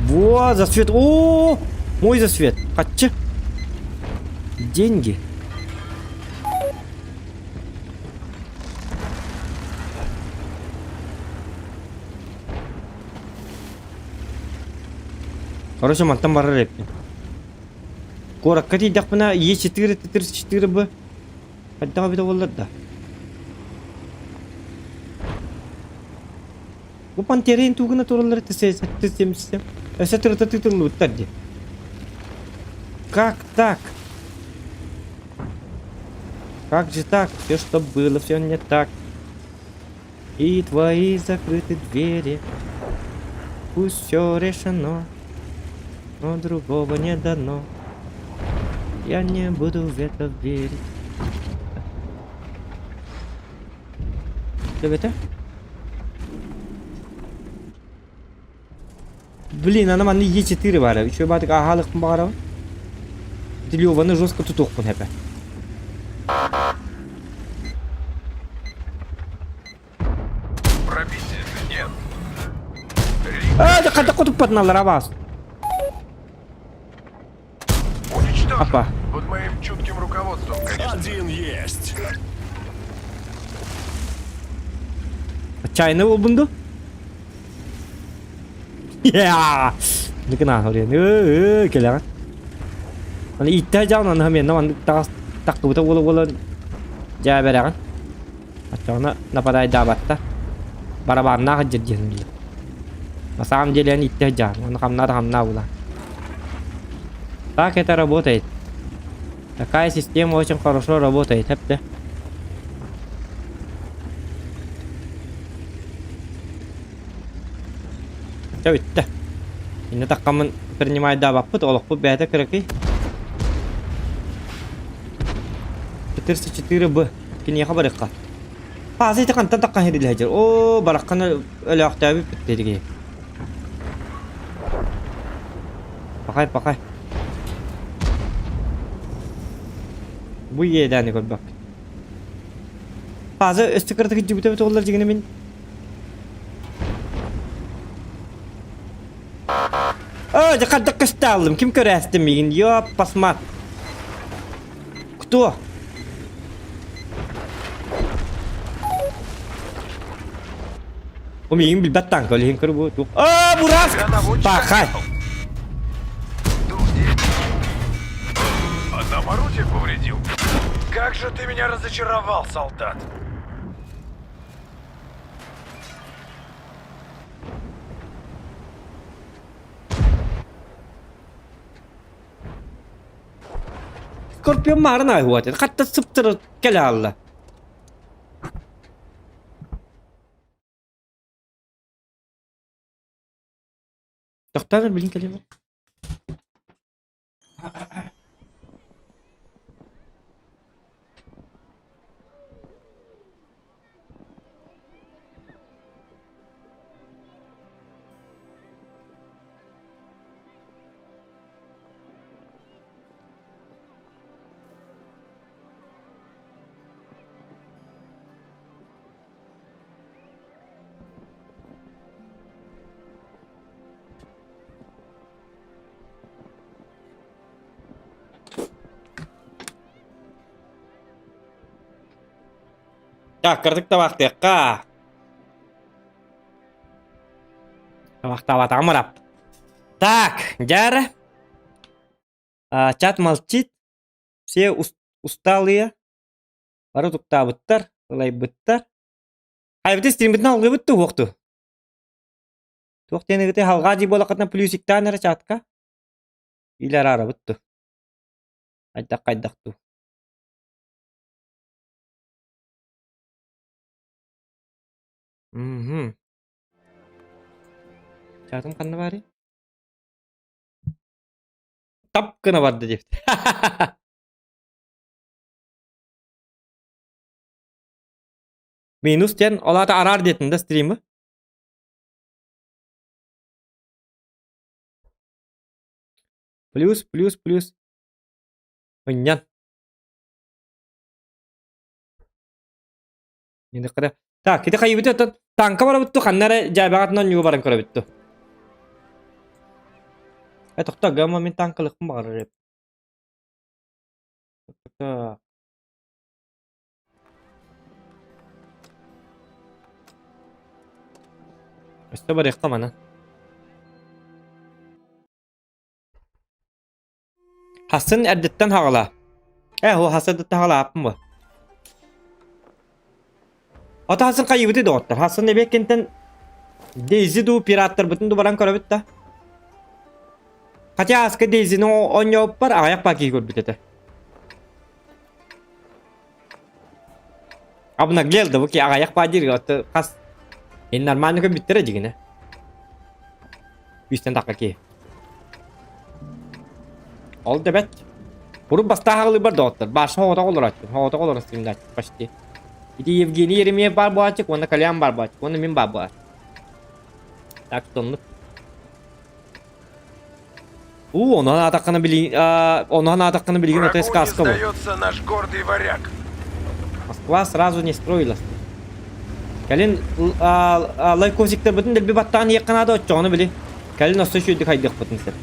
Во, засвет. О, мой засвет. Хаччы. Деньги. Короче, мантан барар эппин. Куоракка тиийдэхпинэ Е4 Т34 Б хайдах эбитэ буоллар да. Бу пантерин тугуна тураллар Т-77 өссө тырыта тыытыллыбыттар дии. Как так? Как же так? Все, что было, все не так. И твои закрыты двери. Пусть все решено, но другого не дано. Я не буду в это верить. Төбөтө? Блин, ана манна Е4 баара. Үчүгэй баатык ааһаалыкпын баҕарабын. Леваны жестко тутуохпун хэпэ. Пробитие. Нет. Аа, да хата кутуппатыналлар абаас. Уничтожен. Опа. Под моим чутким руководством, конечно. Один есть. Чайны буолбун дуу? Yeah! Ныкына хориан. Өө кэлэҕин. Аны ииттэ дьаҕын аны миэнэ маннык таҕас тахтыбыта буола буола дьээбэрэҕин. Оччоҕуна нападайдаабатта. Барабаннаах дьир диэн билэр. На самом деле эн ииттэ дьаҕын. Аны хамнаа да хамнаа була. Так это работает. Такая система очень хорошо работает, эптэ. Чэ бүттэ. Иннэ таххаммын принимайдаабаппыт, олохпут бэйэтэ кыракый. 404 Б. Киниэхэ барыахха. Пааса ити хантан таххан иһирилэһэ Оо, бараххан өлөөхтөөбүппүт диэтиги. Пахай, пахай. Бу иэдээни көрбөккүт. Пааса өстө кыратык дьүбүтэ бит дьигини мин. Оо, дьэ хайдах көстө Ким көрөөстүм миигин? Ёп, посмат. Кто? Бу миигин билбэт танка, ол иһин көр бу туох. Аа, бураск! Тебя наводчика Пахай! не был. Дух Одному орудие повредил. Как же ты меня разочаровал, солдат! Скорпион маарын айуат. Хатта сыптыры кэлэ алла. Тохтоон билин кэлиэм. Так, кырдык табахтыахха. Табахтаабатаҕым ырап. Так, дьэ чат молчит. Все усталые. Бары туктаабыттар, ылайбыттар. Хайбыты стримбитин алгыбыт туһуохту. Туох диэн ыгыты халҕаа дии буолаххытына плюсиктаан эрэ чатка. Или араарабыт ту. Хайдах хайдах ту. Мгм. Чатым ханна баарый? Тап гына барда диэбит. Минус диэн ол аата араар диэтин да стримы. Плюс, плюс, плюс. Ынньан. Так, ити хайыбыт оттон танка барабыт ханна эрэ дьээбэҕэтинэн ньуу баран көрөбүт ту. Э тохто гамма мин танкалыхпын баҕарар эбит. Так. Өссө барыахха манан. Хасын эрдэттэн хаҕала. Э, ол хас эрдэттэн хаҕалааппын бу. Ото хасын хайыбыты доҕоттор. Хасын эбиэккинтэн Дейзи дуу пираттарбытын ду баран көрөбүт да. Хотя аска Дейзини оонньооппар аҕыйах паки көрбүт этэ. Обнаглел да бу ки аҕыйах паа диир отто хас ин нормально көрбүттэрэ дьигинэ. Үстэн тахха ки. Ол да бэт. Урут бастаах аҕылыыбар доҕоттор. Баша оҕотох олорооччу. Оҕотох олорор стримнааччы почти. Ити Евгений Еремеев баар буолааччык уонна Колян баар буолааччык уонна мин баар буолааччы. Так что оннук. У, ону аатаххына билигин ону аатаххына билигин отой Врагу не сказка бу. сдается наш гордый варяг. Москва сразу не строилась. Кэлин лайкосиктарбытын дэлби баттаан иэххэ наада оччоҕуна били. Кэлин өссө үчүгэйдик хайдыахпытын сөп.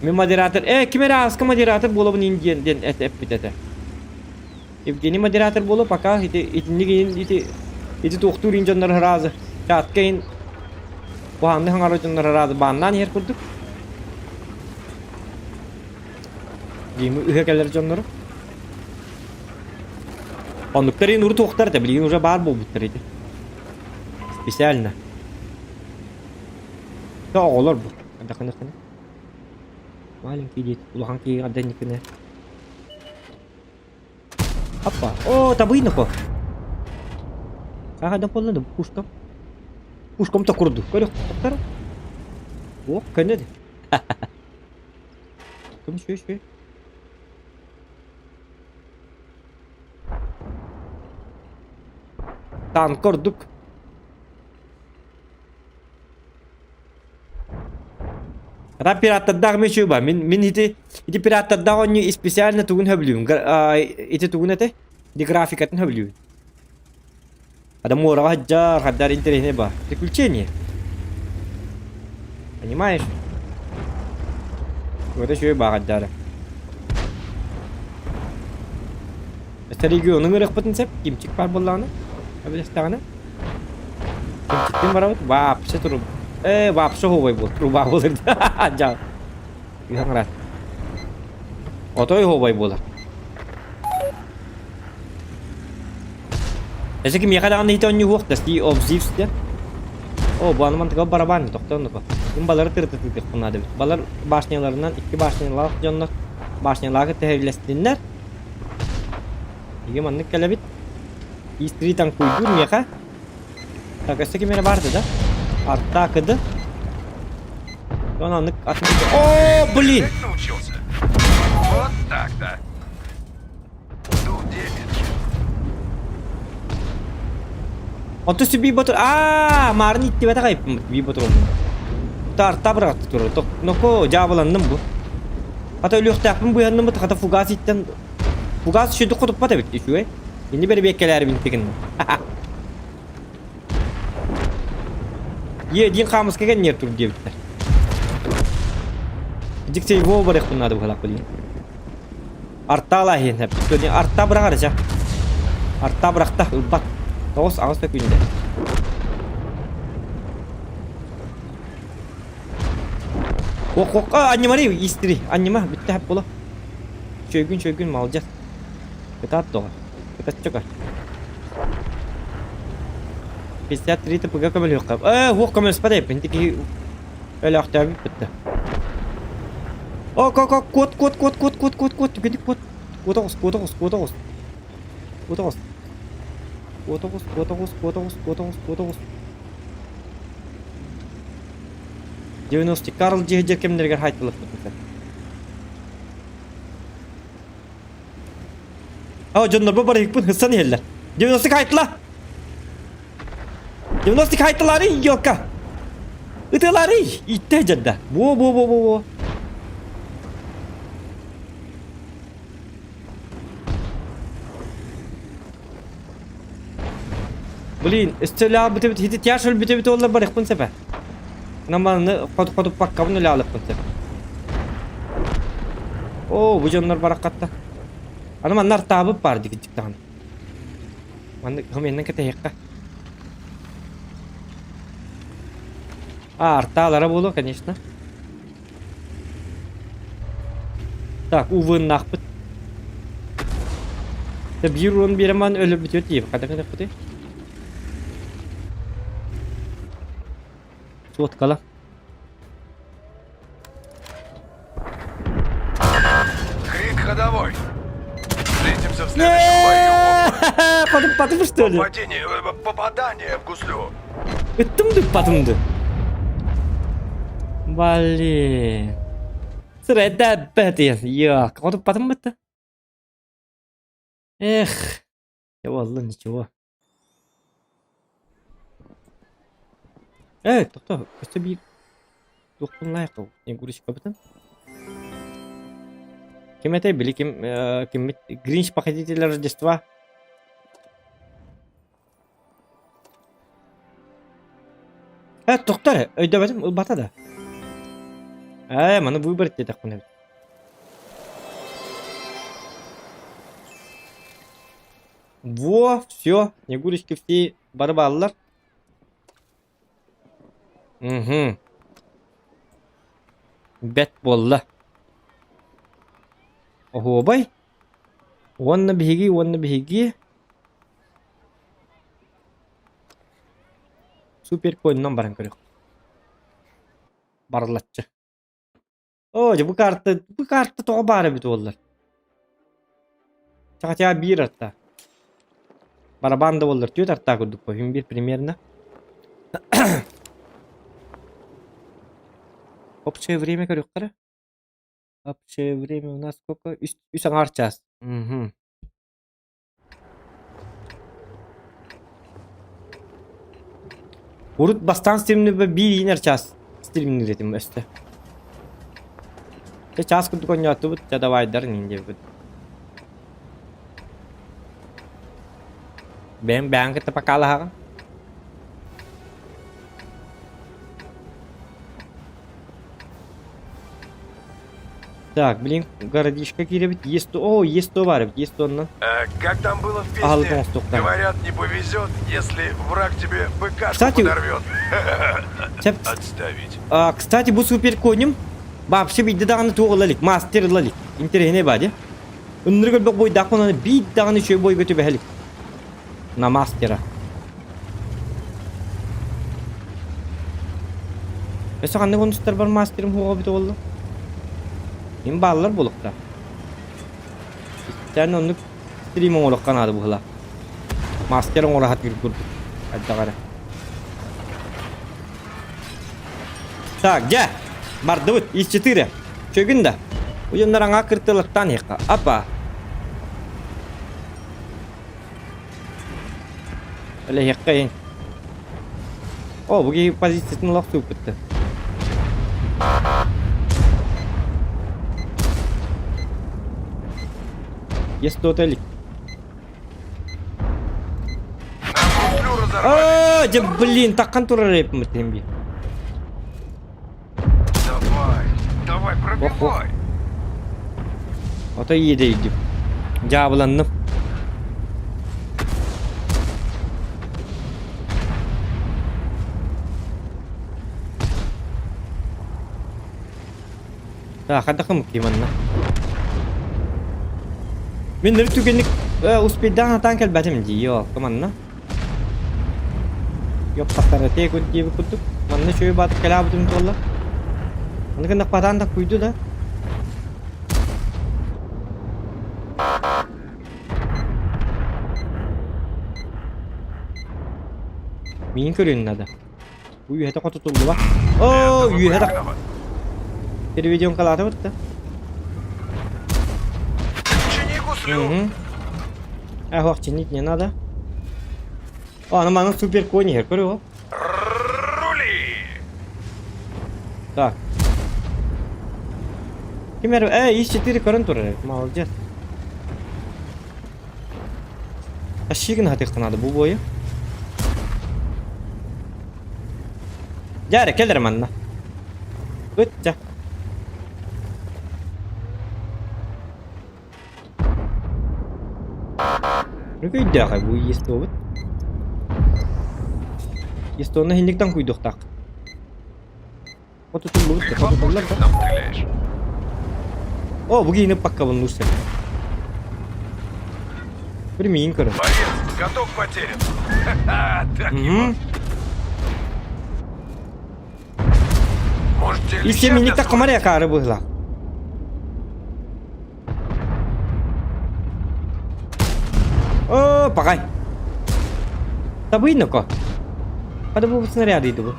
Мин модератор, э, ким эрэ ааска модератор буолабын ин диэн диэн эппит этэ. Евгений модератор буолуо пока ити итинник иин ити ити туохтуур иин дьоннор ыраазы чатка иин куһаанны хаҥара дьоннор ыраазы бааннаан иһэр курдук Дима үһэ кэлэр дьоннору оннуктар иин урут туохтар этэ билигин уже баар буолбуттар ити специально оҕолор бу маленький дети улахан киһи адданникына Аппа. О, табыйнахо. Хаһа да буолла да пушкам. Пушкам то курдук. Көрөх тоқтар. О, көнөдө. Кым шүй шүй. Танк ордук. Ата пираттардаах эмиэ үчүгэй баар. Мин мин ити ити пираттардаах оонньуу специально тугун сөбүлүүбүн. Ити тугун этэй? Ити графикатын сөбүлүүбүн. Ада муораҕа сылдьар, хаддар интэриэһинэй баар. Приключение. Понимаешь? Вот үчүгэй баар хаддара. Өссө регионун ырыахпытын сөп, кимчик баар буоллаҕына, эбилэстэҕинэ. Кимчиктин барабыт, вообще туру. Э, вообще оһуобай буол, труба буолар. Дьа. Үһэҥ Отой оһуобай буолар. Эсэ кимиэхэ даҕаны иһитэ оонньууһуох да, Sea of Thieves диэн. О, бу аны мантыга барабан, тохтоон Ким балары тырытытыахпын наада эбит. Балар башняларынан икки башнялаах дьоннор башнялаах тэһэбилэстиннэр. Иги маннык кэлэбит. Истри танкуйдуур миэхэ. Так, өссө ким эрэ баар да? Арта кыды. Он аннык атын... О, блин! Научился. Вот так-то. Онто сүбүй ботур аа маарын иттибэтэх айыппын бий ботур Тарта быраҕатты турар. Ноко дьаабыланным бу. Хата өлүөхтээхпин быыһанным бу хата фугас иттэн фугас үчүгдүк хотуппат эбит үчүгэй. Инни бэрэбиэккэлээрибин тигин. Е диин хаамыска кэнниэр тур диэбиттэр. Диксей во барыахпын наада быһалаах билигин. Артаала иһин сөп. Сегодня арта быраҕар дьэ. Арта бырахта ылбат. 9-8 секүндэ. Ох, ох, а, анньымары истири, анньыма, бүттэ хап була. Чөйгүн, чөйгүн, молодец. Кытаат доҕор. Кытаччы көр. 53 ТП-га көмөлүөххэ. Э, уох көмөлөспөт эбиппин. Ити киһи өлөөхтөөбүт бытта. О, ко, ко, куот, куот, куот, куот, куот, куот, куот, түгэнник куот. Куот оҕус, куот оҕус, куот оҕус. Куот оҕус. Куот оҕус, куот оҕус, куот оҕус, куот оҕус, куот оҕус. 90 Карл дьиэ кэмнэригэр хайтылыппыт. О, дьоннорбо барыһыкпын хыссан иһэллэр. 90 хайтыла! 90 хайтылары, елка! Ытылары! Итте дьадда. Во, во, во, во, во. Блин, өстөлөөх бүтүбүт хити тяж өлбүтүбүт оллар барыхпын сөпө. Наманы хот хотуппаккабын үлэалыппын сөп. Оо, бу дьоннор бараккатта. Аны манна артаабыт баар дикичик даҕаны. Маннык хомуйаннан кэтэһиэххэ. А, артаалара буолуо, конечно. Так, увыннаахпыт. Биир урон биэрэн баран өлөрбүтүгэр тиийэбит. Хайдах гыныахпытый? Суоткала. Крик ходовой. Встретимся в следующем бою. Потом, потом что ли? Попадение, попадание в гуслю. Ыттым дыппатымды. Блин. Сырэдэ бэтиэн. Йок, хотуппатым бытта. Эх. Я валла ничего. Э, тохто, өссө биир туохпун лайк Егорычкабытын. Ким этэй били ким э, киммит Гринч похититель Рождества. Э, тохто эрэ, өйдөөбөтүм, ылбата да. Ээ, маны выбрать диэтэхпинэ эбит. Во, все, Снегурочки все бары бааллар. Угу. Бэт буолла. Оһуобай. Уонна биһиги, уонна биһиги Супер коньнан баран көрүөх. Барылаччы. Оо, дьэ бу карта, бу карта тоҕо баар эбит буоллар. Хотя биир арта. Барабан да буоллар түөрт арта курдук по биир примерно. Общее время көрүөххэ Общее время у нас сколько? Үс, үс аҥаар чаас. Мгм. Урут бастаан стримнирбэ биир иинэр чаас стримнир этим өстө. Те чаас курдук оонньоотубут, дьэ давайдар иҥин диэбит. Бэйэм бэйэҥ кытта покалаһаҕын. Так, блин, городишко киирэбит. Есть о, есть то баар эбит, есть онно. Э, как там было в Аһылык песне? оҥостуохтаах. Говорят, не повезет, если враг тебе быкашку Кстати, подорвет. Сөп. Отставить. А, кстати, бу супер конем вообще биирдэ даҕаны туох ыла илик, мастер ыла илик. Интэриэһинэй баа дии. Ыннырык өлбөх бойдаахпын аны биир даҕаны үчүгэй бойго түбэһэ илик. На мастера. Өссө ханнык онустарбар мастерым хуоҕа эбитэ буолла? Им бааллар буолуохтаах. Иттээн оннук стрим оҥоруохха наада быһыылаах. Мастер оҥоро сатыыр курдук. Хайдах эрэ. Так, дьэ, бардыбыт. Ис 4. Чөгүн да. Уйуннар аҥаа кыртылыктаан иһиэххэ. Апа. Элэһиэххэ иһин. О, бу киһи позициятын олох туппутта. Есть кто-то или? А, дьэ, блин, такхан турар эппит би. Давай, давай, пробивай. Ото иэдэйдим. Дьаабыланным. Так, хайдах ымыккый манна? Мин ныр түгэнник успейдаан атаан кэлбэтим дии, ёлка манна. Ёптахтара тиэ диэбит курдук. Манна үчүгэй баатыр кэлээбитим туолла. Аны гыннах батаан да куйду да. Миин көрүн надо. Бу үөһэтэ хотутуллуба. Оо, үөһэ да. Переведем калаата бытта. Чини гуслю. Угу. Ах, чинить не надо. О, аны манан супер конь иһэр, көрү Рули! Так. Ким эрэ, э, ИС-4 көрөн турар эбит, молодец. Тащигин хатыахха наада бу буойу. Дьэ эрэ, кэл эрэ манна. Ычча. Өйдөөх бу ЕСТОбут. ЕСТОны иһинниктэн куйдуохтаах. Хотутуллубут Ты хотутуллар хлопушками да. там стреляешь? О, бу киһини паккабын нур сеп. Бір миин көрөн. Боец, каток потерян. Ха-ха, так его. Мгм. Может, тебе И леща все миник для таккамар якары быһла. О, пагай. Табыйныко. Хада бу снаряды иду.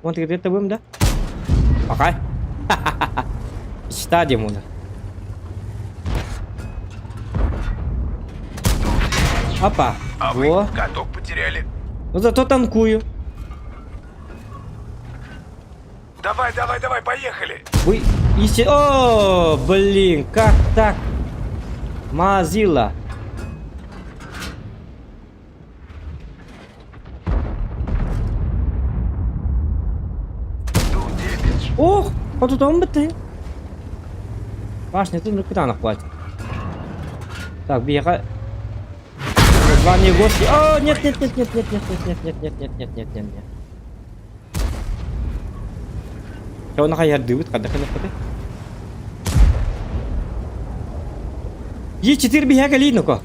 Вон ты где-то будем, да? Пагай. Мечта Димона. Опа. А вы Во. каток потеряли. Ну зато танкую. Давай, давай, давай, поехали. Вы ищи... О, блин, как так? Мазила. Ох, хотутон бытты. Башнятын кытаанах хватит. Так, биэхэ Звание гости. О, нет, нет, нет, нет, нет, нет, нет, нет, нет, нет, нет, нет, нет, нет. Чэ, оны хайардыыбыт, ханна кынаппыты? Е4 биһэ кэлии ноко.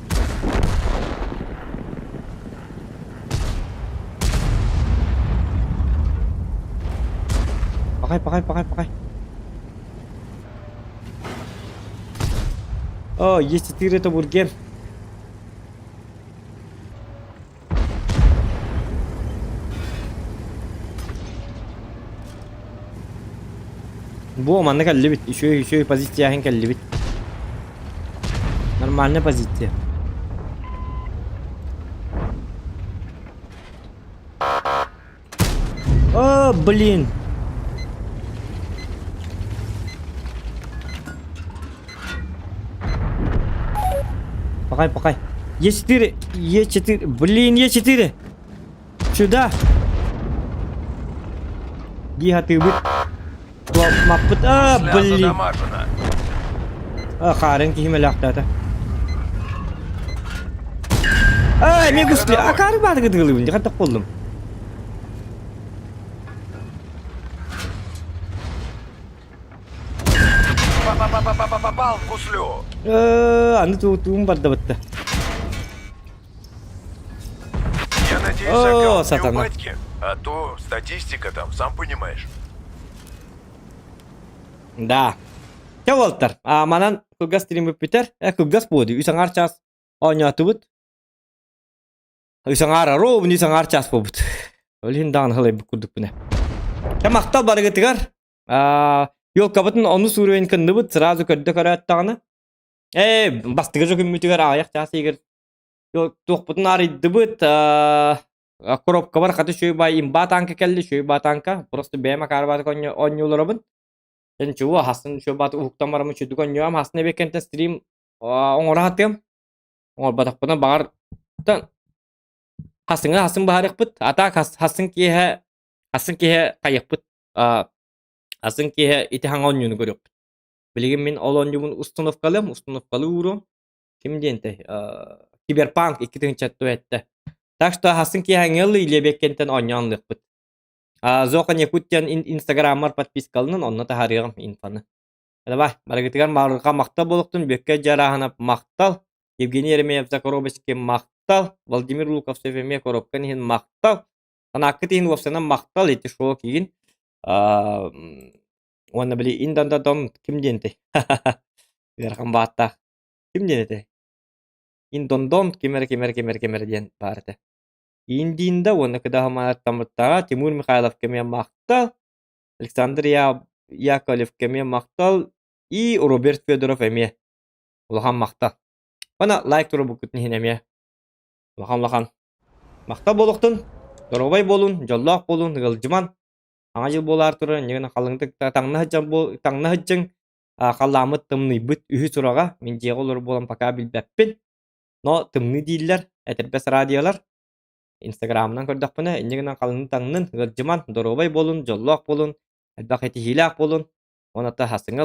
Пахай, пахай, пахай, пахай. О, Е4 это бургер. Бу манна кэллибит. Үчүгэй үчүгэй позицияһын кэллибит. Нормальная позиция. О, блин. Пахай, пахай. Е4, Е4, блин, Е4. Сюда. Гига ты вы. Маппыт. А, Гусля блин. задамажена. А, хаарын киһи мөлөөхтөөтө. А, эмиэ гусли. А, каары бааты кытыгылыбын. Дьэ, боллум. Па-па-па-па-па-попал в гуслю. Аны туутуум барда бытта. Я надеюсь, О, аккаунт не у сатана. батьки, а то статистика там, сам понимаешь. Да. Чэ уолаттар, а, манан кылгас стриммит бүтэр. Э, кылгас буолуо дии. Үс аҥаар чаас оонньоотубут. Үс аҥаар ровно үс аҥаар чаас буолбут. Ол иһин даҕаны халайбыт курдукпун ээ. Чэ, махтал барыгытыгар. Аа, елкабытын онус уровень кынныбыт, сразу көрдө көрөөт даҕаны. Ээ, бастакы же күммүтүгэр аҕыйах чаас иһигэр туохпутун арыйдыбыт. Аа, коробкабар хата үчүгэй баай имба танка кэлли, үчүгэй баа танка. Просто бэйэм акаарбаатык оонньууларабын. Дьэ ничего, хасын үчүгэй бааты уһуктан бараммын үчүгдүк оонньуом. Хасын эбиэккэнтэн стрим оҥоро сатыам. Оҥорботохпуна баҕар хасыҥа хасын баһарыахпыт. А так хасын киэһэ хасын киэһэ хайыахпыт. Хасын киэһэ ити хаҥа оонньууну көрүөхпүт. Билигин мин ол оонньуубун установкалыам, установкалыы ууруом. Ким диэнтэй? Киберпанк 2007. Так что хасын киэһэҥҥи ылыы Илиэбиэккэнтэн оонньоон ылыахпыт. Зохан Якут диэн инстаграммар подпискаланан онно таһаарыаҕым инфоны. Давай, барыгытыгар маарылҕа махтал буолуохтун, Бүөккэ Дьарааһынап махтал, Евгений Еремеев Закоробочки махтал, Владимир Луковцев эмиэ коробкан иһин махтал, Санааккыт иһин уопсанан махтал, ити шоу киин. Уонна били индандадом ким диэнтэй? Ыарахан бааттаах. Ким диэн этэй? Индондон ким эрэ ким эрэ ким эрэ ким эрэ диэн баар этэ. Индиинда уонна кыдаһамааттаммыттара Тимур Михайлов эмиэ махтал, Александр Яковлев эмиэ махтал и Роберт Федоров эмиэ улахан махтал. Уонна лайк туруорбуккутун иһин эмиэ улахан улахан махтал буолуохтун, доруобай буолун, дьоллоох буолун, ыалдьыман. Саҥа дьыл буолаар турар, инньэ гынан халыҥтык таҥна сылдьан таҥна сылдьыҥ, халлааммыт тымныйбыт үһү сураҕа, мин дьиэҕэ олорор буолан пока билбэппин. Но тымныы дииллэр, этэрбэс радиолар. Инстаграмынан көрдөхпүнэ, инньэ гынан халыҥ таҥнын, ыалдьыман, доруобай буолун, дьоллоох буолун, элбэх этиһиилээх буолун. Уонна хасыҥа.